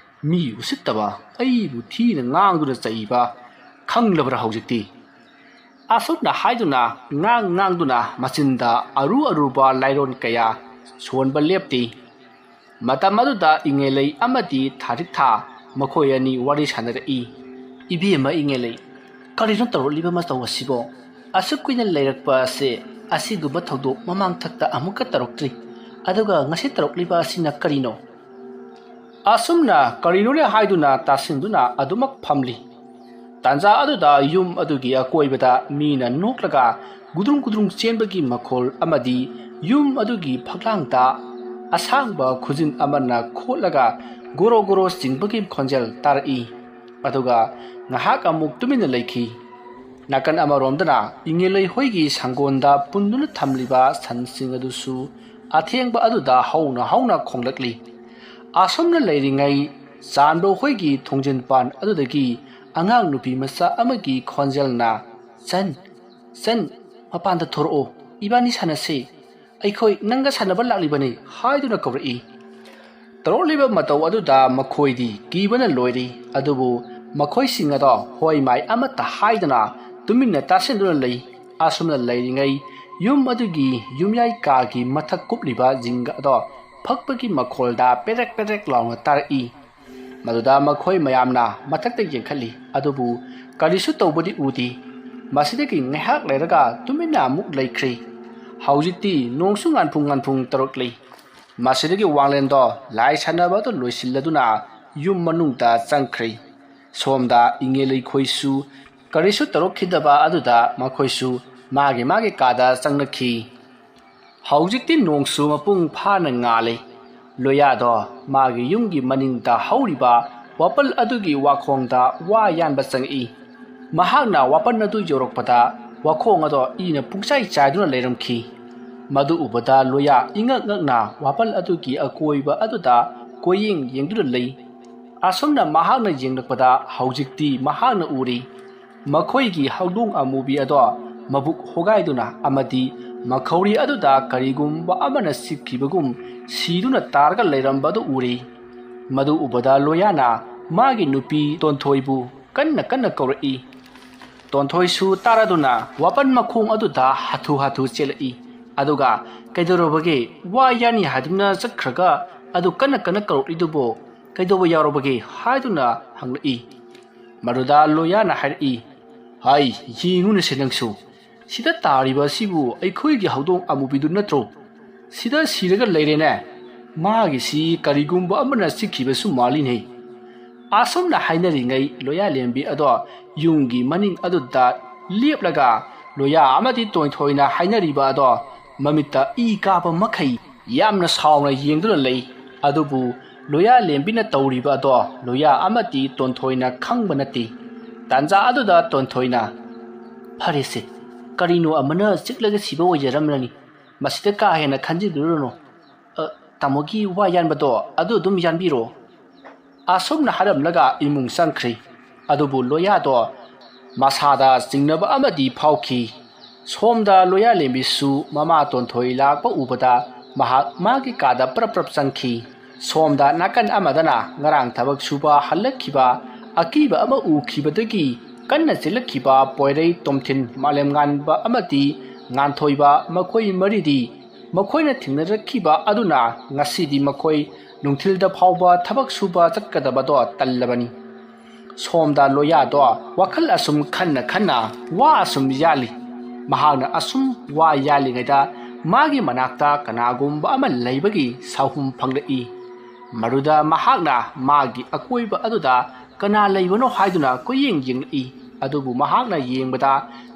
ꯃꯤ ꯎꯁꯤꯠꯇꯕ, ꯑꯩꯕꯨ ꯊꯤꯅ ꯉꯥꯡꯗꯨꯅ ꯆꯩꯕ, ꯈꯪꯂꯕ꯭ꯔꯥ ꯍꯧꯖꯤꯛꯇꯤ?" ꯑꯁꯨꯝꯅ ꯍꯥꯏꯗꯨꯅ ꯉꯥꯡ ꯉꯥꯡꯗꯨꯅ ꯃꯆꯤꯟꯗ ꯑꯔꯨ ꯑꯔꯨꯕ ꯂꯥꯏꯔꯣꯟ ꯀꯌꯥ ꯁꯣꯟꯕ ꯂꯦꯞꯇꯦ꯫ ꯃꯇꯝ ꯑꯗꯨꯗ ꯏꯉꯦꯂꯩ ꯑꯃꯗꯤ ꯊꯥꯔꯤꯛꯊꯥ ꯃꯈꯣꯏ ꯑꯅꯤ ꯋꯥꯔꯤ ꯁꯥꯟꯅꯔꯛꯏ꯫ "ꯏꯕꯦꯝꯃ ꯏꯉꯦꯂꯩ, ꯀꯔꯤꯅꯣ ꯇꯧꯔꯛꯂꯤꯕ ꯃꯇꯧ ꯑꯁꯤꯕꯣ? ꯑꯁꯨꯛ ꯀꯨꯏꯅ ꯂꯩꯔꯛꯄ ꯑꯁꯦ ꯑꯁꯤꯒꯨꯝꯕ ꯊꯧꯗꯣꯛ ꯃꯃꯥꯡꯊꯛꯇ ꯑꯃꯨꯛꯀ ꯇꯧꯔꯛꯇ꯭ꯔꯤ꯫ ꯑꯗꯨꯒ ꯉꯁꯤ ꯇꯧꯔꯛꯂꯤꯕ ꯑꯁꯤꯅ ꯀꯔꯤꯅꯣ?" ꯑꯁꯨꯝꯅ ꯀꯔꯤꯅꯣꯅꯦ ꯍꯥꯏꯗꯨꯅ ꯇꯥꯁꯤꯟꯗꯨꯅ ꯑꯗꯨꯃꯛ ꯐꯝꯂꯤ꯫ ꯇꯥꯟꯖꯥ ꯑꯗꯨꯗ ꯌꯨꯝ ꯑꯗꯨꯒꯤ ꯑꯀꯣꯏꯕꯗ ꯃꯤꯅ ꯅꯣꯛꯂꯒ ꯒꯨꯗ꯭ꯔꯨꯡ ꯒꯨꯗ꯭ꯔꯨꯡ ꯆꯦꯟꯕꯒꯤ ꯃꯈꯣꯜ ꯑꯃꯗꯤ ꯌꯨꯝ ꯑꯗꯨꯒꯤ ꯐꯛꯂꯥꯡꯗ ꯑꯁꯥꯡꯕ ꯈꯨꯖꯤꯟ ꯑꯃꯅ ꯈꯣꯠꯂꯒ ꯒꯣꯔꯣ ꯒꯣꯔꯣ ꯆꯤꯡꯕꯒꯤ ꯈꯣꯟꯖꯦꯜ ꯇꯥꯔꯛꯏ꯫ ꯑꯗꯨꯒ ꯉꯥꯏꯍꯥꯛ ꯑꯃꯨꯛ ꯇꯨꯃꯤꯟꯅ ꯂꯩꯈꯤ꯫ ꯅꯥꯀꯟ ꯑꯃꯔꯣꯝꯗꯅ ꯏꯉꯦꯂꯩ ꯍꯣꯏꯒꯤ ꯁꯪꯒꯣꯟꯗ ꯄꯨꯟꯗꯨꯅ ꯊꯝꯂꯤꯕ ꯁꯟꯁꯤꯡ ꯑꯗꯨꯁꯨ ꯑꯊꯦꯡꯕ ꯑꯗꯨꯗ ꯍꯧꯅ ꯍꯧꯅ ꯈꯣꯡꯂꯛꯂꯤ꯫ ꯑꯁꯨꯝꯅ ꯂꯩꯔꯤꯉꯩ ꯆꯥꯟꯕ ꯍꯣꯏꯒꯤ ꯊꯣꯡꯖꯤꯟꯄꯥꯟ ꯑꯗꯨꯗꯒꯤ ꯑꯉꯥꯡ ꯅꯨꯄꯤ ꯃꯆꯥ ꯑꯃꯒꯤ ꯈꯣꯟꯖꯦꯜꯅ, "ꯆꯟ, ꯆꯟ, ꯃꯄꯥꯟꯗ ꯊꯣꯔꯛꯑꯣ, ꯏꯕꯥꯅꯤ ꯁꯥꯟꯅꯁꯦ꯫ ꯑꯩꯈꯣꯏ ꯅꯪꯒ ꯁꯥꯟꯅꯕ ꯂꯥꯛꯂꯤꯕꯅꯤ" ꯍꯥꯏꯗꯨꯅ ꯀꯧꯔꯛꯏ꯫ ꯇꯧꯔꯛꯂꯤꯕ ꯃꯇꯧ ꯑꯗꯨꯗ ꯃꯈꯣꯏꯗꯤ ꯀꯤꯕꯅ ꯂꯣꯏꯔꯤ꯫ ꯑꯗꯨꯕꯨ ꯃꯈꯣꯏꯁꯤꯡ ꯑꯗꯣ ꯍꯣꯏ ꯃꯥꯏ ꯑꯃꯠꯇ ꯍꯥꯏꯗꯅ ꯇꯨꯃꯤꯟꯅ ꯇꯥꯁꯤꯟꯗꯨꯅ ꯂꯩ꯫ ꯑꯁꯨꯝꯅ ꯂꯩꯔꯤꯉꯩ ꯌꯨꯝ ꯑꯗꯨꯒꯤ ꯌꯨꯝꯌꯥꯏ ꯀꯥꯒꯤ ꯃꯊꯛ ꯀꯨꯞꯂꯤꯕ ꯖꯤꯡꯒ ꯑꯗꯣ ꯐꯛꯄꯒꯤ ꯃꯈꯣꯜꯗ ꯄꯦꯔꯦꯛ ꯄꯦꯔꯦꯛ ꯂꯥꯎꯅ ꯇꯥꯔꯛꯏ꯫ ꯃꯗꯨꯗ ꯃꯈꯣꯏ ꯃꯌꯥꯝꯅ ꯃꯊꯛꯇ ꯌꯦꯡꯈꯠꯂꯤ, ꯑꯗꯨꯕꯨ ꯀꯔꯤꯁꯨ ꯇꯧꯕꯗꯤ ꯎꯗꯦ꯫ ꯃꯁꯤꯗꯒꯤ ꯉꯥꯏꯍꯥꯛ ꯂꯩꯔꯒ ꯇꯨꯃꯤꯟꯅ ꯑꯃꯨꯛ ꯂꯩꯈ꯭ꯔꯤ꯫ ꯍꯧꯖꯤꯛꯇꯤ ꯅꯣꯡꯁꯨ ꯉꯥꯟꯐꯨꯡ ꯉꯥꯟꯐꯨꯡ ꯇꯧꯔꯛꯂꯤ꯫ ꯃꯁꯤꯗꯒꯤ ꯋꯥꯡꯂꯦꯟꯗꯣ ꯂꯥꯏ ꯁꯥꯟꯅꯕ ꯑꯗꯨ ꯂꯣꯏꯁꯤꯜꯂꯗꯨꯅ ꯌꯨꯝ ꯃꯅꯨꯡꯗ ꯆꯪꯈ꯭ꯔꯤ꯫ ꯁꯣꯝꯗ ꯏꯉꯦꯂꯩꯈꯣꯏꯁꯨ ꯀꯔꯤꯁꯨ ꯇꯧꯔꯛꯈꯤꯗꯕ ꯑꯗꯨꯗ ꯃꯈꯣꯏꯁꯨ ꯃꯥꯒꯤ ꯃꯥꯒꯤ ꯀꯥꯗ ꯆꯪꯅꯈꯤ꯫ ꯍꯧꯖꯤꯛꯇꯤ ꯅꯣꯡꯁꯨ ꯃꯄꯨꯡ ꯐꯥꯅ ꯉꯥꯜꯂꯤ꯫ ꯂꯣꯌꯥꯗꯣ ꯃꯥꯒꯤ ꯌꯨꯝꯒꯤ ꯃꯅꯤꯡꯗ ꯍꯧꯔꯤꯕ ꯋꯥꯄꯜ ꯑꯗꯨꯒꯤ ꯋꯥꯈꯣꯡꯗ ꯋꯥ ꯌꯥꯟꯕ ꯆꯪꯉꯛꯏ꯫ ꯃꯍꯥꯛꯅ ꯋꯥꯄꯜ ꯑꯗꯨ ꯌꯧꯔꯛꯄꯗ ꯋꯥꯈꯣꯡ ꯑꯗꯣ ꯏꯅ ꯄꯨꯡꯆꯥꯏ ꯆꯥꯏꯗꯨꯅ ꯂꯩꯔꯝꯈꯤ꯫ ꯃꯗꯨ ꯎꯕꯗ ꯂꯣꯌꯥ ꯏꯉꯛ ꯉꯛꯅ ꯋꯥꯄꯜ ꯑꯗꯨꯒꯤ ꯑꯀꯣꯏꯕ ꯑꯗꯨꯗ ꯀꯣꯏꯌꯦꯡ ꯌꯦꯡꯗꯨꯅ ꯂꯩ꯫ ꯑꯁꯨꯝꯅ ꯃꯍꯥꯛꯅ ꯌꯦꯡꯂꯛꯄꯗ ꯍꯧꯖꯤꯛꯇꯤ ꯃꯍꯥꯛꯅ ꯎꯔꯤ꯫ ꯃꯈꯣꯏꯒꯤ ꯍꯧꯗꯣꯡ ꯑꯃꯨꯕꯤ ꯑꯗꯣ ꯃꯕꯨꯛ ꯍꯣꯒꯥꯏꯗꯨꯅ ꯑꯃꯗꯤ ꯃꯈꯧꯔꯤ ꯑꯗꯨꯗ ꯀꯔꯤꯒꯨꯝꯕ ꯑꯃꯅ ꯆꯤꯛꯈꯤꯕꯒꯨꯝ ꯁꯤꯗꯨꯅ ꯇꯥꯔꯒ ꯂꯩꯔꯝꯕꯗꯨ ꯎꯔꯤ꯫ ꯃꯗꯨ ꯎꯕꯗ ꯂꯣꯌꯥꯅ ꯃꯥꯒꯤ ꯅꯨꯄꯤ ꯇꯣꯟꯊꯣꯏꯕꯨ ꯀꯟꯅ ꯀꯟꯅ ꯀꯧꯔꯛꯏ꯫ ꯇꯣꯟꯊꯣꯏꯁꯨ ꯇꯥꯔꯗꯨꯅ ꯋꯥꯄꯟ ꯃꯈꯣꯡ ꯑꯗꯨꯗ ꯍꯥꯊꯨ ꯍꯥꯊꯨ ꯆꯦꯜꯂꯛꯏ꯫ ꯑꯗꯨꯒ "ꯀꯩꯗꯧꯔꯕꯒꯦ? ꯋꯥ ꯌꯥꯅꯤ ꯍꯥꯏꯗꯨꯅ ꯆꯠꯈ꯭ꯔꯒ ꯑꯗꯨ ꯀꯟꯅ ꯀꯟꯅ ꯀꯧꯔꯛꯂꯤꯗꯨꯕꯨ ꯀꯩꯗꯧꯕ ꯌꯥꯎꯔꯕꯒꯦ?" ꯍꯥꯏꯗꯨꯅ ꯍꯪꯂꯛꯏ꯫ ꯃꯗꯨꯗ ꯂꯣꯌꯥꯅ ꯍꯥꯏꯔꯛꯏ, "ꯍꯥꯏ, ꯌꯦꯡꯉꯨꯅꯁꯦ ꯅꯪꯁꯨ꯫ ꯁꯤꯗ ꯇꯥꯔꯤꯕ ꯑꯁꯤꯕꯨ ꯑꯩꯈꯣꯏꯒꯤ ꯍꯧꯗꯣꯡ ꯑꯃꯨꯕꯤꯗꯨ ꯅꯠꯇ꯭ꯔꯣ? ꯁꯤꯗ ꯁꯤꯔꯒ ꯂꯩꯔꯦꯅꯦ꯫ ꯃꯥꯒꯤꯁꯤ ꯀꯔꯤꯒꯨꯝꯕ ꯑꯃꯅ ꯆꯤꯛꯈꯤꯕꯁꯨ ꯃꯥꯜꯂꯤꯅꯦ"꯫ ꯑꯁꯨꯝꯅ ꯍꯥꯏꯅꯔꯤꯉꯩ ꯂꯣꯌꯥ ꯂꯦꯝꯕꯤ ꯑꯗꯣ ꯌꯨꯝꯒꯤ ꯃꯅꯤꯡ ꯑꯗꯨꯗ ꯂꯦꯞꯂꯒ ꯂꯣꯌꯥ ꯑꯃꯗꯤ ꯇꯣꯟꯊꯣꯏꯅ ꯍꯥꯏꯅꯔꯤꯕ ꯑꯗꯣ ꯃꯃꯤꯠꯇ ꯏ ꯀꯥꯕ ꯃꯈꯩ ꯌꯥꯝꯅ ꯁꯥꯎꯅ ꯌꯦꯡꯗꯨꯅ ꯂꯩ꯫ ꯑꯗꯨꯕꯨ ꯂꯣꯌꯥ ꯂꯦꯝꯕꯤꯅ ꯇꯧꯔꯤꯕ ꯑꯗꯣ ꯂꯣꯌꯥ ꯑꯃꯗꯤ ꯇꯣꯟꯊꯣꯏꯅ ꯈꯪꯕ ꯅꯠꯇꯦ꯫ ꯇꯥꯟꯖꯥ ꯑꯗꯨꯗ ꯇꯣꯟꯊꯣꯏꯅ, "ꯐꯔꯦꯁꯦ, ꯀꯔꯤꯅꯣ ꯑꯃꯅ ꯆꯤꯛꯂꯒ ꯁꯤꯕ ꯑꯣꯏꯖꯔꯝꯂꯅꯤ꯫ ꯃꯁꯤꯗ ꯀꯥ ꯍꯦꯟꯅ ꯈꯟꯖꯤꯜꯂꯨꯔꯅꯨ꯫ ꯑ, ꯇꯥꯃꯣꯒꯤ ꯋꯥ ꯌꯥꯟꯕꯗꯣ ꯑꯗꯨ ꯑꯗꯨꯝ ꯌꯥꯟꯕꯤꯔꯣ"꯫ ꯑꯁꯨꯝꯅ ꯍꯥꯏꯔꯝꯂꯒ ꯏꯃꯨꯡ ꯆꯪꯈ꯭ꯔꯤ꯫ ꯑꯗꯨꯕꯨ ꯂꯣꯌꯥꯗꯣ ꯃꯁꯥꯗ ꯆꯤꯡꯅꯕ ꯑꯃꯗꯤ ꯐꯥꯎꯈꯤ꯫ ꯁꯣꯝꯗ ꯂꯣꯌꯥ ꯂꯦꯝꯕꯤꯁꯨ ꯃꯃꯥ ꯇꯣꯟꯊꯣꯏ ꯂꯥꯛꯄ ꯎꯕꯗ ꯃꯍꯥꯛ ꯃꯥꯒꯤ ꯀꯥꯗ ꯄ꯭ꯔꯞ ꯄ꯭ꯔꯞ ꯆꯪꯈꯤ꯫ ꯁꯣꯝꯗ ꯅꯥꯀꯟ ꯑꯃꯗꯅ ꯉꯔꯥꯡ ꯊꯕꯛ ꯁꯨꯕ ꯍꯜꯂꯛꯈꯤꯕ ꯑꯀꯤꯕ ꯑꯃ ꯎꯈꯤꯕꯗꯒꯤ ꯀꯟꯅ ꯆꯦꯜꯂꯛꯈꯤꯕ ꯄꯣꯏꯔꯩ, ꯇꯣꯝꯊꯤꯟ, ꯃꯥꯂꯦꯝꯉꯥꯟꯕ ꯑꯃꯗꯤ ꯉꯥꯟꯊꯣꯏꯕ, ꯃꯈꯣꯏ ꯃꯔꯤꯗꯤ ꯃꯈꯣꯏꯅ ꯊꯦꯡꯅꯔꯛꯈꯤꯕ ꯑꯗꯨꯅ ꯉꯁꯤꯗꯤ ꯃꯈꯣꯏ ꯅꯨꯡꯊꯤꯜꯗ ꯐꯥꯎꯕ ꯊꯕꯛ ꯁꯨꯕ ꯆꯠꯀꯗꯕꯗꯣ ꯇꯜꯂꯕꯅꯤ꯫ ꯁꯣꯝꯗ ꯂꯣꯌꯥꯗꯣ ꯋꯥꯈꯜ ꯑꯁꯨꯝ ꯈꯟꯅ ꯈꯟꯅ ꯋꯥ ꯑꯁꯨꯝ ꯌꯥꯜꯂꯤ꯫ ꯃꯍꯥꯛꯅ ꯑꯁꯨꯝ ꯋꯥ ꯌꯥꯜꯂꯤꯉꯩꯗ ꯃꯥꯒꯤ ꯃꯅꯥꯛꯇ ꯀꯅꯥꯒꯨꯝꯕ ꯑꯃ ꯂꯩꯕꯒꯤ ꯁꯥꯍꯨꯝ ꯐꯪꯂꯛꯏ꯫ ꯃꯗꯨꯗ ꯃꯍꯥꯛꯅ ꯃꯥꯒꯤ ꯑꯀꯣꯏꯕ ꯑꯗꯨꯗ ꯀꯅꯥ ꯂꯩꯕꯅꯣ ꯍꯥꯏꯗꯨꯅ ꯀꯣꯏꯌꯦꯡ ꯌꯦꯡꯂꯛꯏ꯫ ꯑꯗꯨꯕꯨ ꯃꯍꯥꯛꯅ ꯌꯦꯡꯕꯗ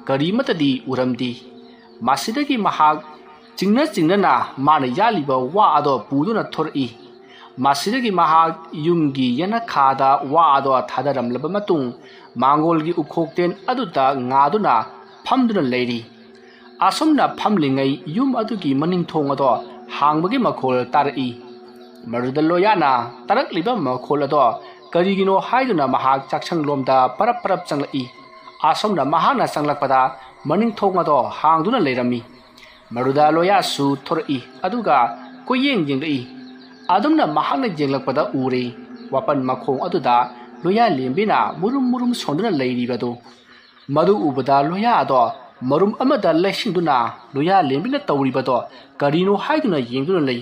ꯀꯔꯤꯃꯠꯇꯗꯤ ꯎꯔꯝꯗꯦ꯫ ꯃꯁꯤꯗꯒꯤ ꯃꯍꯥꯛ ꯆꯤꯡꯅ ꯆꯤꯡꯅꯅ ꯃꯥꯅ ꯌꯥꯜꯂꯤꯕ ꯋꯥ ꯑꯗꯣ ꯄꯨꯗꯨꯅ ꯊꯣꯔꯛꯏ꯫ ꯃꯁꯤꯗꯒꯤ ꯃꯍꯥꯛ ꯌꯨꯝꯒꯤ ꯌꯦꯅꯈꯥꯗ ꯋꯥ ꯑꯗꯣ ꯊꯥꯗꯔꯝꯂꯕ ꯃꯇꯨꯡ, ꯃꯥꯡꯒꯣꯜꯒꯤ ꯎꯈꯣꯛꯇꯦꯟ ꯑꯗꯨꯗ ꯉꯥꯗꯨꯅ ꯐꯝꯗꯨꯅ ꯂꯩꯔꯤ꯫ ꯑꯁꯨꯝꯅ ꯐꯝꯂꯤꯉꯩ ꯌꯨꯝ ꯑꯗꯨꯒꯤ ꯃꯅꯤꯡ ꯊꯣꯡ ꯑꯗꯣ ꯍꯥꯡꯕꯒꯤ ꯃꯈꯣꯜ ꯇꯥꯔꯛꯏ꯫ ꯃꯗꯨꯗ ꯂꯣꯌꯥꯅ ꯇꯥꯔꯛꯂꯤꯕ ꯃꯈꯣꯜ ꯑꯗꯣ ꯀꯔꯤꯒꯤꯅꯣ ꯍꯥꯏꯗꯨꯅ ꯃꯍꯥꯛ ꯆꯥꯛꯁꯪꯂꯣꯝꯗ ꯄꯔꯞ ꯄꯔꯞ ꯆꯪꯂꯛꯏ꯫ ꯑꯁꯨꯝꯅ ꯃꯍꯥꯛꯅ ꯆꯪꯂꯛꯄꯗ ꯃꯅꯤꯡ ꯊꯣꯡ ꯑꯗꯣ ꯍꯥꯡꯗꯨꯅ ꯂꯩꯔꯝꯃꯤ꯫ ꯃꯗꯨꯗ ꯂꯣꯌꯥꯁꯨ ꯊꯣꯔꯛꯏ, ꯑꯗꯨꯒ ꯀꯣꯏꯌꯦꯡ ꯌꯦꯡꯂꯛꯏ꯫ ꯑꯗꯨꯝꯅ ꯃꯍꯥꯛꯅ ꯌꯦꯡꯂꯛꯄꯗ ꯎꯔꯦ, ꯋꯥꯄꯟ ꯃꯈꯣꯡ ꯑꯗꯨꯗ ꯂꯣꯌꯥ ꯂꯦꯝꯕꯤꯅ ꯃꯨꯔꯨꯝ ꯃꯨꯔꯨꯝ ꯁꯣꯟꯗꯨꯅ ꯂꯩꯔꯤꯕꯗꯨ꯫ ꯃꯗꯨ ꯎꯕꯗ ꯂꯣꯌꯥ ꯑꯗꯣ ꯃꯔꯨꯝ ꯑꯃꯗ ꯂꯩꯁꯤꯟꯗꯨꯅ ꯂꯣꯌꯥ ꯂꯦꯝꯕꯤꯅ ꯇꯧꯔꯤꯕꯗꯣ ꯀꯔꯤꯅꯣ ꯍꯥꯏꯗꯨꯅ ꯌꯦꯡꯗꯨꯅ ꯂꯩ꯫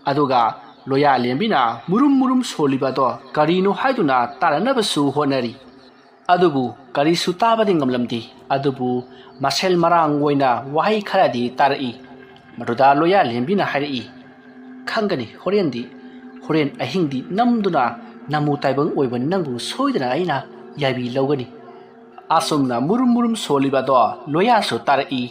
ꯑꯗꯨꯒ ꯂꯣꯌꯥ ꯂꯦꯝꯕꯤꯅ ꯃꯨꯔꯨꯝ ꯃꯨꯔꯨꯝ ꯁꯣꯜꯂꯤꯕ ꯑꯗꯣ ꯀꯔꯤꯅꯣ ꯍꯥꯏꯗꯨꯅ ꯇꯥꯅꯅꯕꯁꯨ ꯍꯣꯠꯅꯔꯤ꯫ ꯑꯗꯨꯕꯨ ꯀꯔꯤꯁꯨ ꯇꯥꯕꯗꯤ ꯉꯝꯂꯝꯗꯦ꯫ ꯑꯗꯨꯕꯨ ꯃꯁꯦꯜ ꯃꯔꯥꯡ ꯑꯣꯏꯅ ꯋꯥꯍꯩ ꯈꯔꯗꯤ ꯇꯥꯔꯛꯏ꯫ ꯃꯗꯨꯗ ꯂꯣꯌꯥ ꯂꯦꯝꯕꯤꯅ ꯍꯥꯏꯔꯛꯏ, "ꯈꯪꯒꯅꯤ ꯍꯣꯔꯦꯟꯗꯤ, ꯍꯣꯔꯦꯟ ꯑꯍꯤꯡꯗꯤ ꯅꯝꯗꯨꯅ ꯅꯃꯨ ꯇꯥꯏꯕꯪ ꯑꯣꯏꯕ ꯅꯪꯕꯨ ꯁꯣꯏꯗꯅ ꯑꯩꯅ ꯌꯥꯏꯕꯤ ꯂꯧꯒꯅꯤ"꯫ ꯑꯁꯨꯝꯅ ꯃꯨꯔꯨꯝ ꯃꯨꯔꯨꯝ ꯁꯣꯜꯂꯤꯕ ꯑꯗꯣ ꯂꯣꯌꯥꯁꯨ ꯇꯥꯔꯛꯏ꯫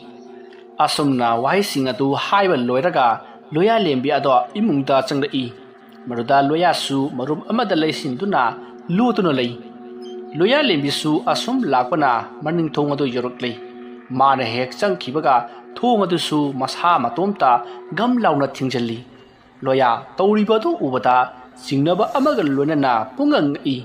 ꯑꯁꯨꯝꯅ ꯋꯥꯍꯩꯁꯤꯡ ꯑꯗꯨ ꯍꯥꯏꯕ ꯂꯣꯏꯔꯒ ꯂꯣꯌꯥ ꯂꯦꯝꯕꯤ ꯑꯗꯣ ꯏꯃꯨꯡꯗ ꯆꯪꯂꯛꯏ꯫ ꯃꯗꯨꯗ ꯂꯣꯌꯥꯁꯨ ꯃꯔꯨꯝ ꯑꯃꯗ ꯂꯩꯁꯤꯟꯗꯨꯅ ꯂꯣꯠꯇꯨꯅ ꯂꯩ꯫ ꯂꯣꯌꯥ ꯂꯦꯝꯕꯤꯁꯨ ꯑꯁꯨꯝ ꯂꯥꯛꯄꯅ ꯃꯅꯤꯡ ꯊꯣꯡ ꯑꯗꯨ ꯌꯧꯔꯛꯂꯦ꯫ ꯃꯥꯅ ꯍꯦꯛ ꯆꯪꯈꯤꯕꯒ ꯊꯣꯡ ꯑꯗꯨꯁꯨ ꯃꯁꯥ ꯃꯇꯣꯝꯇ ꯒꯝ ꯂꯥꯎꯅ ꯊꯤꯡꯖꯤꯜꯂꯤ꯫ ꯂꯣꯌꯥ ꯇꯧꯔꯤꯕ ꯑꯗꯨ ꯎꯕꯗ ꯆꯤꯡꯅꯕ ꯑꯃꯒ ꯂꯣꯏꯅꯅ ꯄꯨꯡꯉꯛ ꯉꯛꯏ꯫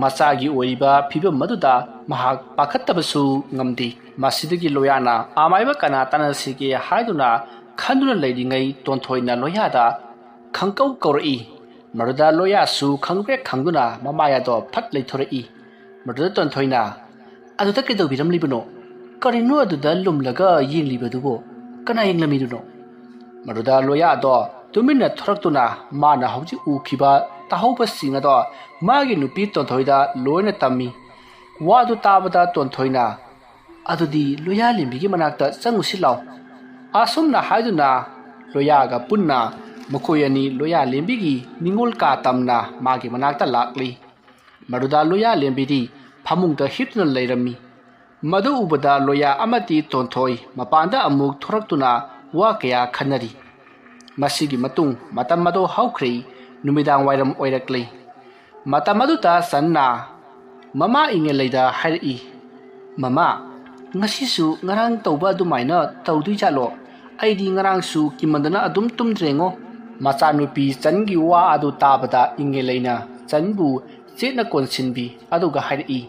ꯃꯆꯥꯒꯤ ꯑꯣꯏꯔꯤꯕ ꯐꯤꯕꯝ ꯑꯗꯨꯗ ꯃꯍꯥꯛ ꯄꯥꯈꯠꯇꯕꯁꯨ ꯉꯝꯗꯦ꯫ ꯃꯁꯤꯗꯒꯤ ꯂꯣꯌꯥꯅ ꯑꯃꯥꯏꯕ ꯀꯅꯥ ꯇꯥꯟꯅꯁꯤꯒꯦ ꯍꯥꯏꯗꯨꯅ ꯈꯟꯗꯨꯅ ꯂꯩꯔꯤꯉꯩ ꯇꯣꯟꯊꯣꯏꯅ ꯂꯣꯌꯥꯗ ꯈꯪꯀꯧ ꯀꯧꯔꯛꯏ꯫ ꯃꯗꯨꯗ ꯂꯣꯌꯥꯁꯨ ꯈꯪꯄ꯭ꯔꯦꯛ ꯈꯪꯗꯨꯅ ꯃꯃꯥꯏ ꯑꯗꯣ ꯐꯠ ꯂꯩꯊꯣꯔꯛꯏ꯫ ꯃꯗꯨꯗ ꯇꯣꯟꯊꯣꯏꯅ, "ꯑꯗꯨꯗ ꯀꯩꯗꯧꯕꯤꯔꯝꯂꯤꯕꯅꯣ? ꯀꯔꯤꯅꯣ ꯑꯗꯨꯗ ꯂꯨꯝꯂꯒ ꯌꯦꯡꯂꯤꯕꯗꯨꯕꯨ? ꯀꯅꯥ ꯌꯦꯡꯂꯝꯃꯤꯗꯨꯅꯣ?" ꯃꯗꯨꯗ ꯂꯣꯌꯥꯗꯣ ꯇꯨꯃꯤꯟꯅ ꯊꯣꯔꯛꯇꯨꯅ ꯃꯥꯅ ꯍꯧꯖꯤꯛ ꯎꯈꯤꯕ ꯇꯥꯍꯧꯕꯁꯤꯡ ꯑꯗꯣ ꯃꯥꯒꯤ ꯅꯨꯄꯤ ꯇꯣꯟꯊꯣꯏꯗ ꯂꯣꯏꯅ ꯇꯝꯃꯤ꯫ ꯋꯥꯗꯨ ꯇꯥꯕꯗ ꯇꯣꯟꯊꯣꯏꯅ, "ꯑꯗꯨꯗꯤ ꯂꯣꯌꯥ ꯂꯦꯝꯕꯤꯒꯤ ꯃꯅꯥꯛꯇ ꯆꯪꯉꯨꯁꯤ ꯂꯥꯎ"꯫ ꯑꯁꯨꯝꯅ ꯍꯥꯏꯗꯨꯅ ꯂꯣꯌꯥꯒ ꯄꯨꯟꯅ ꯃꯈꯣꯏ ꯑꯅꯤ ꯂꯣꯌꯥ ꯂꯦꯝꯕꯤꯒꯤ ꯅꯤꯡꯉꯣꯜ ꯀꯥ ꯇꯝꯅ ꯃꯥꯒꯤ ꯃꯅꯥꯛꯇ ꯂꯥꯛꯂꯤ꯫ ꯃꯗꯨꯗ ꯂꯣꯌꯥ ꯂꯦꯝꯕꯤꯗꯤ ꯐꯃꯨꯡꯗ ꯍꯤꯞꯇꯨꯅ ꯂꯩꯔꯝꯃꯤ꯫ ꯃꯗꯨ ꯎꯕꯗ ꯂꯣꯌꯥ ꯑꯃꯗꯤ ꯇꯣꯟꯊꯣꯏ ꯃꯄꯥꯟꯗ ꯑꯃꯨꯛ ꯊꯣꯔꯛꯇꯨꯅ ꯋꯥ ꯀꯌꯥ ꯈꯟꯅꯔꯤ꯫ ꯃꯁꯤꯒꯤ ꯃꯇꯨꯡ ꯃꯇꯝ ꯑꯗꯨ ꯍꯧꯈ꯭ꯔꯦ꯫ ꯅꯨꯃꯤꯗꯥꯡ ꯋꯥꯏꯔꯝ ꯑꯣꯏꯔꯛꯂꯦ꯫ ꯃꯇꯝ ꯑꯗꯨꯗ ꯆꯟꯅ ꯃꯃꯥ ꯏꯪꯉꯦꯂꯩꯗ ꯍꯥꯏꯔꯛꯏ, "ꯃꯃꯥ, ꯉꯁꯤꯁꯨ ꯉꯔꯥꯡ ꯇꯧꯕ ꯑꯗꯨꯃꯥꯏꯅ ꯇꯧꯗꯣꯏꯖꯥꯠꯂꯣ? ꯑꯩꯗꯤ ꯉꯔꯥꯡꯁꯨ ꯀꯤꯃꯟꯗꯅ ꯑꯗꯨꯝ ꯇꯨꯝꯗ꯭ꯔꯦꯉꯣ꯫" ꯃꯆꯥꯅꯨꯄꯤ ꯆꯟꯒꯤ ꯋꯥ ꯑꯗꯨ ꯇꯥꯕꯗ ꯏꯪꯉꯦꯂꯩꯅ ꯆꯟꯕꯨ ꯆꯦꯠꯅ ꯀꯣꯟꯁꯤꯟꯕꯤ ꯑꯗꯨꯒ ꯍꯥꯏꯔꯛꯏ,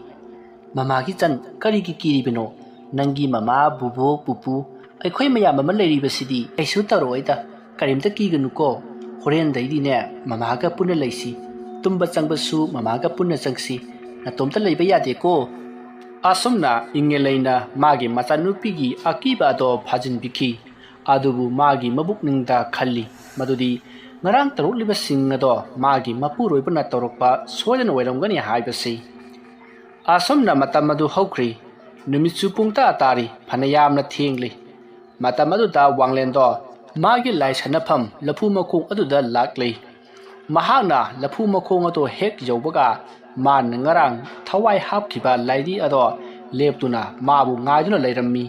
"ꯃꯃꯥꯒꯤ ꯆꯟ, ꯀꯔꯤꯒꯤ ꯀꯤꯔꯤꯕꯅꯣ? ꯅꯪꯒꯤ ꯃꯃꯥ, ꯕꯨꯕꯣꯛ, ꯄꯨꯄꯨ, ꯑꯩꯈꯣꯏ ꯃꯌꯥꯝ ꯑꯃ ꯂꯩꯔꯤꯕꯁꯤꯗꯤ꯫ ꯀꯩꯁꯨ ꯇꯧꯔꯛꯑꯣꯏꯗ, ꯀꯔꯤꯝꯇ ꯀꯤꯒꯅꯨꯀꯣ꯫ ꯍꯣꯔꯦꯟꯗꯩꯗꯤꯅꯦ, ꯃꯃꯥꯒ ꯄꯨꯟꯅ ꯂꯩꯁꯤ꯫ ꯇꯨꯝꯕ ꯆꯪꯕꯁꯨ ꯃꯃꯥꯒ ꯄꯨꯟꯅ ꯆꯪꯁꯤ꯫ ꯅꯇꯣꯝꯇ ꯂꯩꯕ ꯌꯥꯗꯦꯀꯣ꯫" ꯑꯁꯨꯝꯅ ꯏꯪꯉꯦꯂꯩꯅ ꯃꯥꯒꯤ ꯃꯆꯥꯅꯨꯄꯤꯒꯤ ꯑꯀꯤꯕ ꯑꯗꯣ ꯐꯥꯖꯤꯟꯕꯤꯈꯤ꯫ ꯑꯗꯨꯕꯨ ꯃꯥꯒꯤ ꯃꯕꯨꯛꯅꯤꯡꯗ ꯈꯜꯂꯤ ꯃꯗꯨꯗꯤ ꯉꯔꯥꯡ ꯇꯧꯔꯛꯂꯤꯕꯁꯤꯡ ꯑꯗꯣ ꯃꯥꯒꯤ ꯃꯄꯨꯔꯣꯏꯕꯅ ꯇꯧꯔꯛꯄ ꯁꯣꯏꯗꯅ ꯑꯣꯏꯔꯝꯒꯅꯤ ꯍꯥꯏꯕꯁꯤ꯫ ꯑꯁꯨꯝꯅ ꯃꯇꯝ ꯑꯗꯨ ꯍꯧꯈ꯭ꯔꯤ꯫ ꯅꯨꯃꯤꯠꯁꯨ ꯄꯨꯡ ꯇꯔꯥ ꯇꯥꯔꯤ, ꯐꯅ ꯌꯥꯝꯅ ꯊꯦꯡꯂꯤ꯫ ꯃꯇꯝ ꯑꯗꯨꯗ ꯋꯥꯡꯂꯦꯟꯗꯣ ꯃꯥꯒꯤ ꯂꯥꯏ ꯁꯥꯟꯅꯐꯝ ꯂꯐꯨ ꯃꯈꯣꯡ ꯑꯗꯨꯗ ꯂꯥꯛꯂꯤ꯫ ꯃꯍꯥꯛꯅ ꯂꯐꯨ ꯃꯈꯣꯡ ꯑꯗꯨ ꯍꯦꯛ ꯌꯧꯕꯒ, ꯃꯥꯅ ꯉꯔꯥꯡ ꯊꯋꯥꯏ ꯍꯥꯞꯈꯤꯕ ꯂꯥꯏꯙꯤ ꯑꯗꯣ ꯂꯦꯞꯇꯨꯅ ꯃꯥꯕꯨ ꯉꯥꯏꯗꯨꯅ ꯂꯩꯔꯝꯃꯤ꯫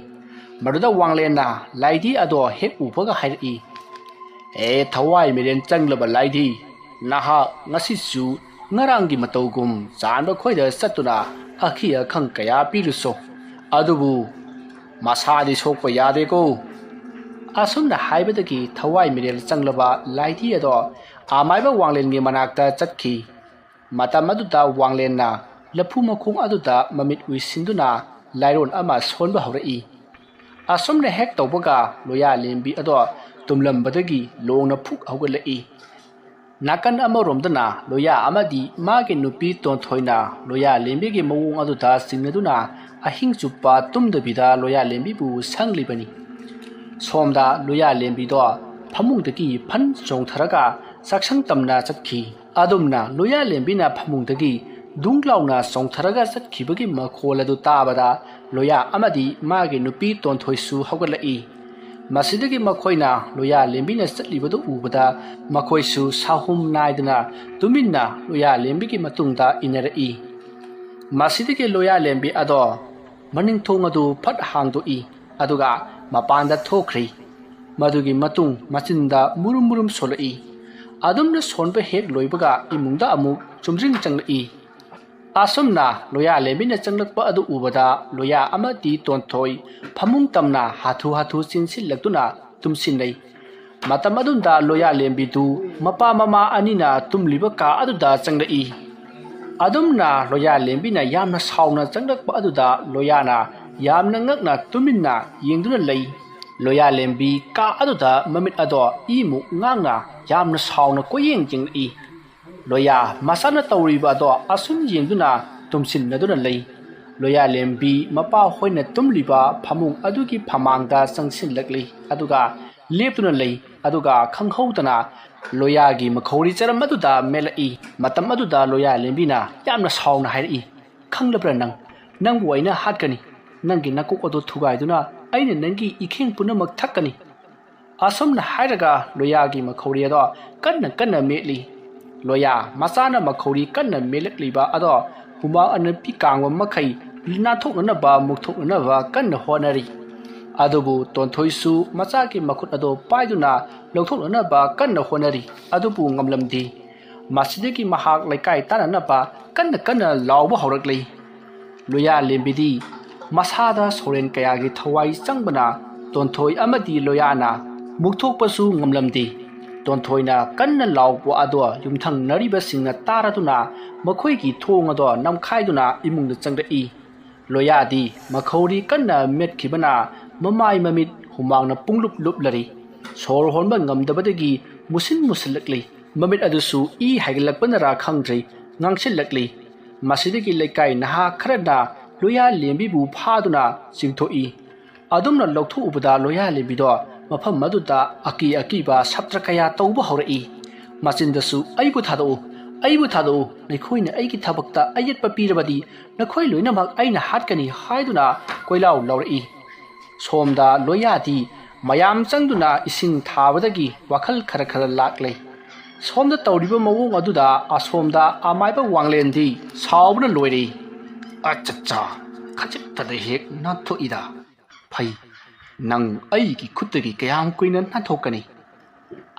ꯃꯗꯨꯗ ꯋꯥꯡꯂꯦꯟꯅ ꯂꯥꯏꯙꯤ ꯑꯗꯣ ꯍꯦꯛ ꯎꯕꯒ ꯍꯥꯏꯔꯛꯏ, "ꯑꯦ, ꯊꯋꯥꯏ ꯃꯤꯔꯦꯟ ꯆꯪꯂꯕ ꯂꯥꯏꯙꯤ, ꯅꯍꯥꯛ ꯉꯁꯤꯁꯨ ꯉꯔꯥꯡꯒꯤ ꯃꯇꯧꯒꯨꯝ ꯆꯥꯟꯕ ꯈꯣꯏꯗ ꯆꯠꯇꯨꯅ ꯑꯀꯤ ꯑꯈꯪ ꯀꯌꯥ ꯄꯤꯔꯨꯁꯣ꯫ ꯑꯗꯨꯕꯨ ꯃꯁꯥꯗꯤ ꯁꯣꯛꯄ ꯌꯥꯗꯦꯀꯣ꯫" ꯑꯁꯨꯝꯅ ꯍꯥꯏꯕꯗꯒꯤ ꯊꯋꯥꯏ ꯃꯤꯔꯦꯜ ꯆꯪꯂꯕ ꯂꯥꯏꯙꯤ ꯑꯗꯣ ꯑꯃꯥꯏꯕ ꯋꯥꯡꯂꯦꯟꯒꯤ ꯃꯅꯥꯛꯇ ꯆꯠꯈꯤ꯫ ꯃꯇꯝ ꯑꯗꯨꯗ ꯋꯥꯡꯂꯦꯟꯅ ꯂꯐꯨ ꯃꯈꯣꯡ ꯑꯗꯨꯗ ꯃꯃꯤꯠ ꯎꯏꯁꯤꯟꯗꯨꯅ ꯂꯥꯏꯔꯣꯟ ꯑꯃ ꯁꯣꯟꯕ ꯍꯧꯔꯛꯏ꯫ ꯑꯁꯨꯝꯅ ꯍꯦꯛ ꯇꯧꯕꯒ ꯂꯣꯌꯥ ꯂꯦꯝꯕꯤ ꯑꯗꯣ ꯇꯨꯝꯂꯝꯕꯗꯒꯤ ꯂꯣꯡꯅ ꯐꯨꯛ ꯍꯧꯒꯠꯂꯛꯏ꯫ ꯅꯥꯀꯟ ꯑꯃꯔꯣꯝꯗꯅ ꯂꯣꯌꯥ ꯑꯃꯗꯤ ꯃꯥꯒꯤ ꯅꯨꯄꯤ ꯇꯣꯟꯊꯣꯏꯅ ꯂꯣꯌꯥ ꯂꯦꯝꯕꯤꯒꯤ ꯃꯑꯣꯡ ꯑꯗꯨꯗ ꯆꯤꯡꯅꯗꯨꯅ ꯑꯍꯤꯡ ꯆꯨꯞꯄ ꯇꯨꯝꯗꯕꯤꯗ ꯂꯣꯌꯥ ꯂꯦꯝꯕꯤꯕꯨ ꯁꯪꯂꯤꯕꯅꯤ꯫ ꯁꯣꯝꯗ ꯂꯣꯌꯥ ꯂꯦꯝꯕꯤꯗꯣ ꯐꯃꯨꯡꯗꯒꯤ ꯐꯟ ꯆꯣꯡꯊꯔꯒ ꯆꯥꯛꯁꯪ ꯇꯝꯅ ꯆꯠꯈꯤ꯫ ꯑꯗꯨꯝꯅ ꯂꯣꯌꯥ ꯂꯦꯝꯕꯤꯅ ꯐꯃꯨꯡꯗꯒꯤ ꯗꯨꯡ ꯂꯥꯎꯅ ꯆꯣꯡꯊꯔꯒ ꯆꯠꯈꯤꯕꯒꯤ ꯃꯈꯣꯜ ꯑꯗꯨ ꯇꯥꯕꯗ ꯂꯣꯌꯥ ꯑꯃꯗꯤ ꯃꯥꯒꯤ ꯅꯨꯄꯤ ꯇꯣꯟꯊꯣꯏꯁꯨ ꯍꯧꯒꯠꯂꯛꯏ꯫ ꯃꯁꯤꯗꯒꯤ ꯃꯈꯣꯏꯅ ꯂꯣꯌꯥ ꯂꯦꯝꯕꯤꯅ ꯆꯠꯂꯤꯕꯗꯨ ꯎꯕꯗ ꯃꯈꯣꯏꯁꯨ ꯁꯥꯍꯨꯝ ꯅꯥꯏꯗꯅ ꯇꯨꯃꯤꯟꯅ ꯂꯣꯌꯥ ꯂꯦꯝꯕꯤꯒꯤ ꯃꯇꯨꯡꯗ ꯏꯟꯅꯔꯛꯏ꯫ ꯃꯁꯤꯗꯒꯤ ꯂꯣꯌꯥ ꯂꯦꯝꯕꯤ ꯑꯗꯣ ꯃꯅꯤꯡ ꯊꯣꯡ ꯑꯗꯨ ꯐꯠ ꯍꯥꯡꯗꯣꯛꯏ, ꯑꯗꯨꯒ ꯃꯄꯥꯟꯗ ꯊꯣꯛꯈ꯭ꯔꯤ꯫ ꯃꯗꯨꯒꯤ ꯃꯇꯨꯡ ꯃꯆꯤꯟꯗ ꯃꯨꯔꯨꯝ ꯃꯨꯔꯨꯝ ꯁꯣꯜꯂꯛꯏ꯫ ꯑꯗꯨꯝꯅ ꯁꯣꯟꯕ ꯍꯦꯛ ꯂꯣꯏꯕꯒ ꯏꯃꯨꯡꯗ ꯑꯃꯨꯛ ꯆꯨꯝꯗ꯭ꯔꯤꯡ ꯆꯪꯂꯛꯏ꯫ ꯑꯁꯨꯝꯅ ꯂꯣꯌꯥ ꯂꯦꯝꯕꯤꯅ ꯆꯪꯂꯛꯄ ꯑꯗꯨ ꯎꯕꯗ ꯂꯣꯌꯥ ꯑꯃꯗꯤ ꯇꯣꯟꯊꯣꯏ ꯐꯃꯨꯡ ꯇꯝꯅ ꯍꯥꯊꯨ ꯍꯥꯊꯨ ꯆꯦꯟꯁꯤꯜꯂꯛꯇꯨꯅ ꯇꯨꯝꯁꯤꯟꯅꯩ꯫ ꯃꯇꯝ ꯑꯗꯨꯗ ꯂꯣꯌꯥ ꯂꯦꯝꯕꯤꯗꯨ ꯃꯄꯥ ꯃꯃꯥ ꯑꯅꯤꯅ ꯇꯨꯝꯂꯤꯕ ꯀꯥ ꯑꯗꯨꯗ ꯆꯪꯂꯛꯏ꯫ ꯑꯗꯨꯝꯅ ꯂꯣꯌꯥ ꯂꯦꯝꯕꯤꯅ ꯌꯥꯝꯅ ꯁꯥꯎꯅ ꯆꯪꯂꯛꯄ ꯑꯗꯨꯗ ꯂꯣꯌꯥꯅ ꯌꯥꯝꯅ ꯉꯛꯅ ꯇꯨꯃꯤꯟꯅ ꯌꯦꯡꯗꯨꯅ ꯂꯩ꯫ ꯂꯣꯌꯥ ꯂꯦꯝꯕꯤ ꯀꯥ ꯑꯗꯨꯗ ꯃꯃꯤꯠ ꯑꯗꯣ ꯏꯃꯨꯛ ꯉꯥꯡꯅ ꯌꯥꯝꯅ ꯁꯥꯎꯅ ꯀꯣꯏꯌꯦꯡ ꯌꯦꯡꯂꯛꯏ꯫ ꯂꯣꯌꯥ ꯃꯆꯥꯅ ꯇꯧꯔꯤꯕ ꯑꯗꯣ ꯑꯁꯨꯝ ꯌꯦꯡꯗꯨꯅ ꯇꯨꯝꯁꯤꯟꯅꯗꯨꯅ ꯂꯩ꯫ ꯂꯣꯌꯥ ꯂꯦꯝꯕꯤ ꯃꯄꯥ ꯍꯣꯏꯅ ꯇꯨꯝꯂꯤꯕ ꯐꯃꯨꯡ ꯑꯗꯨꯒꯤ ꯐꯃꯥꯡꯗ ꯆꯪꯁꯤꯜꯂꯛꯂꯤ, ꯑꯗꯨꯒ ꯂꯦꯞꯇꯨꯅ ꯂꯩ꯫ ꯑꯗꯨꯒ ꯈꯪꯍꯧꯗꯅ ꯂꯣꯌꯥꯒꯤ ꯃꯈꯧꯔꯤ ꯆꯔꯝ ꯑꯗꯨꯗ ꯃꯦꯠꯂꯛꯏ꯫ ꯃꯇꯝ ꯑꯗꯨꯗ ꯂꯣꯌꯥ ꯂꯦꯝꯕꯤꯅ ꯌꯥꯝꯅ ꯁꯥꯎꯅ ꯍꯥꯏꯔꯛꯏ, "ꯈꯪꯂꯕ꯭ꯔꯥ ꯅꯪ? ꯅꯪꯕꯨ ꯑꯩꯅ ꯍꯥꯠꯀꯅꯤ꯫ ꯅꯪꯒꯤ ꯅꯀꯣꯛ ꯑꯗꯨ ꯊꯨꯒꯥꯏꯗꯨꯅ ꯑꯩꯅ ꯅꯪꯒꯤ ꯏꯈꯦꯡ ꯄꯨꯝꯅꯃꯛ ꯊꯛꯀꯅꯤ꯫" ꯑꯁꯨꯝꯅ ꯍꯥꯏꯔꯒ ꯂꯣꯌꯥꯒꯤ ꯃꯈꯧꯔꯤ ꯑꯗꯣ ꯀꯟꯅ ꯀꯟꯅ ꯃꯦꯠꯂꯤ꯫ ꯂꯣꯌꯥ ꯃꯆꯥꯅ ꯃꯈꯧꯔꯤ ꯀꯟꯅ ꯃꯦꯠꯂꯛꯂꯤꯕ ꯑꯗꯣ ꯍꯨꯃꯥꯡ ꯑꯅꯞꯄꯤ ꯀꯥꯡꯕ ꯃꯈꯩ ꯅꯥꯟꯊꯣꯛꯅꯅꯕ, ꯃꯨꯛꯊꯣꯛꯅꯅꯕ ꯀꯟꯅ ꯍꯣꯠꯅꯔꯤ꯫ ꯑꯗꯨꯕꯨ ꯇꯣꯟꯊꯣꯏꯁꯨ ꯃꯆꯥꯒꯤ ꯃꯈꯨꯠ ꯑꯗꯣ ꯄꯥꯏꯗꯨꯅ ꯂꯧꯊꯣꯛꯅꯅꯕ ꯀꯟꯅ ꯍꯣꯠꯅꯔꯤ, ꯑꯗꯨꯕꯨ ꯉꯝꯂꯝꯗꯦ꯫ ꯃꯁꯤꯗꯒꯤ ꯃꯍꯥꯛ ꯂꯩꯀꯥꯏ ꯇꯥꯟꯅꯅꯕ ꯀꯟꯅ ꯀꯟꯅ ꯂꯥꯎꯕ ꯍꯧꯔꯛꯂꯤ꯫ ꯂꯣꯌꯥ ꯂꯦꯝꯕꯤꯗꯤ ꯃꯁꯥꯗ ꯁꯣꯔꯦꯟ ꯀꯌꯥꯒꯤ ꯊꯋꯥꯏ ꯆꯪꯕꯅ ꯇꯣꯟꯊꯣꯏ ꯑꯃꯗꯤ ꯂꯣꯌꯥꯅ ꯃꯨꯛꯊꯣꯛꯄꯁꯨ ꯉꯝꯂꯝꯗꯦ꯫ ꯇꯣꯟꯊꯣꯏꯅ ꯀꯟꯅ ꯂꯥꯎꯕ ꯑꯗꯣ ꯌꯨꯝꯊꯪꯅꯔꯤꯕꯁꯤꯡꯅ ꯇꯥꯔꯗꯨꯅ ꯃꯈꯣꯏꯒꯤ ꯊꯣꯡ ꯑꯗꯣ ꯅꯝꯈꯥꯏꯗꯨꯅ ꯏꯃꯨꯡꯗ ꯆꯪꯂꯛꯏ꯫ ꯂꯣꯌꯥꯗꯤ ꯃꯈꯧꯔꯤ ꯀꯟꯅ ꯃꯦꯠꯈꯤꯕꯅ ꯃꯃꯥꯏ ꯃꯃꯤꯠ ꯍꯨꯃꯥꯡꯅ ꯄꯨꯡꯂꯨꯞ ꯂꯨꯞꯂꯔꯤ꯫ ꯁꯣꯔ ꯍꯣꯟꯕ ꯉꯝꯗꯕꯗꯒꯤ ꯃꯨꯁꯤꯟ ꯃꯨꯁꯤꯜꯂꯛꯂꯤ꯫ ꯃꯃꯤꯠ ꯑꯗꯨꯁꯨ ꯏ ꯍꯥꯏꯒꯠꯂꯛꯄꯅꯔꯥ ꯈꯪꯗ꯭ꯔꯦ, ꯉꯥꯡꯁꯤꯜꯂꯛꯂꯤ꯫ ꯃꯁꯤꯗꯒꯤ ꯂꯩꯀꯥꯏ ꯅꯍꯥ ꯈꯔꯅ ꯂꯣꯌꯥ ꯂꯦꯝꯕꯤꯕꯨ ꯐꯥꯗꯨꯅ ꯆꯤꯡꯊꯣꯛꯏ꯫ ꯑꯗꯨꯝꯅ ꯂꯧꯊꯣꯛꯎꯕꯗ ꯂꯣꯌꯥ ꯂꯦꯝꯕꯤꯗꯣ ꯃꯐꯝ ꯑꯗꯨꯗ ꯑꯀꯤ ꯑꯀꯤꯕ ꯁꯞꯇ꯭ꯔ ꯀꯌꯥ ꯇꯧꯕ ꯍꯧꯔꯛꯏ꯫ ꯃꯆꯤꯟꯗꯁꯨ, "ꯑꯩꯕꯨ ꯊꯥꯗꯣꯛꯎ, ꯑꯩꯕꯨ ꯊꯥꯗꯣꯛꯎ, ꯅꯈꯣꯏꯅ ꯑꯩꯒꯤ ꯊꯕꯛꯇ ꯑꯌꯦꯠꯄ ꯄꯤꯔꯕꯗꯤ ꯅꯈꯣꯏ ꯂꯣꯏꯅꯃꯛ ꯑꯩꯅ ꯍꯥꯠꯀꯅꯤ" ꯍꯥꯏꯗꯨꯅ ꯀꯣꯏꯂꯥꯎ ꯂꯥꯎꯔꯛꯏ꯫ ꯁꯣꯝꯗ ꯂꯣꯌꯥꯗꯤ ꯃꯌꯥꯝ ꯆꯪꯗꯨꯅ ꯏꯁꯤꯡ ꯊꯥꯕꯗꯒꯤ ꯋꯥꯈꯜ ꯈꯔ ꯈꯔ ꯂꯥꯛꯂꯦ꯫ ꯁꯣꯝꯗ ꯇꯧꯔꯤꯕ ꯃꯑꯣꯡ ꯑꯗꯨꯗ ꯑꯁꯣꯝꯗ ꯑꯃꯥꯏꯕ ꯋꯥꯡꯂꯦꯟꯗꯤ ꯁꯥꯎꯕꯅ ꯂꯣꯏꯔꯦ꯫ "ꯑꯆꯠꯆꯥ, ꯈꯖꯤꯛꯇꯗ ꯍꯦꯛ ꯅꯥꯟꯊꯣꯛꯏꯗ꯫ ꯐꯩ, "ꯅꯪ ꯑꯩꯒꯤ ꯈꯨꯠꯇꯒꯤ ꯀꯌꯥꯝ ꯀꯨꯏꯅ ꯅꯥꯟꯊꯣꯛꯀꯅꯤ?"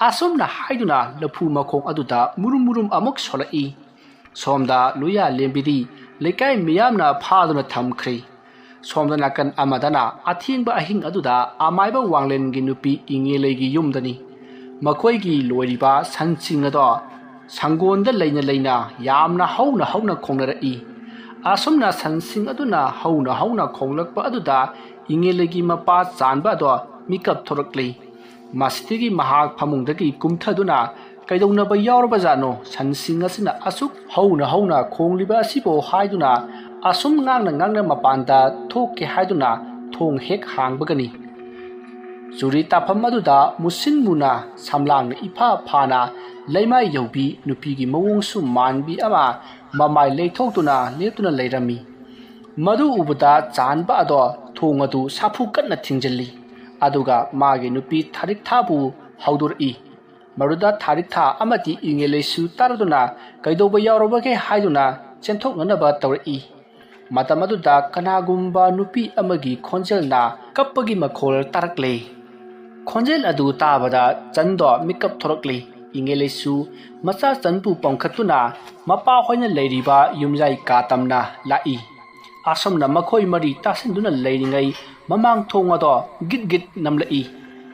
ꯑꯁꯨꯝꯅ ꯍꯥꯏꯗꯨꯅ ꯂꯐꯨ ꯃꯈꯣꯡ ꯑꯗꯨꯗ ꯃꯨꯔꯨꯝ ꯃꯨꯔꯨꯝ ꯑꯃꯨꯛ ꯁꯣꯜꯂꯛꯏ꯫ ꯁꯣꯝꯗ ꯂꯨꯌꯥ ꯂꯦꯝꯕꯤꯗꯤ ꯂꯩꯀꯥꯏ ꯃꯤꯌꯥꯝꯅ ꯐꯥꯗꯨꯅ ꯊꯝꯈ꯭ꯔꯦ꯫ ꯁꯣꯝꯗ ꯅꯥꯀꯟ ꯑꯃꯗꯅ ꯑꯊꯦꯡꯕ ꯑꯍꯤꯡ ꯑꯗꯨꯗ ꯑꯃꯥꯏꯕ ꯋꯥꯡꯂꯦꯟꯒꯤ ꯅꯨꯄꯤ ꯏꯉꯦꯂꯩꯒꯤ ꯌꯨꯝꯗꯅꯤ꯫ ꯃꯈꯣꯏꯒꯤ ꯂꯣꯏꯔꯤꯕ ꯁꯟꯁꯤꯡ ꯑꯗꯣ ꯁꯪꯒꯣꯟꯗ ꯂꯩꯅ ꯂꯩꯅ ꯌꯥꯝꯅ ꯍꯧꯅ ꯍꯧꯅ ꯈꯣꯡꯅꯔꯛꯏ꯫ ꯑꯁꯨꯝꯅ ꯁꯟꯁꯤꯡ ꯑꯗꯨꯅ ꯍꯧꯅ ꯍꯧꯅ ꯈꯣꯡꯂꯛꯄ ꯑꯗꯨꯗ ꯏꯉꯦꯂꯩꯒꯤ ꯃꯄꯥ ꯆꯥꯟꯕ ꯑꯗꯣ ꯃꯤꯀꯞ ꯊꯣꯔꯛꯂꯤ꯫ ꯃꯁꯤꯗꯒꯤ ꯃꯍꯥꯛ ꯐꯃꯨꯡꯗꯒꯤ ꯀꯨꯝꯊꯗꯨꯅ "ꯀꯩꯗꯧꯅꯕ ꯌꯥꯎꯔꯕꯖꯥꯠꯅꯣ ꯁꯟꯁꯤꯡ ꯑꯁꯤꯅ ꯑꯁꯨꯛ ꯍꯧꯅ ꯍꯧꯅ ꯈꯣꯡꯂꯤꯕ ꯑꯁꯤꯕꯨ?" ꯍꯥꯏꯗꯨꯅ ꯑꯁꯨꯝ ꯉꯥꯡꯅ ꯉꯥꯡꯅ ꯃꯄꯥꯟꯗ ꯊꯣꯛꯀꯦ ꯍꯥꯏꯗꯨꯅ ꯊꯣꯡ ꯍꯦꯛ ꯍꯥꯡꯕꯒꯅꯤ꯫ ꯆꯨꯔꯤ ꯇꯥꯐꯝ ꯑꯗꯨꯗ ꯃꯨꯁꯤꯟ ꯃꯨꯅ ꯁꯝꯂꯥꯡꯅ ꯏꯐꯥ ꯐꯥꯅ ꯂꯩꯃꯥꯏ ꯌꯧꯕꯤ ꯅꯨꯄꯤꯒꯤ ꯃꯑꯣꯡꯁꯨ ꯃꯥꯟꯕꯤ ꯑꯃ ꯃꯃꯥꯏ ꯂꯩꯊꯣꯛꯇꯨꯅ ꯂꯦꯞꯇꯨꯅ ꯂꯩꯔꯝꯃꯤ꯫ ꯃꯗꯨ ꯎꯕꯗ ꯆꯥꯟꯕ ꯑꯗꯣ ꯊꯣꯡ ꯑꯗꯨ ꯁꯥꯐꯨ ꯀꯟꯅ ꯊꯤꯡꯖꯤꯜꯂꯤ꯫ ꯑꯗꯨꯒ ꯃꯥꯒꯤ ꯅꯨꯄꯤ ꯊꯥꯔꯤꯛꯊꯥꯕꯨ ꯍꯧꯗꯣꯔꯛꯏ꯫ ꯃꯗꯨꯗ ꯊꯥꯔꯤꯛꯊꯥ ꯑꯃꯗꯤ ꯏꯉꯦꯂꯩꯁꯨ ꯇꯥꯔꯗꯨꯅ "ꯀꯩꯗꯧꯕ ꯌꯥꯎꯔꯕꯒꯦ?" ꯍꯥꯏꯗꯨꯅ ꯆꯦꯟꯊꯣꯛꯅꯅꯕ ꯇꯧꯔꯛꯏ꯫ ꯃꯇꯝ ꯑꯗꯨꯗ ꯀꯅꯥꯒꯨꯝꯕ ꯅꯨꯄꯤ ꯑꯃꯒꯤ ꯈꯣꯟꯖꯦꯜꯅ ꯀꯞꯄꯒꯤ ꯃꯈꯣꯜ ꯇꯥꯔꯛꯂꯦ꯫ ꯈꯣꯟꯖꯦꯜ ꯑꯗꯨ ꯇꯥꯕꯗ ꯆꯟꯗꯣ ꯃꯤꯀꯞ ꯊꯣꯔꯛꯂꯦ꯫ ꯏꯉꯦꯂꯩꯁꯨ ꯃꯆꯥ ꯆꯟꯕꯨ ꯄꯝꯈꯠꯇꯨꯅ ꯃꯄꯥ ꯍꯣꯏꯅ ꯂꯩꯔꯤꯕ ꯌꯨꯝꯌꯥꯏ ꯀꯥ ꯇꯝꯅ ꯂꯥꯛꯏ꯫ ꯑꯁꯨꯝꯅ ꯃꯈꯣꯏ ꯃꯔꯤ ꯇꯥꯁꯤꯟꯗꯨꯅ ꯂꯩꯔꯤꯉꯩ ꯃꯃꯥꯡ ꯊꯣꯡ ꯑꯗꯣ ꯒꯤꯠ ꯒꯤꯠ ꯅꯝꯂꯛꯏ꯫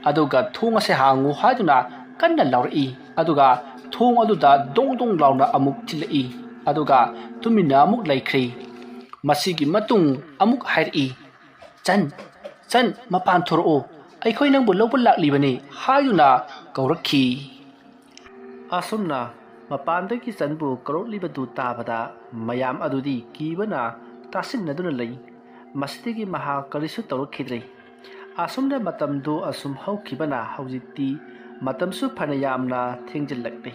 ꯑꯗꯨꯒ "ꯊꯣꯡ ꯑꯁꯦ ꯍꯥꯡꯉꯨ" ꯍꯥꯏꯗꯨꯅ ꯀꯟꯅ ꯂꯥꯎꯔꯛꯏ꯫ ꯑꯗꯨꯒ ꯊꯣꯡ ꯑꯗꯨꯗ ꯗꯣꯡ ꯗꯣꯡ ꯂꯥꯎꯅ ꯑꯃꯨꯛ ꯊꯤꯜꯂꯛꯏ꯫ ꯑꯗꯨꯒ ꯇꯨꯃꯤꯟꯅ ꯑꯃꯨꯛ ꯂꯩꯈ꯭ꯔꯦ꯫ ꯃꯁꯤꯒꯤ ꯃꯇꯨꯡ ꯑꯃꯨꯛ ꯍꯥꯏꯔꯛꯏ, "ꯆꯟ, ꯆꯟ, ꯃꯄꯥꯟ ꯊꯣꯔꯛꯎ, ꯑꯩꯈꯣꯏ ꯅꯪꯕꯨ ꯂꯧꯕ ꯂꯥꯛꯂꯤꯕꯅꯤ" ꯍꯥꯏꯗꯨꯅ ꯀꯧꯔꯛꯈꯤ꯫ ꯑꯁꯨꯝꯅ ꯃꯄꯥꯟꯗꯒꯤ ꯆꯟꯕꯨ ꯀꯧꯔꯛꯂꯤꯕꯗꯨ ꯇꯥꯕꯗ ꯃꯌꯥꯝ ꯑꯗꯨꯗꯤ ꯀꯤꯕꯅ ꯇꯥꯁꯤꯟꯅꯗꯨꯅ ꯂꯩ꯫ ꯃꯁꯤꯗꯒꯤ ꯃꯍꯥꯛ ꯀꯔꯤꯁꯨ ꯇꯧꯔꯛꯈꯤꯗ꯭ꯔꯦ꯫ ꯑꯁꯨꯝꯅ ꯃꯇꯝꯗꯨ ꯑꯁꯨꯝ ꯍꯧꯈꯤꯕꯅ ꯍꯧꯖꯤꯛꯇꯤ ꯃꯇꯝꯁꯨ ꯐꯅ ꯌꯥꯝꯅ ꯊꯦꯡꯖꯤꯜꯂꯛꯂꯦ꯫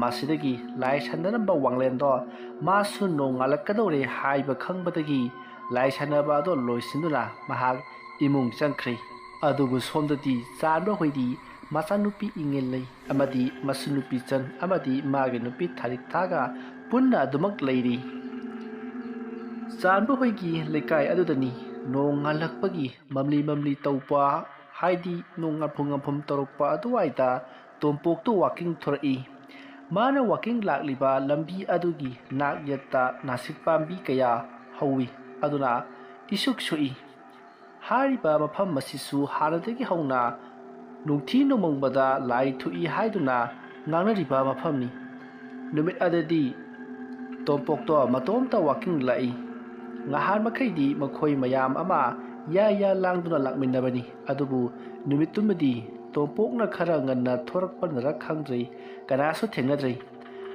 ꯃꯁꯤꯗꯒꯤ ꯂꯥꯏ ꯁꯥꯟꯅꯔꯝꯕ ꯋꯥꯡꯂꯦꯟꯗꯣ ꯃꯥꯁꯨ ꯅꯣꯡꯉꯥꯜꯂꯛꯀꯗꯧꯔꯦ ꯍꯥꯏꯕ ꯈꯪꯕꯗꯒꯤ ꯂꯥꯏ ꯁꯥꯟꯅꯕ ꯑꯗꯣ ꯂꯣꯏꯁꯤꯟꯗꯨꯅ ꯃꯍꯥꯛ ꯏꯃꯨꯡ ꯆꯪꯈ꯭ꯔꯦ꯫ ꯑꯗꯨꯕꯨ ꯁꯣꯝꯗꯗꯤ ꯆꯥꯟꯕ ꯍꯣꯏꯗꯤ ꯃꯆꯥꯅꯨꯄꯤ ꯏꯉꯦꯜꯂꯩ ꯑꯃꯗꯤ ꯃꯁꯨ ꯅꯨꯄꯤ ꯆꯟ ꯑꯃꯗꯤ ꯃꯥꯒꯤ ꯅꯨꯄꯤ ꯊꯥꯔꯤꯛꯊꯥꯒ ꯄꯨꯟꯅ ꯑꯗꯨꯃꯛ ꯂꯩꯔꯤ꯫ ꯆꯥꯟꯕ ꯍꯣꯏꯒꯤ ꯂꯩꯀꯥꯏ ꯑꯗꯨꯗꯅꯤ ꯅꯣꯡ ꯉꯥꯜꯂꯛꯄꯒꯤ ꯃꯝꯂꯤ ꯃꯝꯂꯤ ꯇꯧꯕ, ꯍꯥꯏꯗꯤ ꯅꯣꯡ ꯉꯥꯟꯐꯝ ꯉꯥꯟꯐꯝ ꯇꯧꯔꯛꯄ ꯑꯗꯨꯋꯥꯏꯗ ꯇꯣꯝꯄꯣꯛꯇꯨ ꯋꯥꯀꯤꯡ ꯊꯣꯔꯛꯏ꯫ ꯃꯥꯅ ꯋꯥꯀꯤꯡ ꯂꯥꯛꯂꯤꯕ ꯂꯝꯕꯤ ꯑꯗꯨꯒꯤ ꯅꯥꯛ ꯌꯦꯠꯇ ꯅꯥꯁꯤꯛ ꯄꯥꯝꯕꯤ ꯀꯌꯥ ꯍꯧꯏ, ꯑꯗꯨꯅ ꯏꯁꯨꯛ ꯁꯨꯛꯏ꯫ ꯍꯥꯏꯔꯤꯕ ꯃꯐꯝ ꯑꯁꯤꯁꯨ ꯍꯥꯟꯅꯗꯒꯤ ꯍꯧꯅ ꯅꯨꯡꯊꯤ ꯅꯣꯡꯃꯪꯕꯗ ꯂꯥꯏ ꯊꯣꯛꯏ ꯍꯥꯏꯗꯨꯅ ꯉꯥꯡꯅꯔꯤꯕ ꯃꯐꯝꯅꯤ꯫ ꯅꯨꯃꯤꯠ ꯑꯗꯨꯗꯤ ꯇꯣꯝꯄꯣꯛꯇꯣ ꯃꯇꯣꯝꯇ ꯋꯥꯀꯤꯡ ꯂꯥꯛꯏ꯫ ꯉꯍꯥꯟ ꯃꯈꯩꯗꯤ ꯃꯈꯣꯏ ꯃꯌꯥꯝ ꯑꯃ ꯌꯥ ꯌꯥ ꯂꯥꯡꯗꯨꯅ ꯂꯥꯛꯃꯤꯟꯅꯕꯅꯤ꯫ ꯑꯗꯨꯕꯨ ꯅꯨꯃꯤꯠꯇꯨꯃꯗꯤ ꯇꯣꯝꯄꯣꯛꯅ ꯈꯔ ꯉꯟꯅ ꯊꯣꯔꯛꯄꯅꯔ ꯈꯪꯗ꯭ꯔꯦ, ꯀꯅꯥꯁꯨ ꯊꯦꯡꯅꯗ꯭ꯔꯦ꯫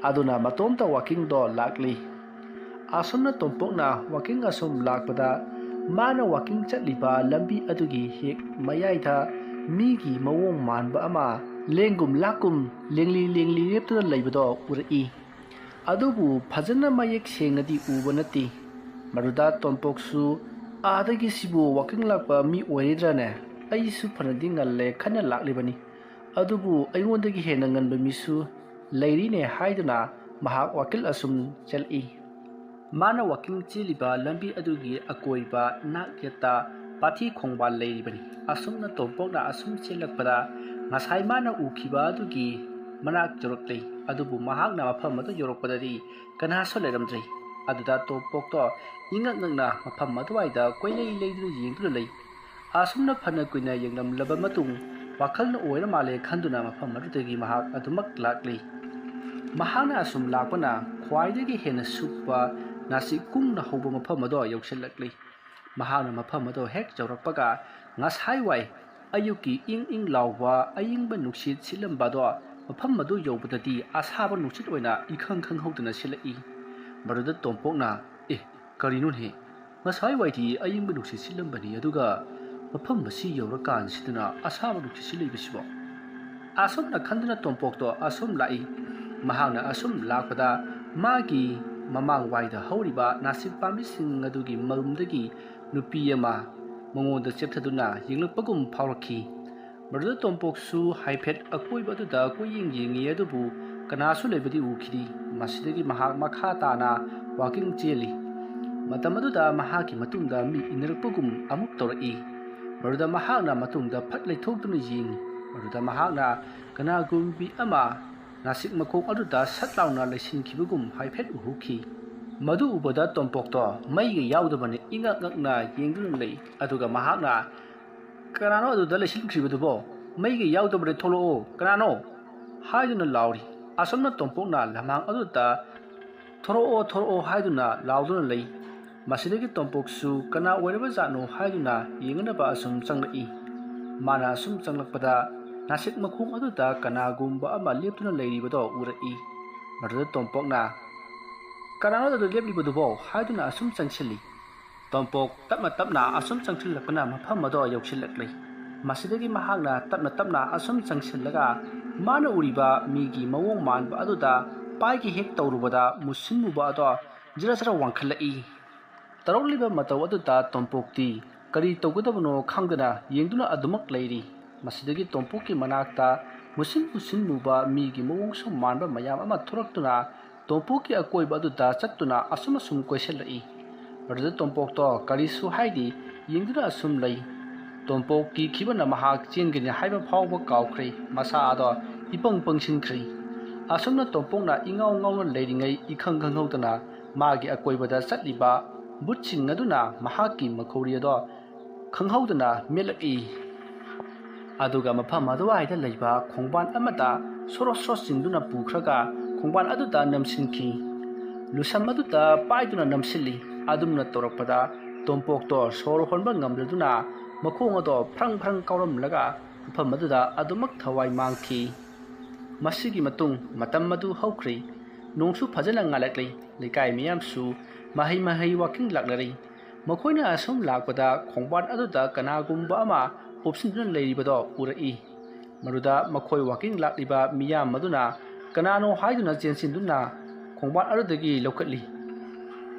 ꯑꯗꯨꯅ ꯃꯇꯣꯝꯇ ꯋꯥꯀꯤꯡꯗꯣ ꯂꯥꯛꯂꯤ꯫ ꯑꯁꯨꯝꯅ ꯇꯣꯝꯄꯣꯛꯅ ꯋꯥꯀꯤꯡ ꯑꯁꯨꯝ ꯂꯥꯛꯄꯗ, ꯃꯥꯅ ꯋꯥꯀꯤꯡ ꯆꯠꯂꯤꯕ ꯂꯝꯕꯤ ꯑꯗꯨꯒꯤ ꯍꯦꯛ ꯃꯌꯥꯏꯗ ꯃꯤꯒꯤ ꯃꯑꯣꯡ ꯃꯥꯟꯕ ꯑꯃ ꯂꯦꯡꯒꯨꯝ ꯂꯥꯛꯀꯨꯝ ꯂꯦꯡꯂꯤ ꯂꯦꯡꯂꯤ ꯂꯦꯞꯇꯨꯅ ꯂꯩꯕꯗꯣ ꯎꯔꯛꯏ꯫ ꯑꯗꯨꯕꯨ ꯐꯖꯅ ꯃꯌꯦꯛ ꯁꯦꯡꯅꯗꯤ ꯎꯕ ꯅꯠꯇꯦ꯫ ꯃꯗꯨꯗ ꯇꯣꯝꯄꯣꯛꯁꯨ "ꯑꯥꯗꯒꯤ ꯁꯤꯕꯨ ꯋꯥꯀꯤꯡ ꯂꯥꯛꯄ ꯃꯤ ꯑꯣꯏꯔꯤꯗ꯭ꯔꯅꯦ? ꯑꯩꯁꯨ ꯐꯅꯗꯤ ꯉꯜꯂꯦ, ꯈꯟꯅ ꯂꯥꯛꯂꯤꯕꯅꯤ꯫ ꯑꯗꯨꯕꯨ ꯑꯩꯉꯣꯟꯗꯒꯤ ꯍꯦꯟꯅ ꯉꯟꯕ ꯃꯤꯁꯨ ꯂꯩꯔꯤꯅꯦ" ꯍꯥꯏꯗꯨꯅ ꯃꯍꯥꯛ ꯋꯥꯀꯤꯜ ꯑꯁꯨꯝ ꯆꯦꯜꯂꯛꯏ꯫ ꯃꯥꯅ ꯋꯥꯀꯤꯡ ꯆꯦꯜꯂꯤꯕ ꯂꯝꯕꯤ ꯑꯗꯨꯒꯤ ꯑꯀꯣꯏꯕ ꯅꯥꯛ ꯌꯦꯠꯇ ꯄꯥꯊꯤ ꯈꯣꯡꯕꯥꯜ ꯂꯩꯔꯤꯕꯅꯤ꯫ ꯑꯁꯨꯝꯅ ꯇꯣꯝꯄꯣꯛꯅ ꯑꯁꯨꯝ ꯆꯦꯜꯂꯛꯄꯗ, ꯉꯁꯥꯏ ꯃꯥꯅ ꯎꯈꯤꯕ ꯑꯗꯨꯒꯤ ꯃꯅꯥꯛ ꯌꯧꯔꯛꯂꯦ꯫ ꯑꯗꯨꯕꯨ ꯃꯍꯥꯛꯅ ꯃꯐꯝ ꯑꯗꯨ ꯌꯧꯔꯛꯄꯗꯗꯤ ꯀꯅꯥꯁꯨ ꯂꯩꯔꯝꯗ꯭ꯔꯦ꯫ ꯑꯗꯨꯗ ꯇꯣꯝꯄꯣꯛꯇꯣ ꯏꯉꯛ ꯉꯛꯅ ꯃꯐꯝ ꯑꯗꯨꯋꯥꯏꯗ ꯀꯣꯏꯂꯩ ꯂꯩꯗꯨꯅ ꯌꯦꯡꯗꯨꯅ ꯂꯩ꯫ ꯑꯁꯨꯝꯅ ꯐꯅ ꯀꯨꯏꯅ ꯌꯦꯡꯂꯝꯂꯕ ꯃꯇꯨꯡ, ꯋꯥꯈꯜꯅ ꯑꯣꯏꯔ ꯃꯥꯜꯂꯦ ꯈꯟꯗꯨꯅ ꯃꯐꯝ ꯑꯗꯨꯗꯒꯤ ꯃꯍꯥꯛ ꯑꯗꯨꯃꯛ ꯂꯥꯛꯂꯤ꯫ ꯃꯍꯥꯛꯅ ꯑꯁꯨꯝ ꯂꯥꯛꯄꯅ ꯈ꯭ꯋꯥꯏꯗꯒꯤ ꯍꯦꯟꯅ ꯁꯨꯞꯄ ꯅꯥꯁꯤꯛ ꯀꯨꯡꯅ ꯍꯧꯕ ꯃꯐꯝ ꯑꯗꯣ ꯌꯧꯁꯤꯜꯂꯛꯂꯤ꯫ ꯃꯍꯥꯛꯅ ꯃꯐꯝ ꯑꯗꯣ ꯍꯦꯛ ꯌꯧꯔꯛꯄꯒ, ꯉꯁꯥꯏꯋꯥꯏ ꯑꯌꯨꯛꯀꯤ ꯏꯪ ꯏꯪ ꯂꯥꯎꯕ ꯑꯏꯪꯕ ꯅꯨꯡꯁꯤꯠ ꯁꯤꯠꯂꯝꯕꯗꯣ ꯃꯐꯝ ꯑꯗꯨ ꯌꯧꯕꯗꯗꯤ ꯑꯁꯥꯕ ꯅꯨꯡꯁꯤꯠ ꯑꯣꯏꯅ ꯏꯈꯪ ꯈꯪꯍꯧꯗꯅ ꯁꯤꯠꯂꯛꯏ꯫ ꯃꯗꯨꯗ ꯇꯣꯝꯄꯣꯛꯅ, "ꯑꯦ, ꯀꯔꯤꯅꯣꯅꯦ? ꯉꯁꯥꯏꯋꯥꯏꯗꯤ ꯑꯏꯪꯕ ꯅꯨꯡꯁꯤꯠ ꯁꯤꯠꯂꯝꯕꯅꯤ, ꯑꯗꯨꯒ ꯃꯐꯝ ꯑꯁꯤ ꯌꯧꯔꯀꯥꯟꯁꯤꯗꯅ ꯑꯁꯥꯕ ꯅꯨꯡꯁꯤꯠ ꯁꯤꯠꯂꯛꯏꯕꯁꯤꯕꯣ?" ꯑꯁꯨꯝꯅ ꯈꯟꯗꯨꯅ ꯇꯣꯝꯄꯣꯛꯇꯣ ꯑꯁꯨꯝ ꯂꯥꯛꯏ꯫ ꯃꯍꯥꯛꯅ ꯑꯁꯨꯝ ꯂꯥꯛꯄꯗ, ꯃꯥꯒꯤ ꯃꯃꯥꯡꯋꯥꯏꯗ ꯍꯧꯔꯤꯕ ꯅꯥꯁꯤꯛ ꯄꯥꯝꯕꯤꯁꯤꯡ ꯑꯗꯨꯒꯤ ꯃꯔꯨꯝꯗꯒꯤ ꯅꯨꯄꯤ ꯑꯃ ꯃꯉꯣꯟꯗ ꯆꯦꯞꯊꯗꯨꯅ ꯌꯦꯡꯂꯛꯄꯒꯨꯝ ꯐꯥꯎꯔꯛꯈꯤ꯫ ꯃꯗꯨꯗ ꯇꯣꯝꯄꯣꯛꯁꯨ ꯍꯥꯏꯐꯦꯠ ꯑꯀꯣꯏꯕ ꯑꯗꯨꯗ ꯀꯣꯏꯌꯦꯡ ꯌꯦꯡꯉꯤ, ꯑꯗꯨꯕꯨ ꯀꯅꯥꯁꯨ ꯂꯩꯕꯗꯤ ꯎꯈꯤꯗꯦ꯫ ꯃꯁꯤꯗꯒꯤ ꯃꯍꯥꯛ ꯃꯈꯥ ꯇꯥꯅ ꯋꯥꯀꯤꯡ ꯆꯦꯜꯂꯤ꯫ ꯃꯇꯝ ꯑꯗꯨꯗ ꯃꯍꯥꯛꯀꯤ ꯃꯇꯨꯡꯗ ꯃꯤ ꯏꯟꯅꯔꯛꯄꯒꯨꯝ ꯑꯃꯨꯛ ꯇꯧꯔꯛꯏ꯫ ꯃꯗꯨꯗ ꯃꯍꯥꯛꯅ ꯃꯇꯨꯡꯗ ꯐꯠ ꯂꯩꯊꯣꯛꯇꯨꯅ ꯌꯦꯡꯏ꯫ ꯃꯗꯨꯗ ꯃꯍꯥꯛꯅ ꯀꯅꯥꯒꯨꯝꯕꯤ ꯑꯃ ꯅꯥꯁꯤꯛ ꯃꯈꯣꯡ ꯑꯗꯨꯗ ꯁꯠ ꯂꯥꯎꯅ ꯂꯩꯁꯤꯟꯈꯤꯕꯒꯨꯝ ꯍꯥꯏꯐꯦꯠ ꯎꯍꯧꯈꯤ꯫ ꯃꯗꯨ ꯎꯕꯗ ꯇꯣꯝꯄꯣꯛꯇꯣ ꯃꯩꯒ ꯌꯥꯎꯗꯕꯅ ꯏꯉꯛ ꯉꯛꯅ ꯌꯦꯡꯗꯨꯅ ꯂꯩ꯫ ꯑꯗꯨꯒ ꯃꯍꯥꯛꯅ "ꯀꯅꯥꯅꯣ ꯑꯗꯨꯗ ꯂꯩꯁꯤꯟꯈ꯭ꯔꯤꯕꯗꯨꯕꯣ? ꯃꯩꯒ ꯌꯥꯎꯗꯕꯅꯦ, ꯊꯣꯛꯂꯛꯑꯣ, ꯀꯅꯥꯅꯣ?" ꯍꯥꯏꯗꯨꯅ ꯂꯥꯎꯔꯤ꯫ ꯑꯁꯨꯝꯅ ꯇꯣꯝꯄꯣꯛꯅ ꯂꯃꯥꯡ ꯑꯗꯨꯗ "ꯊꯣꯔꯛꯑꯣ, ꯊꯣꯔꯛꯑꯣ" ꯍꯥꯏꯗꯨꯅ ꯂꯥꯎꯗꯨꯅ ꯂꯩ꯫ ꯃꯁꯤꯗꯒꯤ ꯇꯣꯝꯄꯣꯛꯁꯨ ꯀꯅꯥ ꯑꯣꯏꯔꯕ ꯖꯥꯠꯅꯣ ꯍꯥꯏꯗꯨꯅ ꯌꯦꯡꯅꯅꯕ ꯑꯁꯨꯝ ꯆꯪꯂꯛꯏ꯫ ꯃꯥꯅ ꯑꯁꯨꯝ ꯆꯪꯂꯛꯄꯗ ꯅꯥꯁꯤꯛ ꯃꯈꯣꯡ ꯑꯗꯨꯗ ꯀꯅꯥꯒꯨꯝꯕ ꯑꯃ ꯂꯦꯞꯇꯨꯅ ꯂꯩꯔꯤꯕꯗꯣ ꯎꯔꯛꯏ꯫ ꯃꯗꯨꯗ ꯇꯣꯝꯄꯣꯛꯅ "ꯀꯅꯥꯅꯣ ꯑꯗꯨ ꯂꯦꯞꯂꯤꯕꯗꯨꯕꯣ?" ꯍꯥꯏꯗꯨꯅ ꯑꯁꯨꯝ ꯆꯪꯁꯤꯜꯂꯤ꯫ ꯇꯣꯝꯄꯣꯛ ꯇꯞꯅ ꯇꯞꯅ ꯑꯁꯨꯝ ꯆꯪꯁꯤꯜꯂꯛꯄꯅ ꯃꯐꯝ ꯑꯗꯣ ꯌꯧꯁꯤꯜꯂꯛꯂꯤ꯫ ꯃꯁꯤꯗꯒꯤ ꯃꯍꯥꯛꯅ ꯇꯞꯅ ꯇꯞꯅ ꯑꯁꯨꯝ ꯆꯪꯁꯤꯜꯂꯒ ꯃꯥꯅ ꯎꯔꯤꯕ ꯃꯤꯒꯤ ꯃꯑꯣꯡ ꯃꯥꯟꯕ ꯑꯗꯨꯗ ꯄꯥꯏꯒꯦ ꯍꯦꯛ ꯇꯧꯔꯨꯕꯗ ꯃꯨꯁꯤꯟ ꯃꯨꯕ ꯑꯗꯣ ꯖꯔ ꯖꯔ ꯋꯥꯡꯈꯠꯂꯛꯏ꯫ ꯇꯧꯔꯛꯂꯤꯕ ꯃꯇꯧ ꯑꯗꯨꯗ ꯇꯣꯝꯄꯣꯛꯇꯤ ꯀꯔꯤ ꯇꯧꯒꯗꯕꯅꯣ ꯈꯪꯗꯅ ꯌꯦꯡꯗꯨꯅ ꯑꯗꯨꯃꯛ ꯂꯩꯔꯤ꯫ ꯃꯁꯤꯗꯒꯤ ꯇꯣꯝꯄꯣꯛꯀꯤ ꯃꯅꯥꯛꯇ ꯃꯨꯁꯤꯟ ꯃꯨꯁꯤꯟ ꯃꯨꯕ ꯃꯤꯒꯤ ꯃꯑꯣꯡꯁꯨ ꯃꯥꯟꯕ ꯃꯌꯥꯝ ꯑꯃ ꯊꯣꯔꯛꯇꯨꯅ ꯇꯣꯝꯄꯣꯛꯀꯤ ꯑꯀꯣꯏꯕ ꯑꯗꯨꯗ ꯆꯠꯇꯨꯅ ꯑꯁꯨꯝ ꯑꯁꯨꯝ ꯀꯣꯏꯁꯤꯜꯂꯛꯏ꯫ ꯃꯗꯨꯗ ꯇꯣꯝꯄꯣꯛꯇꯣ ꯀꯔꯤꯁꯨ ꯍꯥꯏꯗꯦ, ꯌꯦꯡꯗꯨꯅ ꯑꯁꯨꯝ ꯂꯩ꯫ ꯇꯣꯝꯄꯣꯛ ꯀꯤꯈꯤꯕꯅ ꯃꯍꯥꯛ ꯆꯦꯟꯒꯅꯤ ꯍꯥꯏꯕ ꯐꯥꯎꯕ ꯀꯥꯎꯈ꯭ꯔꯦ, ꯃꯁꯥ ꯑꯗꯣ ꯏꯄꯪ ꯄꯪꯁꯤꯟꯈ꯭ꯔꯦ꯫ ꯑꯁꯨꯝꯅ ꯇꯣꯝꯄꯣꯛꯅ ꯏꯉꯥꯎ ꯉꯥꯎꯅ ꯂꯩꯔꯤꯉꯩ ꯏꯈꯪ ꯈꯪꯍꯧꯗꯅ ꯃꯥꯒꯤ ꯑꯀꯣꯏꯕꯗ ꯆꯠꯂꯤꯕ ꯕꯨꯠꯁꯤꯡ ꯑꯗꯨꯅ ꯃꯍꯥꯛꯀꯤ ꯃꯈꯧꯔꯤ ꯑꯗꯣ ꯈꯪꯍꯧꯗꯅ ꯃꯦꯠꯂꯛꯏ꯫ ꯑꯗꯨꯒ ꯃꯐꯝ ꯑꯗꯨꯋꯥꯏꯗ ꯂꯩꯕ ꯈꯣꯡꯕꯥꯟ ꯑꯃꯗ ꯁꯣꯔꯣ ꯁꯣꯔꯣ ꯆꯤꯡꯗꯨꯅ ꯄꯨꯈ꯭ꯔꯒ ꯈꯣꯡꯕꯥꯟ ꯑꯗꯨꯗ ꯅꯝꯁꯤꯟꯈꯤ꯫ ꯂꯨꯁꯝ ꯑꯗꯨꯗ ꯄꯥꯏꯗꯨꯅ ꯅꯝꯁꯤꯜꯂꯤ꯫ ꯑꯗꯨꯝꯅ ꯇꯧꯔꯛꯄꯗ ꯇꯣꯝꯄꯣꯛꯇꯣ ꯁꯣꯔ ꯍꯣꯟꯕ ꯉꯝꯗꯗꯨꯅ ꯃꯈꯣꯡ ꯑꯗꯣ ꯐ꯭ꯔꯪ ꯐ꯭ꯔꯪ ꯀꯥꯎꯔꯝꯂꯒ ꯃꯐꯝ ꯑꯗꯨꯗ ꯑꯗꯨꯃꯛ ꯊꯋꯥꯏ ꯃꯥꯡꯈꯤ꯫ ꯃꯁꯤꯒꯤ ꯃꯇꯨꯡ ꯃꯇꯝ ꯑꯗꯨ ꯍꯧꯈ꯭ꯔꯤ꯫ ꯅꯣꯡꯁꯨ ꯐꯖꯅ ꯉꯥꯜꯂꯛꯂꯤ꯫ ꯂꯩꯀꯥꯏ ꯃꯤꯌꯥꯝꯁꯨ ꯃꯍꯩ ꯃꯍꯩ ꯋꯥꯀꯤꯡ ꯂꯥꯛꯅꯔꯤ꯫ ꯃꯈꯣꯏꯅ ꯑꯁꯨꯝ ꯂꯥꯛꯄꯗ ꯈꯣꯡꯕꯥꯟ ꯑꯗꯨꯗ ꯀꯅꯥꯒꯨꯝꯕ ꯑꯃ ꯎꯞꯁꯤꯟꯗꯨꯅ ꯂꯩꯔꯤꯕꯗꯣ ꯎꯔꯛꯏ꯫ ꯃꯗꯨꯗ ꯃꯈꯣꯏ ꯋꯥꯀꯤꯡ ꯂꯥꯛꯂꯤꯕ ꯃꯤꯌꯥꯝ ꯑꯗꯨꯅ ꯀꯅꯥꯅꯣ ꯍꯥꯏꯗꯨꯅ ꯆꯦꯟꯁꯤꯟꯗꯨꯅ ꯈꯣꯡꯕꯥꯟ ꯑꯗꯨꯗꯒꯤ ꯂꯧꯈꯠꯂꯤ꯫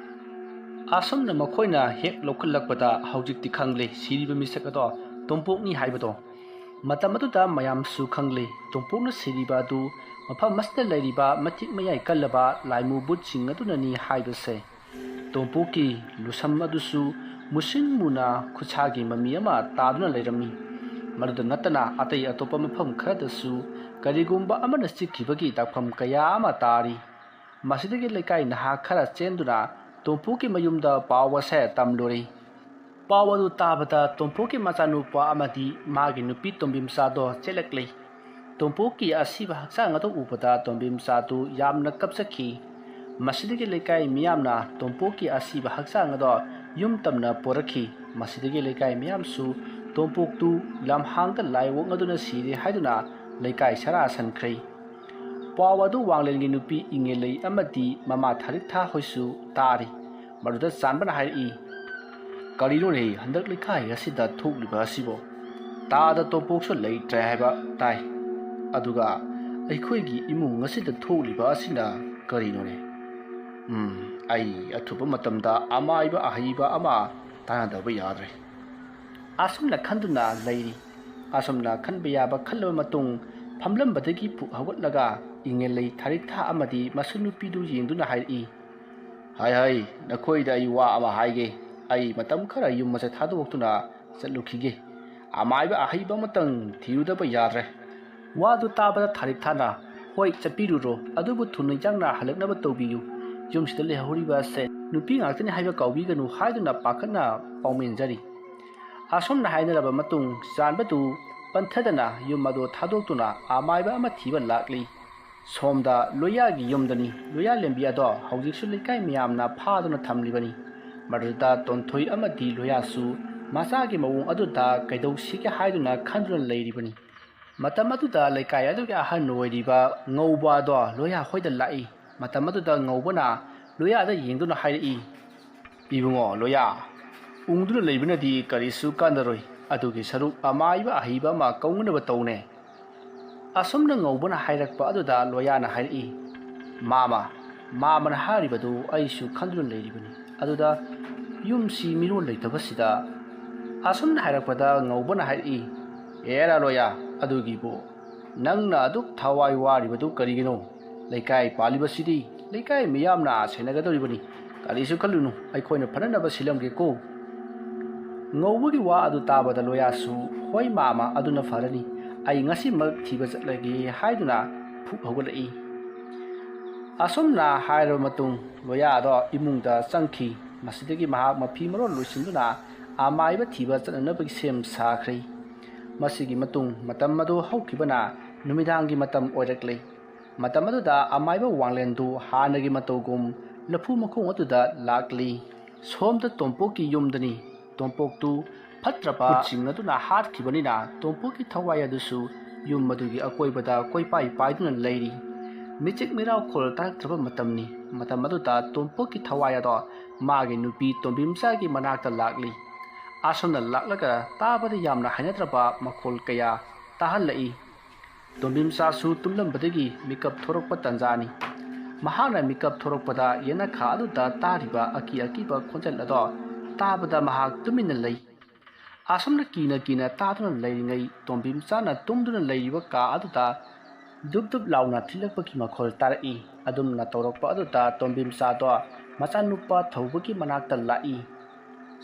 ꯑꯁꯨꯝꯅ ꯃꯈꯣꯏꯅ ꯍꯦꯛ ꯂꯧꯈꯠꯂꯛꯄꯗ ꯍꯧꯖꯤꯛꯇꯤ ꯈꯪꯂꯦ ꯁꯤꯔꯤꯕ ꯃꯤꯁꯛ ꯑꯗꯣ ꯇꯣꯝꯄꯣꯛꯅꯤ ꯍꯥꯏꯕꯗꯣ꯫ ꯃꯇꯝ ꯑꯗꯨꯗ ꯃꯌꯥꯝꯁꯨ ꯈꯪꯂꯦ ꯇꯣꯝꯄꯣꯛꯅ ꯁꯤꯔꯤꯕ ꯑꯗꯨ ꯃꯐꯝ ꯑꯁꯤꯗ ꯂꯩꯔꯤꯕ ꯃꯇꯤꯛ ꯃꯌꯥꯏ ꯀꯜꯂꯕ ꯂꯥꯏꯃꯨ ꯕꯨꯠꯁꯤꯡ ꯑꯗꯨꯅꯅꯤ ꯍꯥꯏꯕꯁꯦ꯫ ꯇꯣꯝꯄꯣꯛꯀꯤ ꯂꯨꯁꯝ ꯑꯗꯨꯁꯨ ꯃꯨꯁꯤꯟ ꯃꯨꯅ ꯈꯨꯠꯁꯥꯒꯤ ꯃꯃꯤ ꯑꯃ ꯇꯥꯗꯨꯅ ꯂꯩꯔꯝꯃꯤ꯫ ꯃꯗꯨꯗ ꯅꯠꯇꯅ ꯑꯇꯩ ꯑꯇꯣꯞꯄ ꯃꯐꯝ ꯈꯔꯗꯁꯨ ꯀꯔꯤꯒꯨꯝꯕ ꯑꯃꯅ ꯆꯤꯛꯈꯤꯕꯒꯤ ꯗꯥꯛꯐꯝ ꯀꯌꯥ ꯑꯃ ꯇꯥꯔꯤ꯫ ꯃꯁꯤꯗꯒꯤ ꯂꯩꯀꯥꯏ ꯅꯍꯥ ꯈꯔ ꯆꯦꯟꯗꯨꯅ ꯇꯣꯝꯄꯣꯛꯀꯤ ꯃꯌꯨꯝꯗ ꯄꯥꯎ ꯑꯁꯦ ꯇꯝꯂꯨꯔꯦ꯫ ꯄꯥꯎ ꯑꯗꯨ ꯇꯥꯕꯗ ꯇꯣꯝꯄꯣꯛꯀꯤ ꯃꯆꯥꯅꯨꯄꯥ ꯑꯃꯗꯤ ꯃꯥꯒꯤ ꯅꯨꯄꯤ ꯇꯣꯝꯕꯤꯝꯆꯥꯗꯣ ꯆꯦꯜꯂꯛꯂꯦ꯫ ꯇꯣꯝꯄꯣꯛꯀꯤ ꯑꯁꯤꯕ ꯍꯛꯆꯥꯡ ꯑꯗꯨ ꯎꯕꯗ ꯇꯣꯝꯕꯤꯝꯆꯥꯗꯨ ꯌꯥꯝꯅ ꯀꯞꯆꯈꯤ꯫ ꯃꯁꯤꯗꯒꯤ ꯂꯩꯀꯥꯏ ꯃꯤꯌꯥꯝꯅ ꯇꯣꯝꯄꯣꯛꯀꯤ ꯑꯁꯤꯕ ꯍꯛꯆꯥꯡ ꯑꯗꯣ ꯌꯨꯝ ꯇꯝꯅ ꯄꯣꯔꯛꯈꯤ꯫ ꯃꯁꯤꯗꯒꯤ ꯂꯩꯀꯥꯏ ꯃꯤꯌꯥꯝꯁꯨ ꯇꯣꯝꯄꯣꯛꯇꯨ ꯂꯝꯍꯥꯡꯗ ꯂꯥꯏ ꯑꯣꯛꯅꯗꯨꯅ ꯁꯤꯔꯦ ꯍꯥꯏꯗꯨꯅ ꯂꯩꯀꯥꯏ ꯁꯔꯥ ꯁꯟꯈ꯭ꯔꯦ꯫ ꯄꯥꯎ ꯑꯗꯨ ꯋꯥꯡꯂꯦꯟꯒꯤ ꯅꯨꯄꯤ ꯏꯉꯦꯂꯩ ꯑꯃꯗꯤ ꯃꯃꯥ ꯊꯥꯔꯤꯛꯊꯥ ꯍꯣꯏꯁꯨ ꯇꯥꯔꯤ꯫ ꯃꯗꯨꯗ ꯆꯥꯟꯕꯅ ꯍꯥꯏꯔꯛꯏ, "ꯀꯔꯤꯅꯣꯅꯦ ꯍꯟꯗꯛ ꯂꯩꯀꯥꯏ ꯑꯁꯤꯗ ꯊꯣꯛꯂꯤꯕ ꯑꯁꯤꯕꯣ? ꯇꯥꯗ ꯇꯣꯝꯄꯣꯛꯁꯨ ꯂꯩꯇ꯭ꯔꯦ ꯍꯥꯏꯕ ꯇꯥꯏ꯫ ꯑꯗꯨꯒ ꯑꯩꯈꯣꯏꯒꯤ ꯏꯃꯨꯡ ꯑꯁꯤꯗ ꯊꯣꯛꯂꯤꯕ ꯑꯁꯤꯅ ꯀꯔꯤꯅꯣꯅꯦ? ꯎꯝ, ꯑꯩ ꯑꯊꯨꯕ ꯃꯇꯝꯗ ꯑꯃꯥꯏꯕ ꯑꯍꯩꯕ ꯑꯃ ꯇꯥꯟꯅꯗꯕ ꯌꯥꯗ꯭ꯔꯦ꯫" ꯑꯁꯨꯝꯅ ꯈꯟꯗꯨꯅ ꯂꯩꯔꯤ꯫ ꯑꯁꯨꯝꯅ ꯈꯟꯕ ꯌꯥꯕ ꯈꯜꯂꯕ ꯃꯇꯨꯡ ꯐꯝꯂꯝꯕꯗꯒꯤ ꯄꯨꯛ ꯍꯧꯒꯠꯂꯒ ꯏꯉꯦꯂꯩ ꯊꯥꯔꯤꯛꯊꯥ ꯑꯃꯗꯤ ꯃꯁꯨ ꯅꯨꯄꯤꯗꯨ ꯌꯦꯡꯗꯨꯅ ꯍꯥꯏꯔꯛꯏ, "ꯍꯥꯏ ꯍꯥꯏ, ꯅꯈꯣꯏꯗ ꯑꯩ ꯋꯥ ꯑꯃ ꯍꯥꯏꯒꯦ꯫ ꯑꯩ ꯃꯇꯝ ꯈꯔ ꯌꯨꯝ ꯑꯁꯦ ꯊꯥꯗꯣꯛꯇꯨꯅ ꯆꯠꯂꯨꯈꯤꯒꯦ꯫ ꯑꯃꯥꯏꯕ ꯑꯍꯩꯕ ꯑꯃꯇꯪ ꯊꯤꯔꯨꯗꯕ ꯌꯥꯗ꯭ꯔꯦ꯫" ꯋꯥꯗꯨ ꯇꯥꯕꯗ ꯊꯥꯔꯤꯛꯊꯥꯅ, "ꯍꯣꯏ, ꯆꯠꯄꯤꯔꯨꯔꯣ, ꯑꯗꯨꯕꯨ ꯊꯨꯅ ꯌꯥꯡꯅ ꯍꯜꯂꯛꯅꯕ ꯇꯧꯕꯤꯌꯨ꯫ ꯌꯨꯝꯁꯤꯗ ꯂꯩꯍꯧꯔꯤꯕ ꯑꯁꯦ ꯅꯨꯄꯤ ꯉꯥꯛꯇꯅꯤ ꯍꯥꯏꯕ ꯀꯥꯎꯕꯤꯒꯅꯨ" ꯍꯥꯏꯗꯨꯅ ꯄꯥꯈꯠꯅ ꯄꯥꯎꯃꯦꯟꯖꯔꯤ꯫ ꯑꯁꯨꯝꯅ ꯍꯥꯏꯅꯔꯕ ꯃꯇꯨꯡ ꯆꯥꯟꯕꯗꯨ ꯄꯟꯊꯗꯅ ꯌꯨꯝ ꯑꯗꯨ ꯊꯥꯗꯣꯛꯇꯨꯅ ꯑꯃꯥꯏꯕ ꯑꯃ ꯊꯤꯕ ꯂꯥꯛꯂꯤ꯫ ꯁꯣꯝꯗ ꯂꯣꯌꯥꯒꯤ ꯌꯨꯝꯗꯅꯤ꯫ ꯂꯣꯌꯥ ꯂꯦꯝꯕꯤ ꯑꯗꯣ ꯍꯧꯖꯤꯛꯁꯨ ꯂꯩꯀꯥꯏ ꯃꯌꯥꯝꯅ ꯐꯥꯗꯨꯅ ꯊꯝꯂꯤꯕꯅꯤ꯫ ꯃꯗꯨꯗ ꯇꯣꯟꯊꯣꯏ ꯑꯃꯗꯤ ꯂꯣꯌꯥꯁꯨ ꯃꯆꯥꯒꯤ ꯃꯑꯣꯡ ꯑꯗꯨꯗ ꯀꯩꯗꯧꯁꯤꯒꯦ ꯍꯥꯏꯗꯨꯅ ꯈꯟꯗꯨꯅ ꯂꯩꯔꯤꯕꯅꯤ꯫ ꯃꯇꯝ ꯑꯗꯨꯗ ꯂꯩꯀꯥꯏ ꯑꯗꯨꯒꯤ ꯑꯍꯟ ꯑꯣꯏꯔꯤꯕ ꯉꯧꯕ ꯑꯗꯣ ꯂꯣꯌꯥ ꯍꯣꯏꯗ ꯂꯥꯛꯏ꯫ ꯃꯇꯝ ꯑꯗꯨꯗ ꯉꯧꯕꯅ ꯂꯣꯌꯥꯗ ꯌꯦꯡꯗꯨꯅ ꯍꯥꯏꯔꯛꯏ, "ꯏꯕꯨꯡꯉꯣ ꯂꯣꯌꯥ, ꯎꯪꯗꯨꯅ ꯂꯩꯕꯅꯗꯤ ꯀꯔꯤꯁꯨ ꯀꯥꯟꯅꯔꯣꯏ꯫ ꯑꯗꯨꯒꯤ ꯁꯔꯨꯛ ꯑꯃꯥꯏꯕ ꯑꯍꯩꯕ ꯑꯃ ꯀꯧꯅꯅꯕ ꯇꯧꯅꯦ꯫" ꯑꯁꯨꯝꯅ ꯉꯧꯕꯅ ꯍꯥꯏꯔꯛꯄ ꯑꯗꯨꯗ ꯂꯣꯌꯥꯅ ꯍꯥꯏꯔꯛꯏ, "ꯃꯥꯃ, ꯃꯥꯃꯅ ꯍꯥꯏꯔꯤꯕꯗꯨ ꯑꯩꯁꯨ ꯈꯟꯗꯨꯅ ꯂꯩꯔꯤꯕꯅꯤ꯫ ꯑꯗꯨꯗ ꯌꯨꯝꯁꯤ ꯃꯤꯔꯣꯜ ꯂꯩꯇꯕꯁꯤꯗ꯫" ꯑꯁꯨꯝꯅ ꯍꯥꯏꯔꯛꯄꯗ ꯉꯧꯕꯅ ꯍꯥꯏꯔꯛꯏ, "ꯑꯦꯔꯥ ꯂꯣꯌꯥ, ꯑꯗꯨꯒꯤꯕꯨ ꯅꯪꯅ ꯑꯗꯨꯛ ꯊꯋꯥꯏ ꯋꯥꯔꯤꯕꯗꯨ ꯀꯔꯤꯒꯤꯅꯣ? ꯂꯩꯀꯥꯏ ꯄꯥꯜꯂꯤꯕꯁꯤꯗꯤ ꯂꯩꯀꯥꯏ ꯃꯤꯌꯥꯝꯅ ꯁꯦꯟꯅꯒꯗꯧꯔꯤꯕꯅꯤ꯫ "ꯀꯔꯤꯁꯨ ꯈꯜꯂꯨꯅꯨ, ꯑꯩꯈꯣꯏꯅ ꯐꯅꯅꯕ ꯁꯤꯜꯂꯝꯒꯦꯀꯣ꯫" ꯉꯧꯕꯒꯤ ꯋꯥ ꯑꯗꯨ ꯇꯥꯕꯗ ꯂꯣꯌꯥꯁꯨ, "ꯍꯣꯏ ꯃꯥꯃ, ꯑꯗꯨꯅ ꯐꯔꯅꯤ, ꯑꯩ ꯉꯁꯤꯃꯛ ꯊꯤꯕ ꯆꯠꯂꯒꯦ" ꯍꯥꯏꯗꯨꯅ ꯐꯨꯛ ꯍꯧꯒꯠꯂꯛꯏ꯫ ꯑꯁꯨꯝꯅ ꯍꯥꯏꯔꯕ ꯃꯇꯨꯡ ꯂꯣꯌꯥꯗꯣ ꯏꯃꯨꯡꯗ ꯆꯪꯈꯤ꯫ ꯃꯁꯤꯗꯒꯤ ꯃꯍꯥꯛ ꯃꯐꯤ ꯃꯔꯣꯜ ꯂꯣꯏꯁꯤꯟꯗꯨꯅ ꯑꯃꯥꯏꯕ ꯊꯤꯕ ꯆꯠꯅꯅꯕꯒꯤ ꯁꯦꯝ ꯁꯥꯈ꯭ꯔꯦ꯫ ꯃꯁꯤꯒꯤ ꯃꯇꯨꯡ ꯃꯇꯝ ꯑꯗꯨ ꯍꯧꯈꯤꯕꯅ ꯅꯨꯃꯤꯗꯥꯡꯒꯤ ꯃꯇꯝ ꯑꯣꯏꯔꯛꯂꯦ꯫ ꯃꯇꯝ ꯑꯗꯨꯗ ꯑꯃꯥꯏꯕ ꯋꯥꯡꯂꯦꯟꯗꯨ ꯍꯥꯟꯅꯒꯤ ꯃꯇꯧꯒꯨꯝ ꯂꯐꯨ ꯃꯈꯣꯡ ꯑꯗꯨꯗ ꯂꯥꯛꯂꯤ꯫ ꯁꯣꯝꯗ ꯇꯣꯝꯄꯣꯛꯀꯤ ꯌꯨꯝꯗꯅꯤ꯫ ꯇꯣꯝꯄꯣꯛꯇꯨ ꯐꯠꯇ꯭ꯔꯕ ꯈꯨꯠꯁꯤꯡ ꯑꯗꯨꯅ ꯍꯥꯠꯈꯤꯕꯅꯤꯅ ꯇꯣꯝꯄꯣꯛꯀꯤ ꯊꯋꯥꯏ ꯑꯗꯨꯁꯨ ꯌꯨꯝ ꯑꯗꯨꯒꯤ ꯑꯀꯣꯏꯕꯗ ꯀꯣꯏꯄꯥꯏ ꯄꯥꯏꯗꯨꯅ ꯂꯩꯔꯤ꯫ ꯃꯤꯆꯤꯛ ꯃꯤꯔꯥꯎꯈꯣꯜ ꯇꯥꯔꯛꯇ꯭ꯔꯕ ꯃꯇꯝꯅꯤ꯫ ꯃꯇꯝ ꯑꯗꯨꯗ ꯇꯣꯝꯄꯣꯛꯀꯤ ꯊꯋꯥꯏ ꯑꯗꯣ ꯃꯥꯒꯤ ꯅꯨꯄꯤ ꯇꯣꯝꯕꯤꯝꯆꯥꯒꯤ ꯃꯅꯥꯛꯇ ꯂꯥꯛꯂꯤ꯫ ꯑꯁꯣꯝꯅ ꯂꯥꯛꯂꯒ ꯇꯥꯕꯗ ꯌꯥꯝꯅ ꯍꯩꯅꯗ꯭ꯔꯕ ꯃꯈꯣꯜ ꯀꯌꯥ ꯇꯥꯍꯜꯂꯛꯏ꯫ ꯇꯣꯝꯕꯤꯝꯆꯥꯁꯨ ꯇꯨꯝꯂꯝꯕꯗꯒꯤ ꯃꯤꯀꯞ ꯊꯣꯔꯛꯄ ꯇꯟꯖꯥꯅꯤ꯫ ꯃꯍꯥꯛꯅ ꯃꯤꯀꯞ ꯊꯣꯔꯛꯄꯗ ꯌꯦꯅꯈꯥ ꯑꯗꯨꯗ ꯇꯥꯔꯤꯕ ꯑꯀꯤ ꯑꯀꯤꯕ ꯈꯣꯟꯖꯦꯜ ꯑꯗꯣ ꯇꯥꯕꯗ ꯃꯍꯥꯛ ꯇꯨꯃꯤꯟꯅ ꯂꯩ꯫ ꯑꯁꯨꯝꯅ ꯀꯤꯅ ꯀꯤꯅ ꯇꯥꯗꯨꯅ ꯂꯩꯔꯤꯉꯩ ꯇꯣꯝꯕꯤꯝꯆꯥꯅ ꯇꯨꯝꯗꯨꯅ ꯂꯩꯔꯤꯕ ꯀꯥ ꯑꯗꯨꯗ ꯗꯨꯞ ꯗꯨꯞ ꯂꯥꯎꯅ ꯊꯤꯜꯂꯛꯄꯒꯤ ꯃꯈꯣꯜ ꯇꯥꯔꯛꯏ꯫ ꯑꯗꯨꯝꯅ ꯇꯧꯔꯛꯄ ꯑꯗꯨꯗ ꯇꯣꯝꯕꯤꯝꯆꯥꯗꯣ ꯃꯆꯥꯅꯨꯄꯥ ꯊꯧꯕꯒꯤ ꯃꯅꯥꯛꯇ ꯂꯥꯛꯏ꯫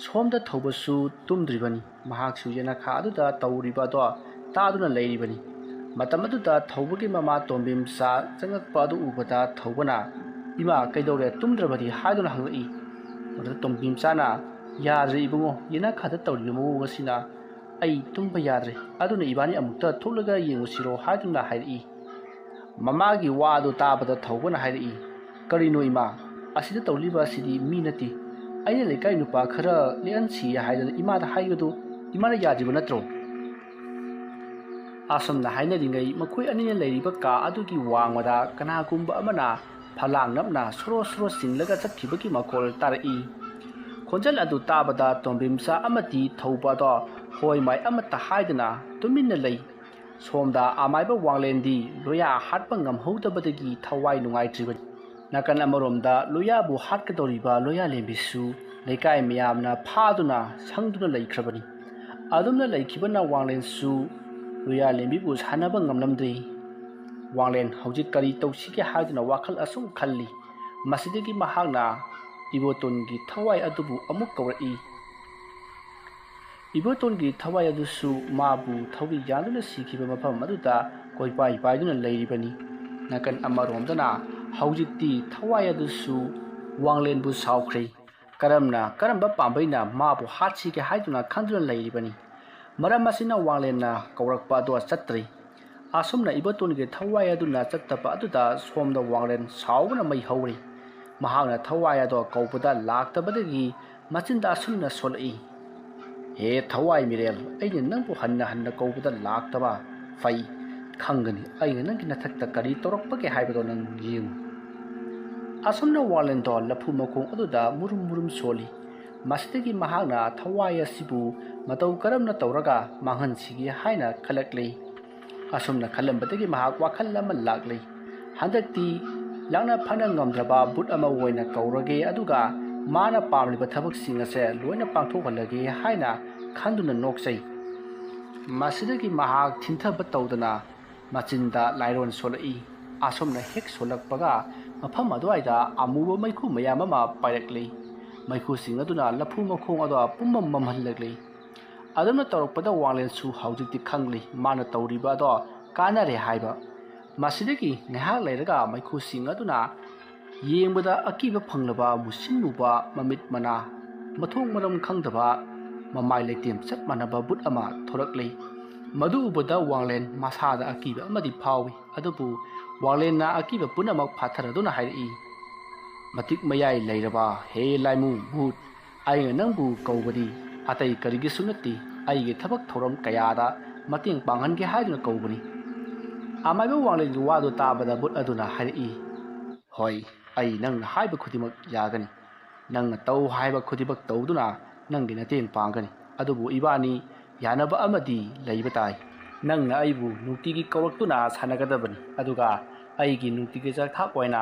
ꯁꯣꯝꯗ ꯊꯧꯕꯁꯨ ꯇꯨꯝꯗ꯭ꯔꯤꯕꯅꯤ꯫ ꯃꯍꯥꯛꯁꯨ ꯌꯦꯅꯈꯥ ꯑꯗꯨꯗ ꯇꯧꯔꯤꯕ ꯑꯗꯣ ꯇꯥꯗꯨꯅ ꯂꯩꯔꯤꯕꯅꯤ꯫ ꯃꯇꯝ ꯑꯗꯨꯗ ꯊꯧꯕꯒꯤ ꯃꯃꯥ ꯇꯣꯝꯕꯤꯝꯆꯥ ꯆꯪꯂꯛꯄ ꯑꯗꯨ ꯎꯕꯗ ꯊꯧꯕꯅ, "ꯏꯃꯥ, ꯀꯩꯗꯧꯔꯦ? ꯇꯨꯝꯗ꯭ꯔꯕꯗꯤ?" ꯍꯥꯏꯗꯨꯅ ꯍꯪꯂꯛꯏ꯫ ꯃꯗꯨꯗ ꯇꯣꯝꯕꯤꯝꯆꯥꯅ, "ꯌꯥꯗ꯭ꯔꯦ ꯏꯕꯨꯡꯉꯣ, ꯌꯦꯅꯈꯥꯗ ꯇꯧꯔꯤꯕ ꯃꯑꯣꯡ ꯑꯁꯤꯅ ꯑꯩ ꯇꯨꯝꯕ ꯌꯥꯗ꯭ꯔꯦ꯫ ꯑꯗꯨꯅ ꯏꯕꯥꯅꯤ ꯑꯃꯨꯛꯇ ꯊꯣꯛꯂꯒ ꯌꯦꯡꯉꯨꯁꯤꯔꯣ?" ꯍꯥꯏꯗꯨꯅ ꯍꯥꯏꯔꯛꯏ꯫ ꯃꯃꯥꯒꯤ ꯋꯥ ꯑꯗꯨ ꯇꯥꯕꯗ ꯊꯧꯕꯅ ꯍꯥꯏꯔꯛꯏ, "ꯀꯔꯤꯅꯣ ꯏꯃꯥ? ꯑꯁꯤꯗ ꯇꯧꯂꯤꯕ ꯑꯁꯤꯗꯤ ꯃꯤ ꯅꯠꯇꯦ꯫ ꯑꯩꯅ ꯂꯩꯀꯥꯏ ꯅꯨꯄꯥ ꯈꯔ ꯂꯦꯛꯍꯟꯁꯤ ꯍꯥꯏꯗꯅ ꯏꯃꯥꯗ ꯍꯥꯏꯕꯗꯨ ꯏꯃꯥꯅ ꯌꯥꯗ꯭ꯔꯤꯕ ꯅꯠꯇ꯭ꯔꯣ?" ꯑꯁꯨꯝꯅ ꯍꯥꯏꯅꯔꯤꯉꯩ ꯃꯈꯣꯏ ꯑꯅꯤꯅ ꯂꯩꯔꯤꯕ ꯀꯥ ꯑꯗꯨꯒꯤ ꯋꯥꯡꯃꯗ ꯀꯅꯥꯒꯨꯝꯕ ꯑꯃꯅ ꯐꯂꯥꯡ ꯅꯞꯅ ꯁꯣꯔꯣ ꯁꯣꯔꯣ ꯆꯤꯡꯂꯒ ꯆꯠꯈꯤꯕꯒꯤ ꯃꯈꯣꯜ ꯇꯥꯔꯛꯏ꯫ ꯈꯣꯟꯖꯦꯜ ꯑꯗꯨ ꯇꯥꯕꯗ ꯇꯣꯝꯕꯤꯝꯆꯥ ꯑꯃꯗꯤ ꯊꯧꯕ ꯑꯗꯣ ꯍꯣꯏ ꯃꯥꯏ ꯑꯃꯠꯇ ꯍꯥꯏꯗꯅ ꯇꯨꯃꯤꯟꯅ ꯂꯩ꯫ ꯁꯣꯝꯗ ꯑꯃꯥꯏꯕ ꯋꯥꯡꯂꯦꯟꯗꯤ ꯂꯣꯌꯥ ꯍꯥꯠꯄ ꯉꯝꯍꯧꯗꯕꯗꯒꯤ ꯊꯋꯥꯏ ꯅꯨꯡꯉꯥꯏꯇ꯭ꯔꯤꯕꯅꯤ꯫ ꯅꯥꯀꯟ ꯑꯃꯔꯣꯝꯗ ꯂꯣꯌꯥꯕꯨ ꯍꯥꯠꯀꯗꯧꯔꯤꯕ ꯂꯣꯌꯥ ꯂꯦꯝꯕꯤꯁꯨ ꯂꯩꯀꯥꯏ ꯃꯌꯥꯝꯅ ꯐꯥꯗꯨꯅ ꯁꯪꯗꯨꯅ ꯂꯩꯈ꯭ꯔꯕꯅꯤ꯫ ꯑꯗꯨꯝꯅ ꯂꯩꯈꯤꯕꯅ ꯋꯥꯡꯂꯦꯟꯁꯨ ꯂꯣꯌꯥ ꯂꯦꯝꯕꯤꯕꯨ ꯁꯥꯟꯅꯕ ꯉꯝꯂꯝꯗꯦ꯫ ꯋꯥꯡꯂꯦꯟ ꯍꯧꯖꯤꯛ ꯀꯔꯤ ꯇꯧꯁꯤꯒꯦ ꯍꯥꯏꯗꯨꯅ ꯋꯥꯈꯜ ꯑꯁꯨꯝ ꯈꯜꯂꯤ꯫ ꯃꯁꯤꯗꯒꯤ ꯃꯍꯥꯛꯅ ꯏꯕꯣꯇꯣꯟꯒꯤ ꯊꯋꯥꯏ ꯑꯗꯨꯕꯨ ꯑꯃꯨꯛ ꯀꯧꯔꯛꯏ꯫ ꯏꯕꯣꯇꯣꯟꯒꯤ ꯊꯋꯥꯏ ꯑꯗꯨꯁꯨ ꯃꯥꯕꯨ ꯊꯧꯔꯤ ꯌꯥꯟꯗꯨꯅ ꯁꯤꯈꯤꯕ ꯃꯐꯝ ꯑꯗꯨꯗ ꯀꯣꯏꯄꯥꯏ ꯄꯥꯏꯗꯨꯅ ꯂꯩꯔꯤꯕꯅꯤ꯫ ꯅꯥꯀꯟ ꯑꯃꯔꯣꯝꯗꯅ ꯍꯧꯖꯤꯛꯇꯤ ꯊꯋꯥꯏ ꯑꯗꯨꯁꯨ ꯋꯥꯡꯂꯦꯟꯕꯨ ꯁꯥꯎꯈ꯭ꯔꯦ꯫ ꯀꯔꯝꯅ, ꯀꯔꯝꯕ ꯄꯥꯝꯕꯩꯅ ꯃꯥꯕꯨ ꯍꯥꯠꯁꯤꯒꯦ ꯍꯥꯏꯗꯨꯅ ꯈꯟꯗꯨꯅ ꯂꯩꯔꯤꯕꯅꯤ꯫ ꯃꯔꯝ ꯑꯁꯤꯅ ꯋꯥꯡꯂꯦꯟꯅ ꯀꯧꯔꯛꯄ ꯑꯗꯨ ꯆꯠꯇ꯭ꯔꯤ꯫ ꯑꯁꯨꯝꯅ ꯏꯕꯣꯇꯣꯟꯒꯤ ꯊꯋꯥꯏ ꯑꯗꯨꯅ ꯆꯠꯇꯕ ꯑꯗꯨꯗ ꯁꯣꯝꯗ ꯋꯥꯡꯂꯦꯟ ꯁꯥꯎꯕꯅ ꯃꯩ ꯍꯧꯔꯤ꯫ ꯃꯍꯥꯛꯅ ꯊꯋꯥꯏ ꯑꯗꯣ ꯀꯧꯕꯗ ꯂꯥꯛꯇꯕꯗꯒꯤ ꯃꯆꯤꯟꯗ ꯑꯁꯨꯝꯅ ꯁꯣꯜꯂꯛꯏ, "ꯍꯦ ꯊꯋꯥꯏ ꯃꯤꯔꯦꯜ, ꯑꯩꯅ ꯅꯪꯕꯨ ꯍꯟꯅ ꯍꯟꯅ ꯀꯧꯕꯗ ꯂꯥꯛꯇꯕ ꯐꯩ꯫ ꯈꯪꯒꯅꯤ ꯑꯩꯅ ꯅꯪꯒꯤ ꯅꯊꯛꯇ ꯀꯔꯤ ꯇꯧꯔꯛꯄꯒꯦ ꯍꯥꯏꯕꯗꯣ ꯅꯪ ꯌꯦꯡꯉꯨ꯫" ꯑꯁꯨꯝꯅ ꯋꯥꯡꯂꯦꯟꯗꯣ ꯂꯐꯨ ꯃꯈꯣꯡ ꯑꯗꯨꯗ ꯃꯨꯔꯨꯝ ꯃꯨꯔꯨꯝ ꯁꯣꯜꯂꯤ꯫ ꯃꯁꯤꯗꯒꯤ ꯃꯍꯥꯛꯅ ꯊꯋꯥꯏ ꯑꯁꯤꯕꯨ ꯃꯇꯧ ꯀꯔꯝꯅ ꯇꯧꯔꯒ ꯃꯥꯡꯍꯟꯁꯤꯒꯦ ꯍꯥꯏꯅ ꯈꯜꯂꯛꯂꯤ꯫ ꯑꯁꯨꯝꯅ ꯈꯜꯂꯝꯕꯗꯒꯤ ꯃꯍꯥꯛ ꯋꯥꯈꯜ ꯑꯃ ꯂꯥꯛꯂꯤ꯫ ꯍꯟꯗꯛꯇꯤ ꯂꯥꯛꯅ ꯐꯅ ꯉꯝꯗ꯭ꯔꯕ ꯚꯨꯠ ꯑꯃ ꯑꯣꯏꯅ ꯀꯧꯔꯒꯦ, ꯑꯗꯨꯒ ꯃꯥꯅ ꯄꯥꯝꯂꯤꯕ ꯊꯕꯛꯁꯤꯡ ꯑꯁꯦ ꯂꯣꯏꯅ ꯄꯥꯡꯊꯣꯛꯍꯜꯂꯒꯦ ꯍꯥꯏꯅ ꯈꯟꯗꯨꯅ ꯅꯣꯛꯆꯩ꯫ ꯃꯁꯤꯗꯒꯤ ꯃꯍꯥꯛ ꯊꯤꯟꯊꯕ ꯇꯧꯗꯅ ꯃꯆꯤꯟꯗ ꯂꯥꯏꯔꯣꯟ ꯁꯣꯜꯂꯛꯏ꯫ ꯑꯁꯨꯝꯅ ꯍꯦꯛ ꯁꯣꯜꯂꯛꯄꯒ ꯃꯐꯝ ꯑꯗꯨꯋꯥꯏꯗ ꯑꯃꯨꯕ ꯃꯩꯈꯨ ꯃꯌꯥꯝ ꯑꯃ ꯄꯥꯏꯔꯛꯂꯤ꯫ ꯃꯩꯈꯨꯁꯤꯡ ꯑꯗꯨꯅ ꯂꯐꯨ ꯃꯈꯣꯡ ꯑꯗꯣ ꯄꯨꯝꯃꯝ ꯃꯝꯍꯜꯂꯛꯂꯤ꯫ ꯑꯗꯨꯝꯅ ꯇꯧꯔꯛꯄꯗ ꯋꯥꯡꯂꯦꯟꯁꯨ ꯍꯧꯖꯤꯛꯇꯤ ꯈꯪꯂꯤ ꯃꯥꯅ ꯇꯧꯔꯤꯕ ꯑꯗꯣ ꯀꯥꯟꯅꯔꯦ ꯍꯥꯏꯕ꯫ ꯃꯁꯤꯗꯒꯤ ꯉꯥꯏꯍꯥꯛ ꯂꯩꯔꯒ ꯃꯩꯈꯨꯁꯤꯡ ꯑꯗꯨꯅ ꯌꯦꯡꯕꯗ ꯑꯀꯤꯕ ꯐꯪꯂꯕ ꯃꯨꯁꯤꯟ ꯃꯨꯕ ꯃꯃꯤꯠ ꯃꯅꯥ, ꯃꯊꯣꯡ ꯃꯔꯝ ꯈꯪꯗꯕ ꯃꯃꯥꯏ ꯂꯩꯇꯦꯝ ꯆꯞ ꯃꯥꯟꯅꯕ ꯚꯨꯠ ꯑꯃ ꯊꯣꯔꯛꯂꯤ꯫ ꯃꯗꯨ ꯎꯕꯗ ꯋꯥꯡꯂꯦꯟ ꯃꯁꯥꯗ ꯑꯀꯤꯕ ꯑꯃꯗꯤ ꯐꯥꯎꯏ꯫ ꯑꯗꯨꯕꯨ ꯋꯥꯡꯂꯦꯟꯅ ꯑꯀꯤꯕ ꯄꯨꯝꯅꯃꯛ ꯐꯥꯊꯔꯗꯨꯅ ꯍꯥꯏꯔꯛꯏ, "ꯃꯇꯤꯛ ꯃꯌꯥꯏ ꯂꯩꯔꯕ ꯍꯦ ꯂꯥꯏꯃꯨ ꯚꯨꯠ, ꯑꯩꯅ ꯅꯪꯕꯨ ꯀꯧꯕꯗꯤ ꯑꯇꯩ ꯀꯔꯤꯒꯤꯁꯨ ꯅꯠꯇꯦ, ꯑꯩꯒꯤ ꯊꯕꯛ ꯊꯧꯔꯝ ꯀꯌꯥꯗ ꯃꯇꯦꯡ ꯄꯥꯡꯍꯟꯒꯦ ꯍꯥꯏꯗꯨꯅ ꯀꯧꯕꯅꯤ꯫" ꯑꯃꯥꯏꯕ ꯋꯥꯡꯂꯦꯟꯒꯤ ꯋꯥꯗꯨ ꯇꯥꯕꯗ ꯚꯨꯠ ꯑꯗꯨꯅ ꯍꯥꯏꯔꯛꯏ, "ꯍꯣꯏ, ꯑꯩ ꯅꯪꯅ ꯍꯥꯏꯕ ꯈꯨꯗꯤꯡꯃꯛ ꯌꯥꯒꯅꯤ꯫ ꯅꯪꯅ ꯇꯧ ꯍꯥꯏꯕ ꯈꯨꯗꯤꯡꯃꯛ ꯇꯧꯗꯨꯅ ꯅꯪꯒꯤ ꯃꯇꯦꯡ ꯄꯥꯡꯒꯅꯤ꯫ ꯑꯗꯨꯕꯨ ꯏꯕꯥꯅꯤ ꯌꯥꯅꯕ ꯑꯃꯗꯤ ꯂꯩꯕ ꯇꯥꯏ꯫ ꯅꯪꯅ ꯑꯩꯕꯨ ꯅꯨꯡꯇꯤꯒꯤ ꯀꯧꯔꯛꯇꯨꯅ ꯁꯥꯟꯅꯒꯗꯕꯅꯤ, ꯑꯗꯨꯒ ꯑꯩꯒꯤ ꯅꯨꯡꯇꯤꯒꯤ ꯆꯥꯛꯊꯥꯛ ꯑꯣꯏꯅ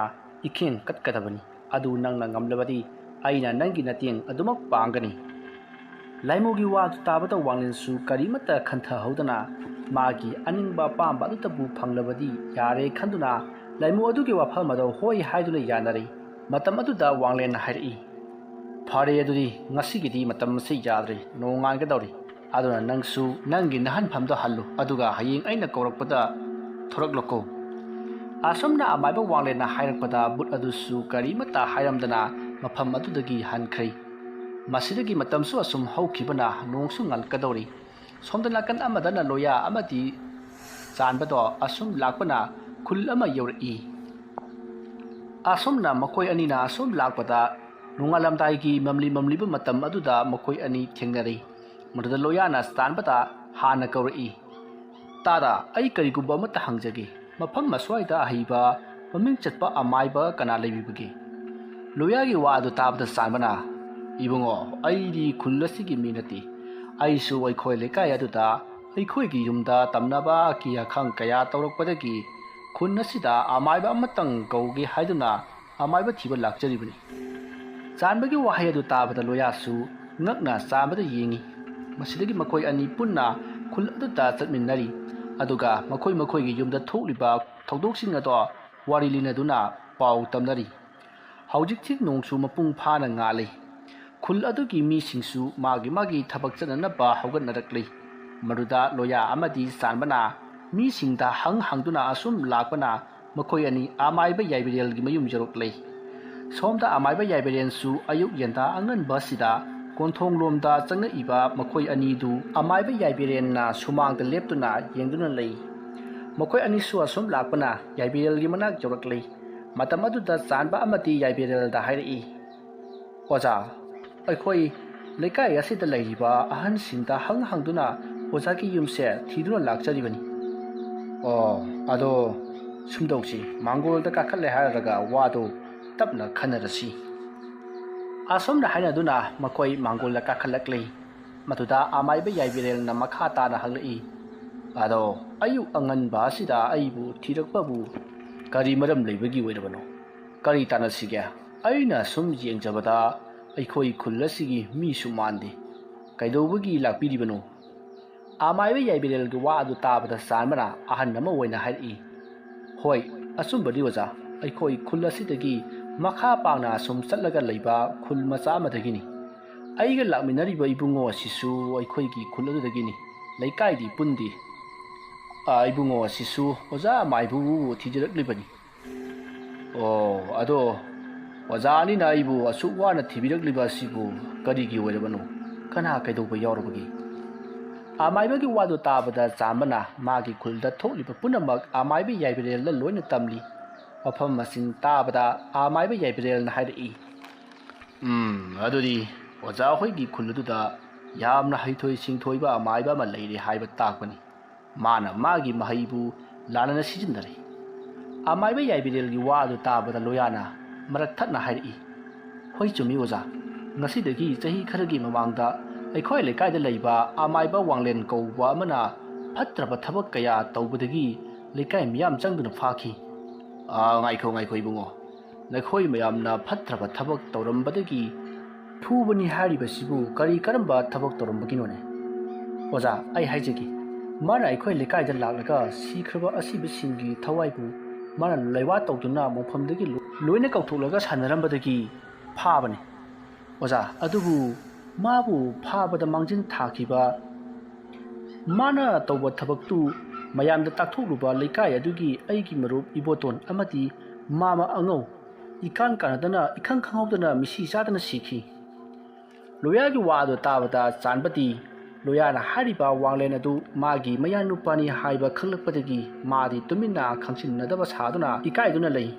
ꯏꯈꯦꯟ ꯀꯠꯀꯗꯕꯅꯤ꯫ ꯑꯗꯨ ꯅꯪꯅ ꯉꯝꯂꯕꯗꯤ ꯑꯩꯅ ꯅꯪꯒꯤ ꯃꯇꯦꯡ ꯑꯗꯨꯃꯛ ꯄꯥꯡꯒꯅꯤ꯫" ꯂꯥꯏꯃꯨꯒꯤ ꯋꯥꯗꯨ ꯇꯥꯕꯗ ꯋꯥꯡꯂꯦꯟꯁꯨ ꯀꯔꯤꯃꯠꯇ ꯈꯟꯊꯍꯧꯗꯅ ꯃꯥꯒꯤ ꯑꯅꯤꯡꯕ ꯑꯄꯥꯝꯕ ꯑꯗꯨꯇꯕꯨ ꯐꯪꯂꯕꯗꯤ ꯌꯥꯔꯦ ꯈꯟꯗꯨꯅ ꯂꯥꯏꯃꯨ ꯑꯗꯨꯒꯤ ꯋꯥꯐꯝ ꯑꯗꯨ ꯍꯣꯏ ꯍꯥꯏꯗꯨꯅ ꯌꯥꯅꯔꯦ꯫ ꯃꯇꯝ ꯑꯗꯨꯗ ꯋꯥꯡꯂꯦꯟꯅ ꯍꯥꯏꯔꯛꯏ, "ꯐꯔꯦ, ꯑꯗꯨꯗꯤ ꯉꯁꯤꯒꯤꯗꯤ ꯃꯇꯝ ꯑꯁꯤ ꯌꯥꯗ꯭ꯔꯦ, ꯅꯣꯡꯉꯥꯟꯒꯗꯧꯔꯤ꯫ ꯑꯗꯨꯅ ꯅꯪꯁꯨ ꯅꯪꯒꯤ ꯅꯍꯟꯐꯝꯗꯣ ꯍꯜꯂꯨ, ꯑꯗꯨꯒ ꯍꯌꯦꯡ ꯑꯩꯅ ꯀꯧꯔꯛꯄꯗ ꯊꯣꯔꯛꯂꯣꯀꯣ꯫" ꯑꯁꯨꯝꯅ ꯑꯃꯥꯏꯕ ꯋꯥꯡꯂꯦꯟꯅ ꯍꯥꯏꯔꯛꯄꯗ ꯕꯨꯠ ꯑꯗꯨꯁꯨ ꯀꯔꯤꯃꯠꯇ ꯍꯥꯏꯔꯝꯗꯅ ꯃꯐꯝ ꯑꯗꯨꯗꯒꯤ ꯍꯟꯈ꯭ꯔꯦ꯫ ꯃꯁꯤꯗꯒꯤ ꯃꯇꯝꯁꯨ ꯑꯁꯨꯝ ꯍꯧꯈꯤꯕꯅ ꯅꯣꯡꯁꯨ ꯉꯥꯜꯂꯛꯀꯗꯧꯔꯤ꯫ ꯁꯣꯝꯗ ꯅꯥꯀꯟ ꯑꯃꯗꯅ ꯂꯣꯌꯥ ꯑꯃꯗꯤ ꯆꯥꯟꯕꯗꯣ ꯑꯁꯨꯝ ꯂꯥꯛꯄꯅ ꯈꯨꯜ ꯑꯃ ꯌꯧꯔꯛꯏ꯫ ꯑꯁꯨꯝꯅ ꯃꯈꯣꯏ ꯑꯅꯤꯅ ꯑꯁꯨꯝ ꯂꯥꯛꯄꯗ ꯅꯣꯡꯉꯥꯜꯂꯝꯗꯥꯏꯒꯤ ꯃꯝꯂꯤ ꯃꯝꯂꯤꯕ ꯃꯇꯝ ꯑꯗꯨꯗ ꯃꯈꯣꯏ ꯑꯅꯤ ꯊꯦꯡꯅꯔꯤ꯫ ꯃꯗꯨꯗ ꯂꯣꯌꯥꯅ ꯆꯥꯟꯕꯗ ꯍꯥꯟꯅ ꯀꯧꯔꯛꯏ, "ꯇꯥꯗ, ꯑꯩ ꯀꯔꯤꯒꯨꯝꯕ ꯑꯃꯠꯇ ꯍꯪꯖꯒꯦ꯫ ꯃꯐꯝ ꯑꯁ꯭ꯋꯥꯏꯗ ꯑꯍꯩꯕ ꯃꯃꯤꯡ ꯆꯠꯄ ꯑꯃꯥꯏꯕ ꯀꯅꯥ ꯂꯩꯕꯤꯕꯒꯦ?" ꯂꯣꯌꯥꯒꯤ ꯋꯥ ꯑꯗꯨ ꯇꯥꯕꯗ ꯆꯥꯟꯕꯅ, "ꯏꯕꯨꯡꯉꯣ, ꯑꯩꯗꯤ ꯈꯨꯜ ꯑꯁꯤꯒꯤ ꯃꯤ ꯅꯠꯇꯦ꯫ ꯑꯩꯁꯨ ꯑꯩꯈꯣꯏ ꯂꯩꯀꯥꯏ ꯑꯗꯨꯗ ꯑꯩꯈꯣꯏꯒꯤ ꯌꯨꯝꯗ ꯇꯝꯅꯕ ꯑꯀꯤ ꯑꯈꯪ ꯀꯌꯥ ꯇꯧꯔꯛꯄꯗꯒꯤ ꯈꯨꯟ ꯑꯁꯤꯗ ꯑꯃꯥꯏꯕ ꯑꯃꯇꯪ ꯀꯧꯒꯦ ꯍꯥꯏꯗꯨꯅ ꯑꯃꯥꯏꯕ ꯊꯤꯕ ꯂꯥꯛꯆꯔꯤꯕꯅꯤ꯫" ꯆꯥꯟꯕꯒꯤ ꯋꯥꯍꯩ ꯑꯗꯨ ꯇꯥꯕꯗ ꯂꯣꯌꯥꯁꯨ ꯉꯛꯅ ꯆꯥꯟꯕꯗ ꯌꯦꯡꯏ꯫ ꯃꯁꯤꯗꯒꯤ ꯃꯈꯣꯏ ꯑꯅꯤ ꯄꯨꯟꯅ ꯈꯨꯜ ꯑꯗꯨꯗ ꯆꯠꯃꯤꯟꯅꯔꯤ꯫ ꯑꯗꯨꯒ ꯃꯈꯣꯏ ꯃꯈꯣꯏꯒꯤ ꯌꯨꯝꯗ ꯊꯣꯛꯂꯤꯕ ꯊꯧꯗꯣꯛꯁꯤꯡ ꯑꯗꯣ ꯋꯥꯔꯤ ꯂꯤꯅꯗꯨꯅ ꯄꯥꯎ ꯇꯝꯅꯔꯤ꯫ ꯍꯧꯖꯤꯛꯇꯤ ꯅꯣꯡꯁꯨ ꯃꯄꯨꯡ ꯐꯥꯅ ꯉꯥꯜꯂꯤ꯫ ꯈꯨꯜ ꯑꯗꯨꯒꯤ ꯃꯤꯁꯤꯡꯁꯨ ꯃꯥꯒꯤ ꯃꯥꯒꯤ ꯊꯕꯛ ꯆꯠꯅꯅꯕ ꯍꯧꯒꯠꯅꯔꯛꯂꯤ꯫ ꯃꯗꯨꯗ ꯂꯣꯌꯥ ꯑꯃꯗꯤ ꯆꯥꯟꯕꯅ ꯃꯤꯁꯤꯡꯗ ꯍꯪ ꯍꯪꯗꯨꯅ ꯑꯁꯨꯝ ꯂꯥꯛꯄꯅ ꯃꯈꯣꯏ ꯑꯅꯤ ꯑꯃꯥꯏꯕ ꯌꯥꯏꯕꯤꯔꯦꯜꯒꯤ ꯃꯌꯨꯝ ꯌꯧꯔꯛꯂꯦ꯫ ꯁꯣꯝꯗ ꯑꯃꯥꯏꯕ ꯌꯥꯏꯕꯤꯔꯦꯟꯁꯨ ꯑꯌꯨꯛ ꯌꯦꯟꯗꯥ ꯑꯉꯟꯕ ꯑꯁꯤꯗ ꯀꯣꯟꯊꯣꯡꯂꯣꯝꯗ ꯆꯪꯂꯛꯏꯕ ꯃꯈꯣꯏ ꯑꯅꯤꯗꯨ ꯑꯃꯥꯏꯕ ꯌꯥꯏꯕꯤꯔꯦꯟꯅ ꯁꯨꯃꯥꯡꯗ ꯂꯦꯞꯇꯨꯅ ꯌꯦꯡꯗꯨꯅ ꯂꯩ꯫ ꯃꯈꯣꯏ ꯑꯅꯤꯁꯨ ꯑꯁꯨꯝ ꯂꯥꯛꯄꯅ ꯌꯥꯏꯕꯤꯔꯦꯜꯒꯤ ꯃꯅꯥꯛ ꯌꯧꯔꯛꯂꯦ꯫ ꯃꯇꯝ ꯑꯗꯨꯗ ꯆꯥꯟꯕ ꯑꯃꯗꯤ ꯌꯥꯏꯕꯤꯔꯦꯜꯗ ꯍꯥꯏꯔꯛꯏ, "ꯑꯣꯖꯥ, ꯑꯩꯈꯣꯏ ꯂꯩꯀꯥꯏ ꯑꯁꯤꯗ ꯂꯩꯔꯤꯕ ꯑꯍꯟꯁꯤꯡꯗ ꯍꯪ ꯍꯪꯗꯨꯅ ꯑꯣꯖꯥꯒꯤ ꯌꯨꯝꯁꯦ ꯊꯤꯗꯨꯅ ꯂꯥꯛꯆꯔꯤꯕꯅꯤ꯫" "ꯑꯣ, ꯑꯗꯣ ꯁꯨꯝꯗꯧꯁꯤ, ꯃꯥꯡꯒꯣꯜꯗ ꯀꯥꯈꯠꯂꯦ ꯍꯥꯏꯔꯒ ꯋꯥꯗꯣ ꯇꯞꯅ ꯈꯟꯅꯔꯁꯤ꯫" ꯑꯁꯨꯝꯅ ꯍꯥꯏꯅꯗꯨꯅ ꯃꯈꯣꯏ ꯃꯥꯡꯒꯣꯜꯗ ꯀꯥꯈꯠꯂꯛꯂꯤ꯫ ꯃꯗꯨꯗ ꯑꯃꯥꯏꯕ ꯌꯥꯏꯕꯤꯔꯦꯜꯅ ꯃꯈꯥ ꯇꯥꯅ ꯍꯪꯂꯛꯏ, "ꯑꯗꯣ ꯑꯌꯨꯛ ꯑꯉꯟꯕ ꯑꯁꯤꯗ ꯑꯩꯕꯨ ꯊꯤꯔꯛꯄꯕꯨ ꯀꯔꯤ ꯃꯔꯝ ꯂꯩꯕꯒꯤ ꯑꯣꯏꯔꯕꯅꯣ? ꯀꯔꯤ ꯇꯥꯟꯅꯁꯤꯒꯦ? ꯑꯩꯅ ꯁꯨꯝ ꯌꯦꯡꯖꯕꯗ ꯑꯩꯈꯣꯏ ꯈꯨꯜ ꯑꯁꯤꯒꯤ ꯃꯤꯁꯨ ꯃꯥꯟꯗꯦ꯫ ꯀꯩꯗꯧꯕꯒꯤ ꯂꯥꯛꯄꯤꯔꯤꯕꯅꯣ?" ꯑꯃꯥꯏꯕ ꯌꯥꯏꯕꯤꯔꯦꯜꯒꯤ ꯋꯥ ꯑꯗꯨ ꯇꯥꯕꯗ ꯆꯥꯟꯕꯅ ꯑꯍꯟ ꯑꯃ ꯑꯣꯏꯅ ꯍꯥꯏꯔꯛꯏ, "ꯍꯣꯏ, ꯑꯆꯨꯝꯕꯅꯤ ꯑꯣꯖꯥ, ꯑꯩꯈꯣꯏ ꯈꯨꯜ ꯑꯁꯤꯗꯒꯤ ꯃꯈꯥ ꯄꯥꯡꯅ ꯑꯁꯨꯝ ꯆꯠꯂꯒ ꯂꯩꯕ ꯈꯨꯜ ꯃꯆꯥ ꯑꯃꯗꯒꯤꯅꯤ꯫ ꯑꯩꯒ ꯂꯥꯛꯃꯤꯟꯅꯔꯤꯕ ꯏꯕꯨꯡꯉꯣ ꯑꯁꯤꯁꯨ ꯑꯩꯈꯣꯏꯒꯤ ꯈꯨꯜ ꯑꯗꯨꯗꯒꯤꯅꯤ꯫ ꯂꯩꯀꯥꯏꯗꯤ ꯄꯨꯟꯗꯦ꯫ ꯑꯥ, ꯏꯕꯨꯡꯉꯣ ꯑꯁꯤꯁꯨ ꯑꯣꯖꯥ ꯑꯃꯥꯏꯕꯕꯨ ꯊꯤꯖꯔꯛꯂꯤꯕꯅꯤ꯫ ꯑꯣ, ꯑꯗꯣ ꯑꯣꯖꯥ ꯑꯅꯤꯅ ꯑꯩꯕꯨ ꯑꯁꯨꯛ ꯋꯥꯅ ꯊꯤꯕꯤꯔꯛꯂꯤꯕ ꯑꯁꯤꯕꯨ ꯀꯔꯤꯒꯤ ꯑꯣꯏꯔꯕꯅꯣ? ꯀꯅꯥ ꯀꯩꯗꯧꯕ ꯌꯥꯎꯔꯕꯒꯦ? ꯑꯃꯥꯏꯕꯒꯤ ꯋꯥꯗꯨ ꯇꯥꯕꯗ ꯆꯥꯟꯕꯅ ꯃꯥꯒꯤ ꯈꯨꯜꯗ ꯊꯣꯛꯂꯤꯕ ꯄꯨꯝꯅꯃꯛ ꯑꯃꯥꯏꯕ ꯌꯥꯏꯕꯔꯦꯜꯗ ꯂꯣꯏꯅ ꯇꯝꯂꯤ꯫ ꯋꯥꯐꯝ ꯑꯁꯤꯡ ꯇꯥꯕꯗ ꯑꯃꯥꯏꯕ ꯌꯥꯏꯕꯔꯦꯜꯅ ꯍꯥꯏꯔꯛꯏ, "ꯎꯝ, ꯑꯗꯨꯗꯤ ꯑꯣꯖꯥ ꯍꯣꯏꯒꯤ ꯈꯨꯜ ꯑꯗꯨꯗ ꯌꯥꯝꯅ ꯍꯩꯊꯣꯏ ꯁꯤꯡꯊꯣꯏꯕ ꯑꯃꯥꯏꯕ ꯑꯃ ꯂꯩꯔꯦ ꯍꯥꯏꯕ ꯇꯥꯛꯄꯅꯤ꯫ ꯃꯥꯅ ꯃꯥꯒꯤ ꯃꯍꯩꯕꯨ ꯂꯥꯟꯅꯅ ꯁꯤꯖꯤꯟꯅꯔꯦ꯫" ꯑꯃꯥꯏꯕ ꯌꯥꯏꯕꯤꯔꯦꯜꯒꯤ ꯋꯥ ꯑꯗꯨ ꯇꯥꯕꯗ ꯂꯣꯌꯥꯅ ꯃꯔꯛ ꯊꯠꯅ ꯍꯥꯏꯔꯛꯏ, "ꯍꯣꯏ, ꯆꯨꯝꯃꯤ ꯑꯣꯖꯥ꯫ ꯉꯁꯤꯗꯒꯤ ꯆꯍꯤ ꯈꯔꯒꯤ ꯃꯃꯥꯡꯗ ꯑꯩꯈꯣꯏ ꯂꯩꯀꯥꯏꯗ ꯂꯩꯕ ꯑꯃꯥꯏꯕ ꯋꯥꯡꯂꯦꯟ ꯀꯧꯕ ꯑꯃꯅ ꯐꯠꯇ꯭ꯔꯕ ꯊꯕꯛ ꯀꯌꯥ ꯇꯧꯕꯗꯒꯤ ꯂꯩꯀꯥꯏ ꯃꯤꯌꯥꯝ ꯆꯪꯗꯨꯅ ꯐꯥꯈꯤ꯫" "ꯑꯥ, ꯉꯥꯏꯈꯣ, ꯉꯥꯏꯈꯣ ꯏꯕꯨꯡꯉꯣ꯫ ꯅꯈꯣꯏ ꯃꯌꯥꯝꯅ ꯐꯠꯇ꯭ꯔꯕ ꯊꯕꯛ ꯇꯧꯔꯝꯕꯗꯒꯤ ꯐꯨꯕꯅꯤ ꯍꯥꯏꯔꯤꯕꯁꯤꯕꯨ ꯀꯔꯤ ꯀꯔꯝꯕ ꯊꯕꯛ ꯇꯧꯔꯝꯕꯒꯤꯅꯣꯅꯦ?" "ꯑꯣꯖꯥ, ꯑꯩ ꯍꯥꯏꯖꯒꯦ꯫ ꯃꯥꯅ ꯑꯩꯈꯣꯏ ꯂꯩꯀꯥꯏꯗ ꯂꯥꯛꯂꯒ ꯁꯤꯈ꯭ꯔꯕ ꯑꯁꯤꯕꯁꯤꯡꯒꯤ ꯊꯋꯥꯏꯕꯨ ꯃꯥꯅ ꯂꯩꯋꯥ ꯇꯧꯗꯨꯅ ꯃꯐꯝꯗꯒꯤ ꯂꯣ-, ꯂꯣꯏꯅ ꯀꯧꯊꯣꯛꯂꯒ ꯁꯥꯟꯅꯔꯝꯕꯗꯒꯤ ꯐꯥꯕꯅꯤ꯫ ꯑꯣꯖꯥ, ꯑꯗꯨꯕꯨ ꯃꯥꯕꯨ ꯐꯥꯕꯗ ꯃꯥꯡꯖꯤꯟ ꯊꯥꯈꯤꯕ ꯃꯥꯅ ꯇꯧꯕ ꯊꯕꯛꯇꯨ ꯃꯌꯥꯝꯗ ꯇꯥꯛꯊꯣꯛꯂꯨꯕ ꯂꯩꯀꯥꯏ ꯑꯗꯨꯒꯤ ꯑꯩꯒꯤ ꯃꯔꯨꯞ ꯏꯕꯣꯇꯣꯟ ꯑꯃꯗꯤ ꯃꯥꯃ ꯑꯉꯧ ꯏꯀꯥꯟ ꯀꯥꯟꯅꯗꯅ, ꯏꯈꯪ ꯈꯪꯍꯧꯗꯅ ꯃꯤꯁꯤ ꯆꯥꯗꯅ ꯁꯤꯈꯤ꯫" ꯂꯣꯌꯥꯒꯤ ꯋꯥ ꯑꯗꯨ ꯇꯥꯕꯗ ꯆꯥꯟꯕꯗꯤ ꯂꯣꯌꯥꯅ ꯍꯥꯏꯔꯤꯕ ꯋꯥꯡꯂꯦꯟ ꯑꯗꯨ ꯃꯥꯒꯤ ꯃꯌꯥꯅꯨꯄꯥꯅꯤ ꯍꯥꯏꯕ ꯈꯪꯂꯛꯄꯗꯒꯤ ꯃꯥꯗꯤ ꯇꯨꯃꯤꯟꯅ ꯈꯪꯁꯤꯟꯅꯗꯕ ꯁꯥꯗꯨꯅ ꯏꯀꯥꯏꯗꯨꯅ ꯂꯩ꯫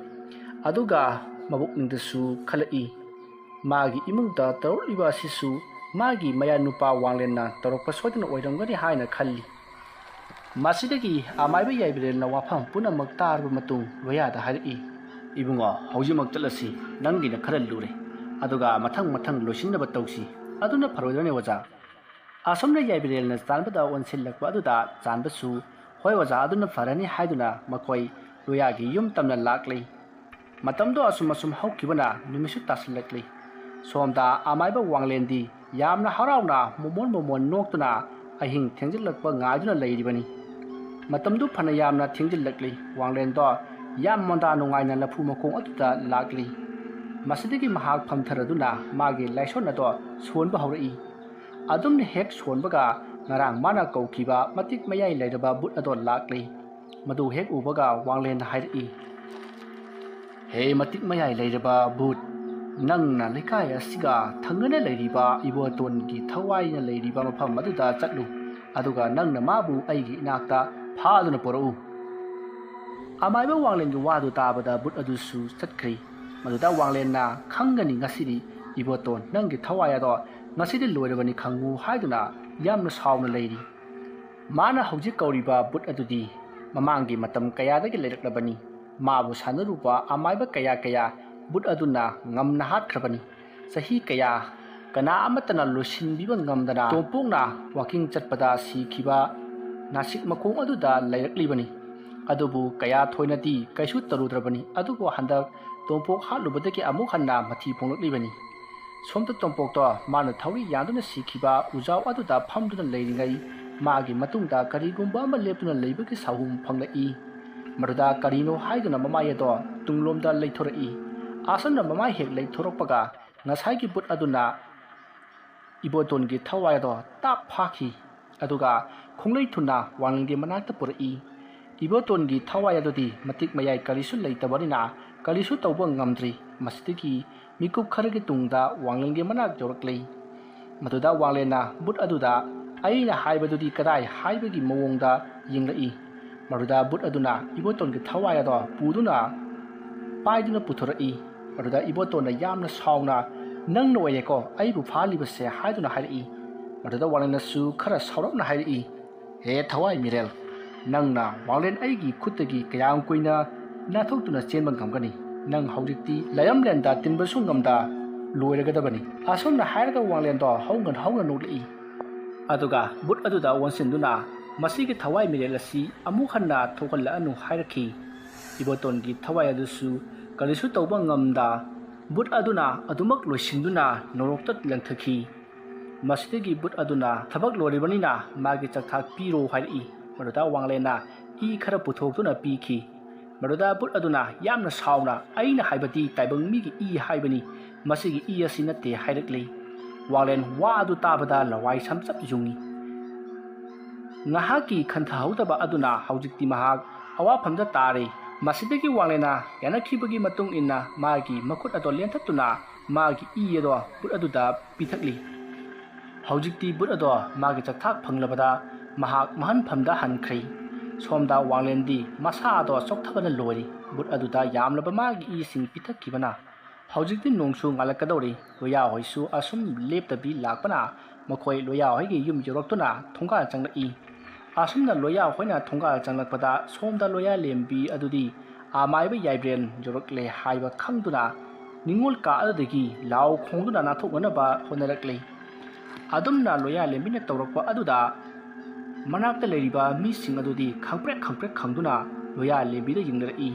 ꯑꯗꯨꯒ ꯃꯕꯨꯛꯅꯤꯡꯗꯁꯨ ꯈꯜꯂꯛꯏ, ꯃꯥꯒꯤ ꯏꯃꯨꯡꯗ ꯇꯧꯔꯛꯂꯤꯕ ꯑꯁꯤꯁꯨ ꯃꯥꯒꯤ ꯃꯌꯥꯅꯨꯄꯥ ꯋꯥꯡꯂꯦꯟꯅ ꯇꯧꯔꯛꯄ ꯁꯣꯏꯗꯅ ꯑꯣꯏꯔꯝꯒꯅꯤ ꯍꯥꯏꯅ ꯈꯜꯂꯤ꯫ ꯃꯁꯤꯗꯒꯤ ꯑꯃꯥꯏꯕ ꯌꯥꯏꯕꯤꯔꯦꯜꯅ ꯋꯥꯐꯝ ꯄꯨꯝꯅꯃꯛ ꯇꯥꯔꯕ ꯃꯇꯨꯡ ꯂꯣꯌꯥꯗ ꯍꯥꯏꯔꯛꯏ, "ꯏꯕꯨꯡꯉꯣ, ꯍꯧꯖꯤꯛꯃꯛ ꯆꯠꯂꯁꯤ꯫ ꯅꯪꯒꯤꯅ ꯈꯔ ꯂꯨꯔꯦ꯫ ꯑꯗꯨꯒ ꯃꯊꯪ ꯃꯊꯪ ꯂꯣꯏꯁꯤꯟꯅꯕ ꯇꯧꯁꯤ꯫ ꯑꯗꯨꯅ ꯐꯔꯣꯏꯗ꯭ꯔꯅꯦ ꯑꯣꯖꯥ?" ꯑꯁꯨꯝꯅ ꯌꯥꯏꯕꯤꯔꯦꯜꯅ ꯆꯥꯟꯕꯗ ꯑꯣꯟꯁꯤꯜꯂꯛꯄ ꯑꯗꯨꯗ ꯆꯥꯟꯕꯁꯨ, "ꯍꯣꯏ ꯑꯣꯖꯥ, ꯑꯗꯨꯅ ꯐꯔꯅꯤ" ꯍꯥꯏꯗꯨꯅ ꯃꯈꯣꯏ ꯂꯣꯌꯥꯒꯤ ꯌꯨꯝ ꯇꯝꯅ ꯂꯥꯛꯂꯤ꯫ ꯃꯇꯝꯗꯣ ꯑꯁꯨꯝ ꯑꯁꯨꯝ ꯍꯧꯈꯤꯕꯅ ꯅꯨꯃꯤꯠꯁꯨ ꯇꯥꯁꯤꯜꯂꯛꯂꯤ꯫ ꯁꯣꯝꯗ ꯑꯃꯥꯏꯕ ꯋꯥꯡꯂꯦꯟꯗꯤ ꯌꯥꯝꯅ ꯍꯔꯥꯎꯅ ꯃꯣꯃꯣꯟ ꯃꯣꯃꯣꯟ ꯅꯣꯛꯇꯨꯅ ꯑꯍꯤꯡ ꯊꯦꯡꯖꯤꯜꯂꯛꯄ ꯉꯥꯏꯗꯨꯅ ꯂꯩꯔꯤꯕꯅꯤ꯫ ꯃꯇꯝꯗꯨ ꯐꯅ ꯌꯥꯝꯅ ꯊꯦꯡꯖꯤꯜꯂꯛꯂꯤ꯫ ꯋꯥꯡꯂꯦꯟꯗꯣ ꯌꯥꯝ ꯃꯣꯟꯗꯥ ꯅꯨꯡꯉꯥꯏꯅ ꯂꯐꯨ ꯃꯈꯣꯡ ꯑꯗꯨꯗ ꯂꯥꯛꯂꯤ꯫ ꯃꯁꯤꯗꯒꯤ ꯃꯍꯥꯛ ꯐꯝꯊꯔꯗꯨꯅ ꯃꯥꯒꯤ ꯂꯥꯏꯁꯣꯟ ꯑꯗꯣ ꯁꯣꯟꯕ ꯍꯧꯔꯛꯏ꯫ ꯑꯗꯨꯝꯅ ꯍꯦꯛ ꯁꯣꯟꯕꯒ ꯉꯔꯥꯡ ꯃꯥꯅ ꯀꯧꯈꯤꯕ ꯃꯇꯤꯛ ꯃꯌꯥꯏ ꯂꯩꯔꯕ ꯕꯨꯠ ꯑꯗꯣ ꯂꯥꯛꯂꯤ꯫ ꯃꯗꯨ ꯍꯦꯛ ꯎꯕꯒ ꯋꯥꯡꯂꯦꯟꯅ ꯍꯥꯏꯔꯛꯏ, "ꯍꯦ ꯃꯇꯤꯛ ꯃꯌꯥꯏ ꯂꯩꯔꯕ ꯕꯨꯠ, ꯅꯪꯅ ꯂꯩꯀꯥꯏ ꯑꯁꯤꯒ ꯊꯪꯅꯅ ꯂꯩꯔꯤꯕ ꯏꯕꯣꯇꯣꯟꯒꯤ ꯊꯋꯥꯏꯅ ꯂꯩꯔꯤꯕ ꯃꯐꯝ ꯑꯗꯨꯗ ꯆꯠꯂꯨ, ꯑꯗꯨꯒ ꯅꯪꯅ ꯃꯥꯕꯨ ꯑꯩꯒꯤ ꯏꯅꯥꯛꯇ ꯐꯥꯗꯨꯅ ꯄꯨꯔꯛꯎ꯫" ꯑꯃꯥꯏꯕ ꯋꯥꯡꯂꯦꯟꯒꯤ ꯋꯥꯗꯨ ꯇꯥꯕꯗ ꯕꯨꯠ ꯑꯗꯨꯁꯨ ꯆꯠꯈ꯭ꯔꯤ꯫ ꯃꯗꯨꯗ ꯋꯥꯡꯂꯦꯟꯅ, "ꯈꯪꯒꯅꯤ ꯉꯁꯤꯗꯤ, ꯏꯕꯣꯇꯣꯟ, ꯅꯪꯒꯤ ꯊꯋꯥꯏ ꯑꯗꯣ ꯉꯁꯤꯗꯤ ꯂꯣꯏꯔꯕꯅꯤ ꯈꯪꯉꯨ" ꯍꯥꯏꯗꯨꯅ ꯌꯥꯝꯅ ꯁꯥꯎꯅ ꯂꯩꯔꯤ꯫ ꯃꯥꯅ ꯍꯧꯖꯤꯛ ꯀꯧꯔꯤꯕ ꯕꯨꯠ ꯑꯗꯨꯗꯤ ꯃꯃꯥꯡꯒꯤ ꯃꯇꯝ ꯀꯌꯥꯗꯒꯤ ꯂꯩꯔꯛꯂꯕꯅꯤ꯫ ꯃꯥꯕꯨ ꯁꯥꯟꯅꯔꯨꯕ ꯑꯃꯥꯏꯕ ꯀꯌꯥ ꯀꯌꯥ ꯕꯨꯠ ꯑꯗꯨꯅ ꯉꯝꯅ ꯍꯥꯠꯈ꯭ꯔꯕꯅꯤ꯫ ꯆꯍꯤ ꯀꯌꯥ ꯀꯅꯥ ꯑꯃꯠꯇꯅ ꯂꯣꯏꯁꯤꯟꯕꯤꯕ ꯉꯝꯗꯅ ꯇꯣꯝꯄꯣꯛꯅ ꯋꯥꯀꯤꯡ ꯆꯠꯄꯗ ꯁꯤꯈꯤꯕ ꯅꯥꯁꯤꯛ ꯃꯈꯣꯡ ꯑꯗꯨꯗ ꯂꯩꯔꯛꯂꯤꯕꯅꯤ꯫ ꯑꯗꯨꯕꯨ ꯀꯌꯥ ꯊꯣꯏꯅꯗꯤ ꯀꯩꯁꯨ ꯇꯧꯔꯨꯗ꯭ꯔꯕꯅꯤ꯫ ꯑꯗꯨꯕꯨ ꯍꯟꯗꯛ ꯇꯣꯝꯄꯣꯛ ꯍꯥꯠꯂꯨꯕꯗꯒꯤ ꯑꯃꯨꯛ ꯍꯟꯅ ꯃꯊꯤ ꯐꯣꯡꯂꯛꯂꯤꯕꯅꯤ꯫ ꯁꯣꯝꯗ ꯇꯣꯝꯄꯣꯛꯇꯣ ꯃꯥꯅ ꯊꯧꯔꯤ ꯌꯥꯟꯗꯨꯅ ꯁꯤꯈꯤꯕ ꯎꯖꯥꯎ ꯑꯗꯨꯗ ꯐꯝꯗꯨꯅ ꯂꯩꯔꯤꯉꯩ, ꯃꯥꯒꯤ ꯃꯇꯨꯡꯗ ꯀꯔꯤꯒꯨꯝꯕ ꯑꯃ ꯂꯦꯞꯇꯨꯅ ꯂꯩꯕꯒꯤ ꯁꯥꯍꯨꯝ ꯐꯪꯂꯛꯏ꯫ ꯃꯗꯨꯗ ꯀꯔꯤꯅꯣ ꯍꯥꯏꯗꯨꯅ ꯃꯃꯥꯏ ꯑꯗꯣ ꯇꯨꯡꯂꯣꯝꯗ ꯂꯩꯊꯣꯔꯛꯏ꯫ ꯑꯁꯨꯝꯅ ꯃꯃꯥꯏ ꯍꯦꯛ ꯂꯩꯊꯣꯔꯛꯄꯒ ꯉꯁꯥꯏꯒꯤ ꯕꯨꯠ ꯑꯗꯨꯅ ꯏꯕꯣꯇꯣꯟꯒꯤ ꯊꯋꯥꯏ ꯑꯗꯣ ꯇꯥꯞ ꯐꯥꯈꯤ꯫ ꯑꯗꯨꯒ ꯈꯣꯡꯂꯩ ꯊꯨꯅ ꯋꯥꯡꯂꯦꯟꯒꯤ ꯃꯅꯥꯛꯇ ꯄꯨꯔꯛꯏ꯫ ꯏꯕꯣꯇꯣꯟꯒꯤ ꯊꯋꯥꯏ ꯑꯗꯨꯗꯤ ꯃꯇꯤꯛ ꯃꯌꯥꯏ ꯀꯔꯤꯁꯨ ꯂꯩꯇꯕꯅꯤꯅ ꯀꯔꯤꯁꯨ ꯇꯧꯕ ꯉꯝꯗ꯭ꯔꯤ꯫ ꯃꯁꯤꯗꯒꯤ ꯃꯤꯀꯨꯞ ꯈꯔꯒꯤ ꯇꯨꯡꯗ ꯋꯥꯡꯂꯦꯟꯒꯤ ꯃꯅꯥꯛ ꯌꯧꯔꯛꯂꯤ꯫ ꯃꯗꯨꯗ ꯋꯥꯡꯂꯦꯟꯅ ꯕꯨꯠ ꯑꯗꯨꯗ "ꯑꯩꯅ ꯍꯥꯏꯕꯗꯨꯗꯤ ꯀꯗꯥꯏ?" ꯍꯥꯏꯕꯒꯤ ꯃꯑꯣꯡꯗ ꯌꯦꯡꯂꯛꯏ꯫ ꯃꯗꯨꯗ ꯕꯨꯠ ꯑꯗꯨꯅ ꯏꯕꯣꯇꯣꯟꯒꯤ ꯊꯋꯥꯏ ꯑꯗꯣ ꯄꯨꯗꯨꯅ ꯄꯥꯏꯗꯨꯅ ꯄꯨꯊꯣꯔꯛꯏ꯫ ꯃꯗꯨꯗ ꯏꯕꯣꯇꯣꯟꯅ ꯌꯥꯝꯅ ꯁꯥꯎꯅ, "ꯅꯪꯅ ꯑꯣꯏꯔꯦꯀꯣ ꯑꯩꯕꯨ ꯐꯥꯍꯜꯂꯤꯕꯁꯦ" ꯍꯥꯏꯗꯨꯅ ꯍꯥꯏꯔꯛꯏ꯫ ꯃꯗꯨꯗ ꯋꯥꯡꯂꯦꯟꯅꯁꯨ ꯈꯔ ꯁꯥꯎꯔꯞꯅ ꯍꯥꯏꯔꯛꯏ, "ꯍꯦ ꯊꯋꯥꯏ ꯃꯤꯔꯦꯜ, ꯅꯪꯅ ꯋꯥꯡꯂꯦꯟ ꯑꯩꯒꯤ ꯈꯨꯠꯇꯒꯤ ꯀꯌꯥꯝ ꯀꯨꯏꯅ ꯅꯥꯊꯣꯛꯇꯨꯅ ꯆꯦꯟꯕ ꯉꯝꯒꯅꯤ? ꯅꯪ ꯍꯧꯖꯤꯛꯇꯤ ꯂꯩꯔꯝꯂꯦꯟꯗ ꯇꯤꯟꯕꯁꯨ ꯉꯝꯗ ꯂꯣꯏꯔꯒꯗꯕꯅꯤ꯫" ꯑꯁꯨꯝꯅ ꯍꯥꯏꯔꯒ ꯋꯥꯡꯂꯦꯟꯗꯣ ꯍꯧꯅ ꯍꯧꯅ ꯅꯣꯛꯂꯛꯏ꯫ ꯑꯗꯨꯒ ꯕꯨꯠ ꯑꯗꯨꯗ ꯑꯣꯟꯁꯤꯟꯗꯨꯅ, "ꯃꯁꯤꯒꯤ ꯊꯋꯥꯏ ꯃꯤꯔꯦꯜ ꯑꯁꯤ ꯑꯃꯨꯛ ꯍꯟꯅ ꯊꯣꯛꯍꯜꯂꯛꯑꯅꯨ" ꯍꯥꯏꯔꯛꯈꯤ꯫ ꯏꯕꯣꯇꯣꯟꯒꯤ ꯊꯋꯥꯏ ꯑꯗꯨꯁꯨ ꯀꯔꯤꯁꯨ ꯇꯧꯕ ꯉꯝꯗ ꯕꯨꯠ ꯑꯗꯨꯅ ꯑꯗꯨꯃꯛ ꯂꯣꯏꯁꯤꯟꯗꯨꯅ ꯅꯣꯔꯣꯛꯇ ꯂꯪꯊꯈꯤ꯫ ꯃꯁꯤꯗꯒꯤ ꯕꯨꯠ ꯑꯗꯨꯅ ꯊꯕꯛ ꯂꯣꯏꯔꯤꯕꯅꯤꯅ ꯃꯥꯒꯤ ꯆꯥꯛꯊꯥꯛ ꯄꯤꯔꯣ ꯍꯥꯏꯔꯛꯏ꯫ ꯃꯗꯨꯗ ꯋꯥꯡꯂꯦꯟꯅ ꯏ ꯈꯔ ꯄꯨꯊꯣꯛꯇꯨꯅ ꯄꯤꯈꯤ꯫ ꯃꯗꯨꯗ ꯕꯨꯠ ꯑꯗꯨꯅ ꯌꯥꯝꯅ ꯁꯥꯎꯅ, "ꯑꯩꯅ ꯍꯥꯏꯕꯗꯤ ꯇꯥꯏꯕꯪ ꯃꯤꯒꯤ ꯏ ꯍꯥꯏꯕꯅꯤ, ꯃꯁꯤꯒꯤ ꯏ ꯑꯁꯤ ꯅꯠꯇꯦ" ꯍꯥꯏꯔꯛꯂꯤ꯫ ꯋꯥꯡꯂꯦꯟ ꯋꯥ ꯑꯗꯨ ꯇꯥꯕꯗ ꯂꯋꯥꯏ ꯁꯝꯆꯞ ꯌꯨꯡꯏ꯫ ꯉꯥꯏꯍꯥꯛꯀꯤ ꯈꯟꯊꯍꯧꯗꯕ ꯑꯗꯨꯅ ꯍꯧꯖꯤꯛꯇꯤ ꯃꯍꯥꯛ ꯑꯋꯥꯐꯝꯗ ꯇꯥꯔꯦ꯫ ꯃꯁꯤꯗꯒꯤ ꯋꯥꯡꯂꯦꯟꯅ ꯌꯥꯅꯈꯤꯕꯒꯤ ꯃꯇꯨꯡ ꯏꯟꯅ ꯃꯥꯒꯤ ꯃꯈꯨꯠ ꯑꯗꯣ ꯂꯦꯟꯊꯠꯇꯨꯅ ꯃꯥꯒꯤ ꯏ ꯑꯗꯣ ꯕꯨꯠ ꯑꯗꯨꯗ ꯄꯤꯊꯛꯂꯤ꯫ ꯍꯧꯖꯤꯛꯇꯤ ꯕꯨꯠ ꯑꯗꯣ ꯃꯥꯒꯤ ꯆꯥꯛꯊꯥꯛ ꯐꯪꯂꯕꯗ ꯃꯍꯥꯛ ꯃꯍꯟꯐꯝꯗ ꯍꯟꯈ꯭ꯔꯦ꯫ ꯁꯣꯝꯗ ꯋꯥꯡꯂꯦꯟꯗꯤ ꯃꯁꯥ ꯑꯗꯣ ꯆꯣꯛꯊꯕꯅ ꯂꯣꯏꯔꯦ꯫ ꯕꯨꯠ ꯑꯗꯨꯗ ꯌꯥꯝꯂꯕ ꯃꯥꯒꯤ ꯏꯁꯤꯡ ꯄꯤꯊꯛꯈꯤꯕꯅ꯫ ꯍꯧꯖꯤꯛꯇꯤ ꯅꯣꯡꯁꯨ ꯉꯥꯜꯂꯛꯀꯗꯧꯔꯤ꯫ ꯂꯣꯌꯥ ꯍꯣꯏꯁꯨ ꯑꯁꯨꯝ ꯂꯦꯞꯇꯕꯤ ꯂꯥꯛꯄꯅ ꯃꯈꯣꯏ ꯂꯣꯌꯥ ꯍꯣꯏꯒꯤ ꯌꯨꯝ ꯌꯧꯔꯛꯇꯨꯅ ꯊꯣꯡꯒꯥꯜ ꯆꯪꯂꯛꯏ꯫ ꯑꯁꯨꯝꯅ ꯂꯣꯌꯥ ꯍꯣꯏꯅ ꯊꯣꯡꯒꯥꯜ ꯆꯪꯂꯛꯄꯗ ꯁꯣꯝꯗ ꯂꯣꯌꯥ ꯂꯦꯝꯕꯤ ꯑꯗꯨꯗꯤ ꯑꯃꯥꯏꯕ ꯌꯥꯏꯕ꯭ꯔꯦꯟ ꯌꯧꯔꯛꯂꯦ ꯍꯥꯏꯕ ꯈꯪꯗꯨꯅ ꯅꯤꯡꯉꯣꯜ ꯀꯥ ꯑꯗꯨꯗꯒꯤ ꯂꯥꯎ ꯈꯣꯡꯗꯨꯅ ꯅꯥꯟꯊꯣꯛꯅꯅꯕ ꯍꯣꯠꯅꯔꯛꯂꯤ꯫ ꯑꯗꯨꯝꯅ ꯂꯣꯌꯥ ꯂꯦꯝꯕꯤꯅ ꯇꯧꯔꯛꯄ ꯑꯗꯨꯗ ꯃꯅꯥꯛꯇ ꯂꯩꯔꯤꯕ ꯃꯤꯁꯤꯡ ꯑꯗꯨꯗꯤ ꯈꯪꯄ꯭ꯔꯦꯛ ꯈꯪꯄ꯭ꯔꯦꯛ ꯈꯪꯗꯨꯅ ꯂꯣꯌꯥ ꯂꯦꯝꯕꯤꯗ ꯌꯦꯡꯅꯔꯛꯏ꯫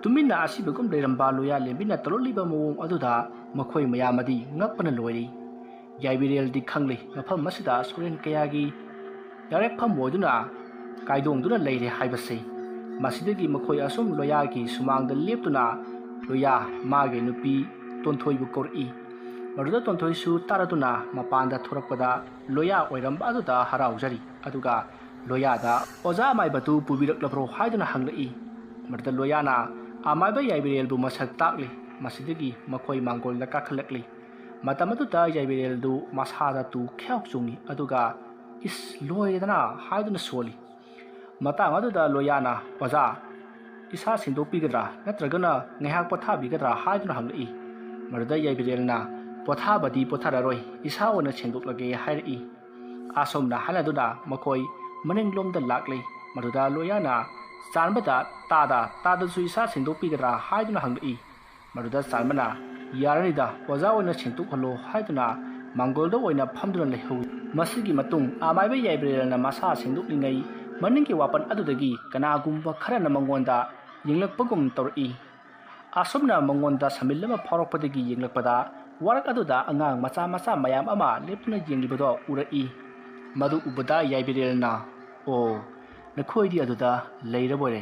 ꯇꯨꯃꯤꯟꯅ ꯑꯁꯤꯕꯒꯨꯝ ꯂꯩꯔꯝꯕ ꯂꯣꯌꯥ ꯂꯦꯝꯕꯤꯅ ꯇꯧꯔꯛꯂꯤꯕ ꯃꯑꯣꯡ ꯑꯗꯨꯗ ꯃꯈꯣꯏ ꯃꯌꯥꯝ ꯑꯗꯤ ꯉꯛꯄꯅ ꯂꯣꯏꯔꯤ꯫ ꯌꯥꯏꯕꯤꯔꯦꯜꯗꯤ ꯈꯪꯂꯤ, ꯃꯐꯝ ꯑꯁꯤꯗ ꯁꯣꯔꯦꯟ ꯀꯌꯥꯒꯤ ꯌꯥꯔꯦꯛꯐꯝ ꯑꯣꯏꯗꯨꯅ ꯀꯥꯏꯗꯣꯡꯗꯨꯅ ꯂꯩꯔꯦ ꯍꯥꯏꯕꯁꯤ꯫ ꯃꯁꯤꯗꯒꯤ ꯃꯈꯣꯏ ꯑꯁꯨꯝ ꯂꯣꯌꯥꯒꯤ ꯁꯨꯃꯥꯡꯗ ꯂꯦꯞꯇꯨꯅ ꯂꯣꯌꯥ ꯃꯥꯒꯤ ꯅꯨꯄꯤ ꯇꯣꯟꯊꯣꯏꯕꯨ ꯀꯧꯔꯛꯏ꯫ ꯃꯗꯨꯗ ꯇꯣꯟꯊꯣꯏꯁꯨ ꯇꯥꯔꯗꯨꯅ ꯃꯄꯥꯟꯗ ꯊꯣꯔꯛꯄꯗ ꯂꯣꯌꯥ ꯑꯣꯏꯔꯝꯕ ꯑꯗꯨꯗ ꯍꯔꯥꯎꯖꯔꯤ꯫ ꯑꯗꯨꯒ ꯂꯣꯌꯥꯗ "ꯑꯣꯖꯥ ꯑꯃꯥꯏꯕꯗꯨ ꯄꯨꯕꯤꯔꯛꯂꯕ꯭ꯔꯣ?" ꯍꯥꯏꯗꯨꯅ ꯍꯪꯂꯛꯏ꯫ ꯃꯗꯨꯗ ꯂꯣꯌꯥꯅ ꯑꯃꯥꯏꯕ ꯌꯥꯏꯕꯤꯔꯦꯜꯕꯨ ꯃꯁꯛ ꯇꯥꯛꯂꯤ꯫ ꯃꯁꯤꯗꯒꯤ ꯃꯈꯣꯏ ꯃꯥꯡꯒꯣꯜꯗ ꯀꯥꯈꯠꯂꯛꯂꯤ꯫ ꯃꯇꯝ ꯑꯗꯨꯗ ꯌꯥꯏꯕꯤꯔꯦꯜꯗꯨ ꯃꯁꯥꯗ ꯇꯨ ꯈ꯭ꯌꯥꯎ ꯆꯨꯡꯏ꯫ ꯑꯗꯨꯒ "ꯏꯁ, ꯂꯣꯏꯔꯦꯗꯅ!" ꯍꯥꯏꯗꯨꯅ ꯁꯣꯜꯂꯤ꯫ ꯃꯇꯥꯡ ꯑꯗꯨꯗ ꯂꯣꯌꯥꯅ, "ꯑꯣꯖꯥ, ꯏꯁꯥ ꯁꯦꯡꯗꯣꯛꯄꯤꯒꯗ꯭ꯔꯥ ꯅꯠꯇ꯭ꯔꯒꯅ ꯉꯥꯏꯍꯥꯛ ꯄꯣꯊꯥꯕꯤꯒꯗ꯭ꯔꯥ?" ꯍꯥꯏꯗꯨꯅ ꯍꯪꯂꯛꯏ꯫ ꯃꯗꯨꯗ ꯌꯥꯏꯕꯤꯔꯦꯜꯅ, "ꯄꯣꯊꯥꯕꯗꯤ ꯄꯣꯊꯥꯔꯔꯣꯏ, ꯏꯁꯥ ꯑꯣꯏꯅ ꯁꯦꯡꯗꯣꯛꯂꯒꯦ" ꯍꯥꯏꯔꯛꯏ꯫ ꯑꯁꯣꯝꯅ ꯍꯥꯏꯅꯗꯨꯅ ꯃꯈꯣꯏ ꯃꯅꯤꯡꯂꯣꯝꯗ ꯂꯥꯛꯂꯤ꯫ ꯃꯗꯨꯗ ꯂꯣꯌꯥꯅ ꯆꯥꯟꯕꯗ "ꯇꯥꯗ, ꯇꯥꯗꯁꯨ ꯏꯁꯥ ꯁꯦꯡꯗꯣꯛꯄꯤꯒꯗ꯭ꯔꯥ?" ꯍꯥꯏꯗꯨꯅ ꯍꯪꯂꯛꯏ꯫ ꯃꯗꯨꯗ ꯆꯥꯟꯕꯅ, "ꯌꯥꯔꯅꯤꯗ, ꯑꯣꯖꯥ ꯑꯣꯏꯅ ꯁꯦꯡꯗꯣꯛꯍꯜꯂꯣ" ꯍꯥꯏꯗꯨꯅ ꯃꯥꯡꯒꯣꯜꯗ ꯑꯣꯏꯅ ꯐꯝꯗꯨꯅ ꯂꯩꯍꯧꯏ꯫ ꯃꯁꯤꯒꯤ ꯃꯇꯨꯡ ꯑꯃꯥꯏꯕ ꯌꯥꯏꯕ꯭ꯔꯦꯜꯅ ꯃꯁꯥ ꯁꯦꯡꯗꯣꯛꯂꯤꯉꯩ ꯃꯅꯤꯡꯒꯤ ꯋꯥꯄꯟ ꯑꯗꯨꯗꯒꯤ ꯀꯅꯥꯒꯨꯝꯕ ꯈꯔꯅ ꯃꯉꯣꯟꯗ ꯌꯦꯡꯂꯛꯄꯒꯨꯝ ꯇꯧꯔꯛꯏ꯫ ꯑꯁꯨꯝꯅ ꯃꯉꯣꯟꯗ ꯁꯝꯃꯤꯜ ꯑꯃ ꯐꯥꯎꯔꯛꯄꯗꯒꯤ ꯌꯦꯡꯂꯛꯄꯗ ꯋꯥꯔꯛ ꯑꯗꯨꯗ ꯑꯉꯥꯡ ꯃꯆꯥ ꯃꯆꯥ ꯃꯌꯥꯝ ꯑꯃ ꯂꯦꯞꯇꯨꯅ ꯌꯦꯡꯂꯤꯕꯗꯣ ꯎꯔꯛꯏ꯫ ꯃꯗꯨ ꯎꯕꯗ ꯌꯥꯏꯕꯤꯔꯦꯜꯅ, "ꯑꯣ, ꯅꯈꯣꯏꯗꯤ ꯑꯗꯨꯗ ꯂꯩꯔꯕꯣꯏꯔꯦ꯫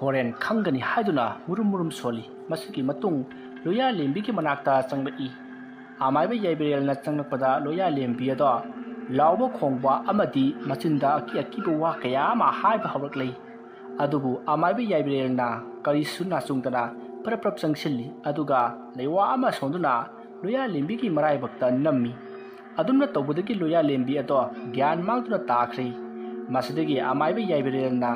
ꯁꯣꯔꯦꯟ ꯈꯪꯒꯅꯤ ꯍꯥꯏꯗꯨꯅ ꯃꯨꯔꯨꯝ ꯃꯨꯔꯨꯝ ꯁꯣꯜꯂꯤ꯫ ꯃꯁꯤꯒꯤ ꯃꯇꯨꯡ ꯂꯣꯌꯥꯂꯦꯝꯕꯤꯒꯤ ꯃꯅꯥꯛꯇ ꯆꯪꯂꯛꯏ꯫ ꯑꯃꯥꯏꯕ ꯌꯥꯏꯕꯤꯔꯦꯜꯅ ꯆꯪꯂꯛꯄꯗ ꯂꯣꯌꯥꯂꯦꯝꯕꯤ ꯑꯗꯣ ꯂꯥꯎꯕ ꯈꯣꯡꯕ ꯑꯃꯗꯤ ꯃꯆꯤꯟꯗ ꯑꯀꯤ ꯑꯀꯤꯕ ꯋꯥ ꯀꯌꯥ ꯑꯃ ꯍꯥꯏꯕ ꯍꯧꯔꯛꯂꯤ꯫ ꯑꯗꯨꯕꯨ ꯑꯃꯥꯏꯕ ꯌꯥꯏꯕꯤꯔꯦꯜꯅ ꯀꯔꯤꯁꯨ ꯅꯥꯆꯨꯡꯗꯅ ꯄ꯭ꯔꯞ ꯄ꯭ꯔꯞ ꯆꯪꯁꯤꯜꯂꯤ, ꯑꯗꯨꯒ ꯂꯩꯋꯥ ꯑꯃ ꯁꯣꯟꯗꯨꯅ ꯂꯣꯌꯥꯂꯦꯝꯕꯤꯒꯤ ꯃꯔꯥꯏꯕꯛꯇ ꯅꯝꯃꯤ꯫ ꯑꯗꯨꯝꯅ ꯇꯧꯕꯗꯒꯤ ꯂꯣꯌꯥꯂꯦꯝꯕꯤ ꯑꯗꯣ ꯒ꯭ꯌꯥꯟ ꯃꯥꯡꯗꯨꯅ ꯇꯥꯈ꯭ꯔꯦ꯫ ꯃꯁꯤꯗꯒꯤ ꯑꯃꯥꯏꯕ ꯌꯥꯏꯕꯤꯔꯦꯜꯅ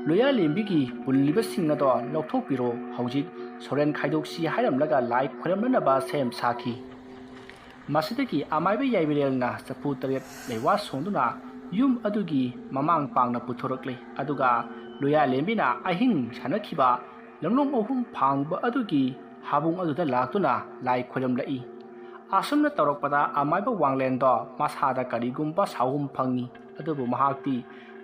ꯂꯣꯌꯥꯂꯦꯝꯕꯤꯒꯤ ꯄꯨꯜꯂꯤꯕꯁꯤꯡ ꯑꯗꯣ ꯂꯧꯊꯣꯛꯄꯤꯔꯣ, ꯍꯧꯖꯤꯛ ꯁꯣꯔꯦꯟ ꯈꯥꯏꯗꯣꯛꯁꯤ ꯍꯥꯏꯔꯝꯂꯒ ꯂꯥꯏ ꯈꯣꯏꯔꯝꯅꯅꯕ ꯁꯦꯝ ꯁꯥꯈꯤ꯫ ꯃꯁꯤꯗꯒꯤ ꯑꯃꯥꯏꯕ ꯌꯥꯏꯕꯤꯔꯦꯜꯅ ꯆꯐꯨ ꯇꯔꯦꯠ ꯂꯩꯋꯥ ꯁꯣꯟꯗꯨꯅ ꯌꯨꯝ ꯑꯗꯨꯒꯤ ꯃꯃꯥꯡ ꯄꯥꯡꯅ ꯄꯨꯊꯣꯔꯛꯂꯦ, ꯑꯗꯨꯒ ꯂꯣꯌꯥꯂꯦꯝꯕꯤꯅ ꯑꯍꯤꯡ ꯁꯥꯟꯅꯈꯤꯕ ꯂꯝꯂꯣꯡ ꯑꯍꯨꯝ ꯐꯥꯡꯕ ꯑꯗꯨꯒꯤ ꯍꯥꯕꯨꯡ ꯑꯗꯨꯗ ꯂꯥꯛꯇꯨꯅ ꯂꯥꯏ ꯈꯣꯏꯔꯝꯂꯛꯏ꯫ ꯑꯁꯨꯝꯅ ꯇꯧꯔꯛꯄꯗ ꯑꯃꯥꯏꯕ ꯋꯥꯡꯂꯦꯟꯗꯣ ꯃꯁꯥꯗ ꯀꯔꯤꯒꯨꯝꯕ ꯁꯥꯎꯍꯨꯝ ꯐꯪꯏ, ꯑꯗꯨꯕꯨ ꯃꯍꯥꯛꯇꯤ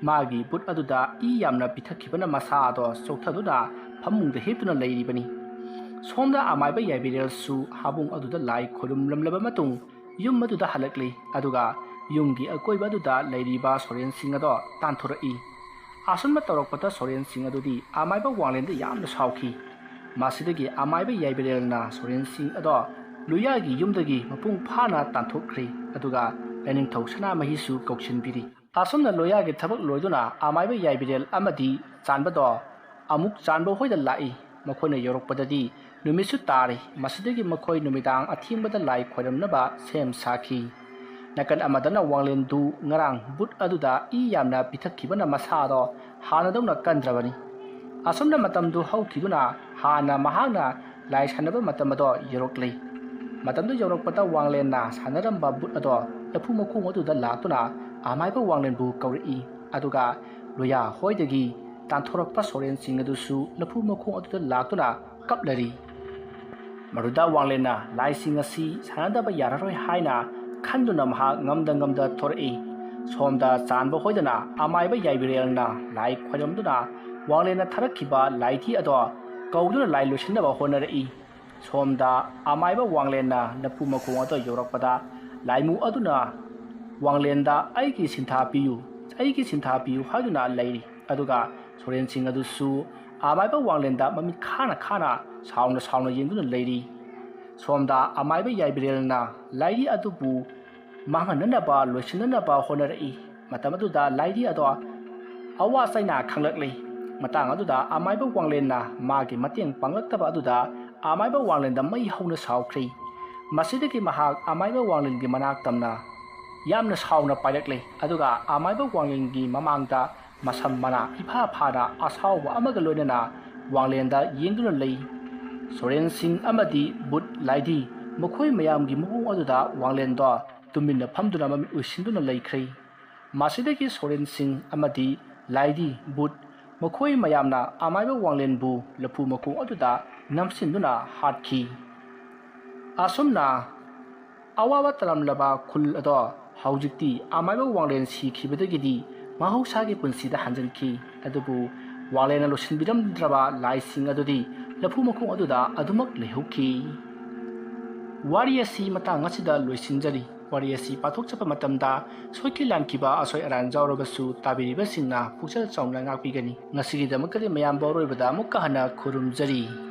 ꯃꯥꯒꯤ ꯕꯨꯠ ꯑꯗꯨꯗ ꯏ ꯌꯥꯝꯅ ꯄꯤꯊꯛꯈꯤꯕꯅ ꯃꯁꯥ ꯑꯗꯣ ꯆꯣꯛꯊꯗꯨꯅ ꯐꯃꯨꯡꯗ ꯍꯤꯞꯇꯨꯅ ꯂꯩꯔꯤꯕꯅꯤ꯫ ꯁꯣꯝꯗ ꯑꯃꯥꯏꯕ ꯌꯥꯏꯕꯤꯔꯦꯜꯁꯨ ꯍꯥꯕꯨꯡ ꯑꯗꯨꯗ ꯂꯥꯏ ꯈꯣꯏꯔꯨꯝꯂꯝꯂꯕ ꯃꯇꯨꯡ ꯌꯨꯝ ꯑꯗꯨꯗ ꯍꯜꯂꯛꯂꯤ, ꯑꯗꯨꯒ ꯌꯨꯝꯒꯤ ꯑꯀꯣꯏꯕ ꯑꯗꯨꯗ ꯂꯩꯔꯤꯕ ꯁꯣꯔꯦꯟꯁꯤꯡ ꯑꯗꯣ ꯇꯥꯟꯊꯣꯔꯛꯏ꯫ ꯑꯁꯨꯝꯅ ꯇꯧꯔꯛꯄꯗ ꯁꯣꯔꯦꯟꯁꯤꯡ ꯑꯗꯨꯗꯤ ꯑꯃꯥꯏꯕ ꯋꯥꯡꯂꯦꯟꯗ ꯌꯥꯝꯅ ꯁꯥꯎꯈꯤ꯫ ꯃꯁꯤꯗꯒꯤ ꯑꯃꯥꯏꯕ ꯌꯥꯏꯕꯤꯔꯦꯜꯅ ꯁꯣꯔꯦꯟꯁꯤꯡ ꯑꯗꯣ ꯂꯣꯌꯥꯒꯤ ꯌꯨꯝꯗꯒꯤ ꯃꯄꯨꯡ ꯐꯥꯅ ꯇꯥꯟꯊꯣꯛꯈ꯭ꯔꯦ, ꯑꯗꯨꯒ ꯂꯥꯏꯅꯤꯡꯊꯧ ꯁꯅꯥꯃꯍꯤꯁꯨ ꯀꯧꯁꯤꯟꯕꯤꯔꯤ꯫ ꯑꯁꯨꯝꯅ ꯂꯣꯌꯥꯒꯤ ꯊꯕꯛ ꯂꯣꯏꯗꯨꯅ ꯑꯃꯥꯏꯕ ꯌꯥꯏꯕꯤꯔꯦꯜ ꯑꯃꯗꯤ ꯆꯥꯟꯕꯗꯣ ꯑꯃꯨꯛ ꯆꯥꯟꯕ ꯍꯣꯏꯗ ꯂꯥꯛꯏ꯫ ꯃꯈꯣꯏꯅ ꯌꯧꯔꯛꯄꯗꯗꯤ ꯅꯨꯃꯤꯠꯁꯨ ꯇꯥꯔꯤ꯫ ꯃꯁꯤꯗꯒꯤ ꯃꯈꯣꯏ ꯅꯨꯃꯤꯗꯥꯡ ꯑꯊꯦꯡꯕꯗ ꯂꯥꯏ ꯈꯣꯏꯔꯝꯅꯕ ꯁꯦꯝ ꯁꯥꯈꯤ꯫ ꯅꯥꯀꯟ ꯑꯃꯗꯅ ꯋꯥꯡꯂꯦꯟꯗꯨ ꯉꯔꯥꯡ ꯕꯨꯠ ꯑꯗꯨꯗ ꯏ ꯌꯥꯝꯅ ꯄꯤꯊꯛꯈꯤꯕꯅ ꯃꯁꯥꯗꯣ ꯍꯥꯟꯅꯗꯧꯅ ꯀꯟꯗ꯭ꯔꯕꯅꯤ꯫ ꯑꯁꯨꯝꯅ ꯃꯇꯝꯗꯨ ꯍꯧꯈꯤꯗꯨꯅ ꯍꯥꯟꯅ ꯃꯍꯥꯛꯅ ꯂꯥꯏ ꯁꯥꯟꯅꯕ ꯃꯇꯝ ꯑꯗꯣ ꯌꯧꯔꯛꯂꯤ꯫ ꯃꯇꯝꯗꯨ ꯌꯧꯔꯛꯄꯗ ꯋꯥꯡꯂꯦꯟꯅ ꯁꯥꯟꯅꯔꯝꯕ ꯕꯨꯠ ꯑꯗꯣ ꯂꯐꯨ ꯃꯈꯣꯡ ꯑꯗꯨꯗ ꯂꯥꯛꯇꯨꯅ ꯑꯃꯥꯏꯕ ꯋꯥꯡꯂꯦꯟꯕꯨ ꯀꯧꯔꯛꯏ, ꯑꯗꯨꯒ ꯂꯣꯌꯥ ꯍꯣꯏꯗꯒꯤ ꯇꯥꯟꯊꯣꯔꯛꯄ ꯁꯣꯔꯦꯟꯁꯤꯡ ꯑꯗꯨꯁꯨ ꯂꯐꯨ ꯃꯈꯣꯡ ꯑꯗꯨꯗ ꯂꯥꯛꯇꯨꯅ ꯀꯞꯂꯔꯤ꯫ ꯃꯗꯨꯗ ꯋꯥꯡꯂꯦꯟꯅ ꯂꯥꯏꯁꯤꯡ ꯑꯁꯤ ꯁꯥꯟꯅꯗꯕ ꯌꯥꯔꯔꯣꯏ ꯍꯥꯏꯅ ꯈꯟꯗꯨꯅ ꯃꯍꯥꯛ ꯉꯝꯗ ꯉꯝꯗ ꯊꯣꯔꯛꯏ꯫ ꯁꯣꯝꯗ ꯆꯥꯟꯕ ꯍꯣꯏꯗꯅ ꯑꯃꯥꯏꯕ ꯌꯥꯏꯕꯤꯔꯦꯜꯅ ꯂꯥꯏ ꯈꯣꯏꯔꯝꯗꯨꯅ ꯋꯥꯡꯂꯦꯟꯅ ꯊꯥꯔꯛꯈꯤꯕ ꯂꯥꯏꯙꯤ ꯑꯗꯣ ꯀꯧꯗꯨꯅ ꯂꯥꯏ ꯂꯣꯏꯁꯤꯟꯅꯕ ꯍꯣꯠꯅꯔꯛꯏ꯫ ꯁꯣꯝꯗ ꯑꯃꯥꯏꯕ ꯋꯥꯡꯂꯦꯟꯅ ꯂꯐꯨ ꯃꯈꯣꯡ ꯑꯗꯨ ꯌꯧꯔꯛꯄꯗ ꯂꯥꯏꯃꯨ ꯑꯗꯨꯅ ꯋꯥꯡꯂꯦꯟꯗ "ꯑꯩꯒꯤ ꯁꯤꯟꯊꯥ ꯄꯤꯌꯨ, ꯑꯩꯒꯤ ꯁꯤꯟꯊꯥ ꯄꯤꯌꯨ" ꯍꯥꯏꯗꯨꯅ ꯂꯩꯔꯤ꯫ ꯑꯗꯨꯒ ꯁꯣꯔꯦꯟꯁꯤꯡ ꯑꯗꯨꯁꯨ ꯑꯃꯥꯏꯕ ꯋꯥꯡꯂꯦꯟꯗ ꯃꯃꯤꯠ ꯈꯥꯅ ꯈꯥꯅ ꯁꯥꯎꯅ ꯁꯥꯎꯅ ꯌꯦꯡꯗꯨꯅ ꯂꯩꯔꯤ꯫ ꯁꯣꯝꯗ ꯑꯃꯥꯏꯕ ꯌꯥꯏꯕꯔꯦꯜꯅ ꯂꯥꯏꯔꯤ ꯑꯗꯨꯕꯨ ꯃꯥꯡꯍꯟꯅꯅꯕ, ꯂꯣꯏꯁꯤꯟꯅꯅꯕ ꯍꯣꯠꯅꯔꯛꯏ꯫ ꯃꯇꯝ ꯑꯗꯨꯗ ꯂꯥꯏꯔꯤ ꯑꯗꯣ ꯑꯋꯥ ꯆꯩꯅꯥ ꯈꯪꯂꯛꯂꯤ꯫ ꯃꯇꯥꯡ ꯑꯗꯨꯗ ꯑꯃꯥꯏꯕ ꯋꯥꯡꯂꯦꯟꯅ ꯃꯥꯒꯤ ꯃꯇꯦꯡ ꯄꯥꯡꯂꯛꯇꯕ ꯑꯗꯨꯗ ꯑꯃꯥꯏꯕ ꯋꯥꯡꯂꯦꯟꯗ ꯃꯩ ꯍꯧꯅ ꯁꯥꯎꯈ꯭ꯔꯤ꯫ ꯃꯁꯤꯗꯒꯤ ꯃꯍꯥꯛ ꯑꯃꯥꯏꯕ ꯋꯥꯡꯂꯦꯟꯒꯤ ꯃꯅꯥꯛ ꯇꯝꯅ ꯌꯥꯝꯅ ꯁꯥꯎꯅ ꯄꯥꯏꯔꯛꯂꯦ꯫ ꯑꯗꯨꯒ ꯑꯃꯥꯏꯕ ꯋꯥꯡꯂꯦꯟꯒꯤ ꯃꯃꯥꯡꯗ ꯃꯁꯝ ꯃꯅꯥ ꯏꯐꯥ ꯐꯥꯅ ꯑꯁꯥꯎꯕ ꯑꯃꯒ ꯂꯣꯏꯅꯅ ꯋꯥꯡꯂꯦꯟꯗ ꯌꯦꯡꯗꯨꯅ ꯂꯩ꯫ ꯁꯣꯔꯦꯟ ꯁꯤꯡ ꯑꯃꯗꯤ ꯕꯨꯠ ꯂꯥꯏꯗꯤ ꯃꯈꯣꯏ ꯃꯌꯥꯝꯒꯤ ꯃꯑꯣꯡ ꯑꯗꯨꯗ ꯋꯥꯡꯂꯦꯟꯗꯣ ꯇꯨꯃꯤꯟꯅ ꯐꯝꯗꯨꯅ ꯃꯃꯤꯠ ꯎꯏꯁꯤꯟꯗꯨꯅ ꯂꯩꯈ꯭ꯔꯦ꯫ ꯃꯁꯤꯗꯒꯤ ꯁꯣꯔꯦꯟ ꯁꯤꯡ ꯑꯃꯗꯤ ꯂꯥꯏꯗꯤ ꯕꯨꯠ ꯃꯈꯣꯏ ꯃꯌꯥꯝꯅ ꯑꯃꯥꯏꯕ ꯋꯥꯡꯂꯦꯟꯕꯨ ꯂꯐꯨ ꯃꯈꯣꯡ ꯑꯗꯨꯗ ꯅꯝꯁꯤꯟꯗꯨꯅ ꯍꯥꯠꯈꯤ꯫ ꯑꯁꯨꯝꯅ ꯑꯋꯥꯕ ꯇꯥꯔꯝꯂꯕ ꯈꯨꯜ ꯑꯗꯣ ꯍꯧꯖꯤꯛꯇꯤ ꯑꯃꯥꯏꯕ ꯋꯥꯡꯂꯦꯟ ꯁꯤꯈꯤꯕꯗꯒꯤꯗꯤ ꯃꯍꯧꯁꯥꯒꯤ ꯄꯨꯟꯁꯤꯗ ꯍꯟꯖꯤꯟꯈꯤ꯫ ꯑꯗꯨꯕꯨ ꯋꯥꯡꯂꯦꯟꯅ ꯂꯣꯏꯁꯤꯟꯕꯤꯔꯝꯗ꯭ꯔꯕ ꯂꯥꯏꯁꯤꯡ ꯑꯗꯨꯗꯤ ꯂꯐꯨ ꯃꯈꯣꯡ ꯑꯗꯨꯗ ꯑꯗꯨꯃꯛ ꯂꯩꯍꯧꯈꯤ꯫ ꯋꯥꯔꯤ ꯑꯁꯤ ꯃꯇꯥꯡ ꯑꯁꯤꯗ ꯂꯣꯏꯁꯤꯟꯖꯔꯤ꯫ ꯋꯥꯔꯤ ꯑꯁꯤ ꯄꯥꯊꯣꯛꯆꯕ ꯃꯇꯝꯗ ꯁꯣꯏꯈꯤ ꯂꯥꯟꯈꯤꯕ ꯑꯁꯣꯏ ꯑꯔꯥꯟ ꯌꯥꯎꯔꯕꯁꯨ ꯇꯥꯕꯤꯔꯤꯕꯁꯤꯡꯅ ꯄꯨꯛꯆꯦꯜ ꯆꯥꯎꯅ ꯉꯥꯛꯄꯤꯒꯅꯤ꯫ ꯉꯁꯤꯒꯤꯗꯃꯛꯇꯗꯤ ꯃꯌꯥꯝꯕꯨ ꯑꯔꯣꯏꯕꯗ ꯑꯃꯨꯛꯀ ꯍꯟꯅ ꯈꯨꯔꯨꯝꯖꯔꯤ꯫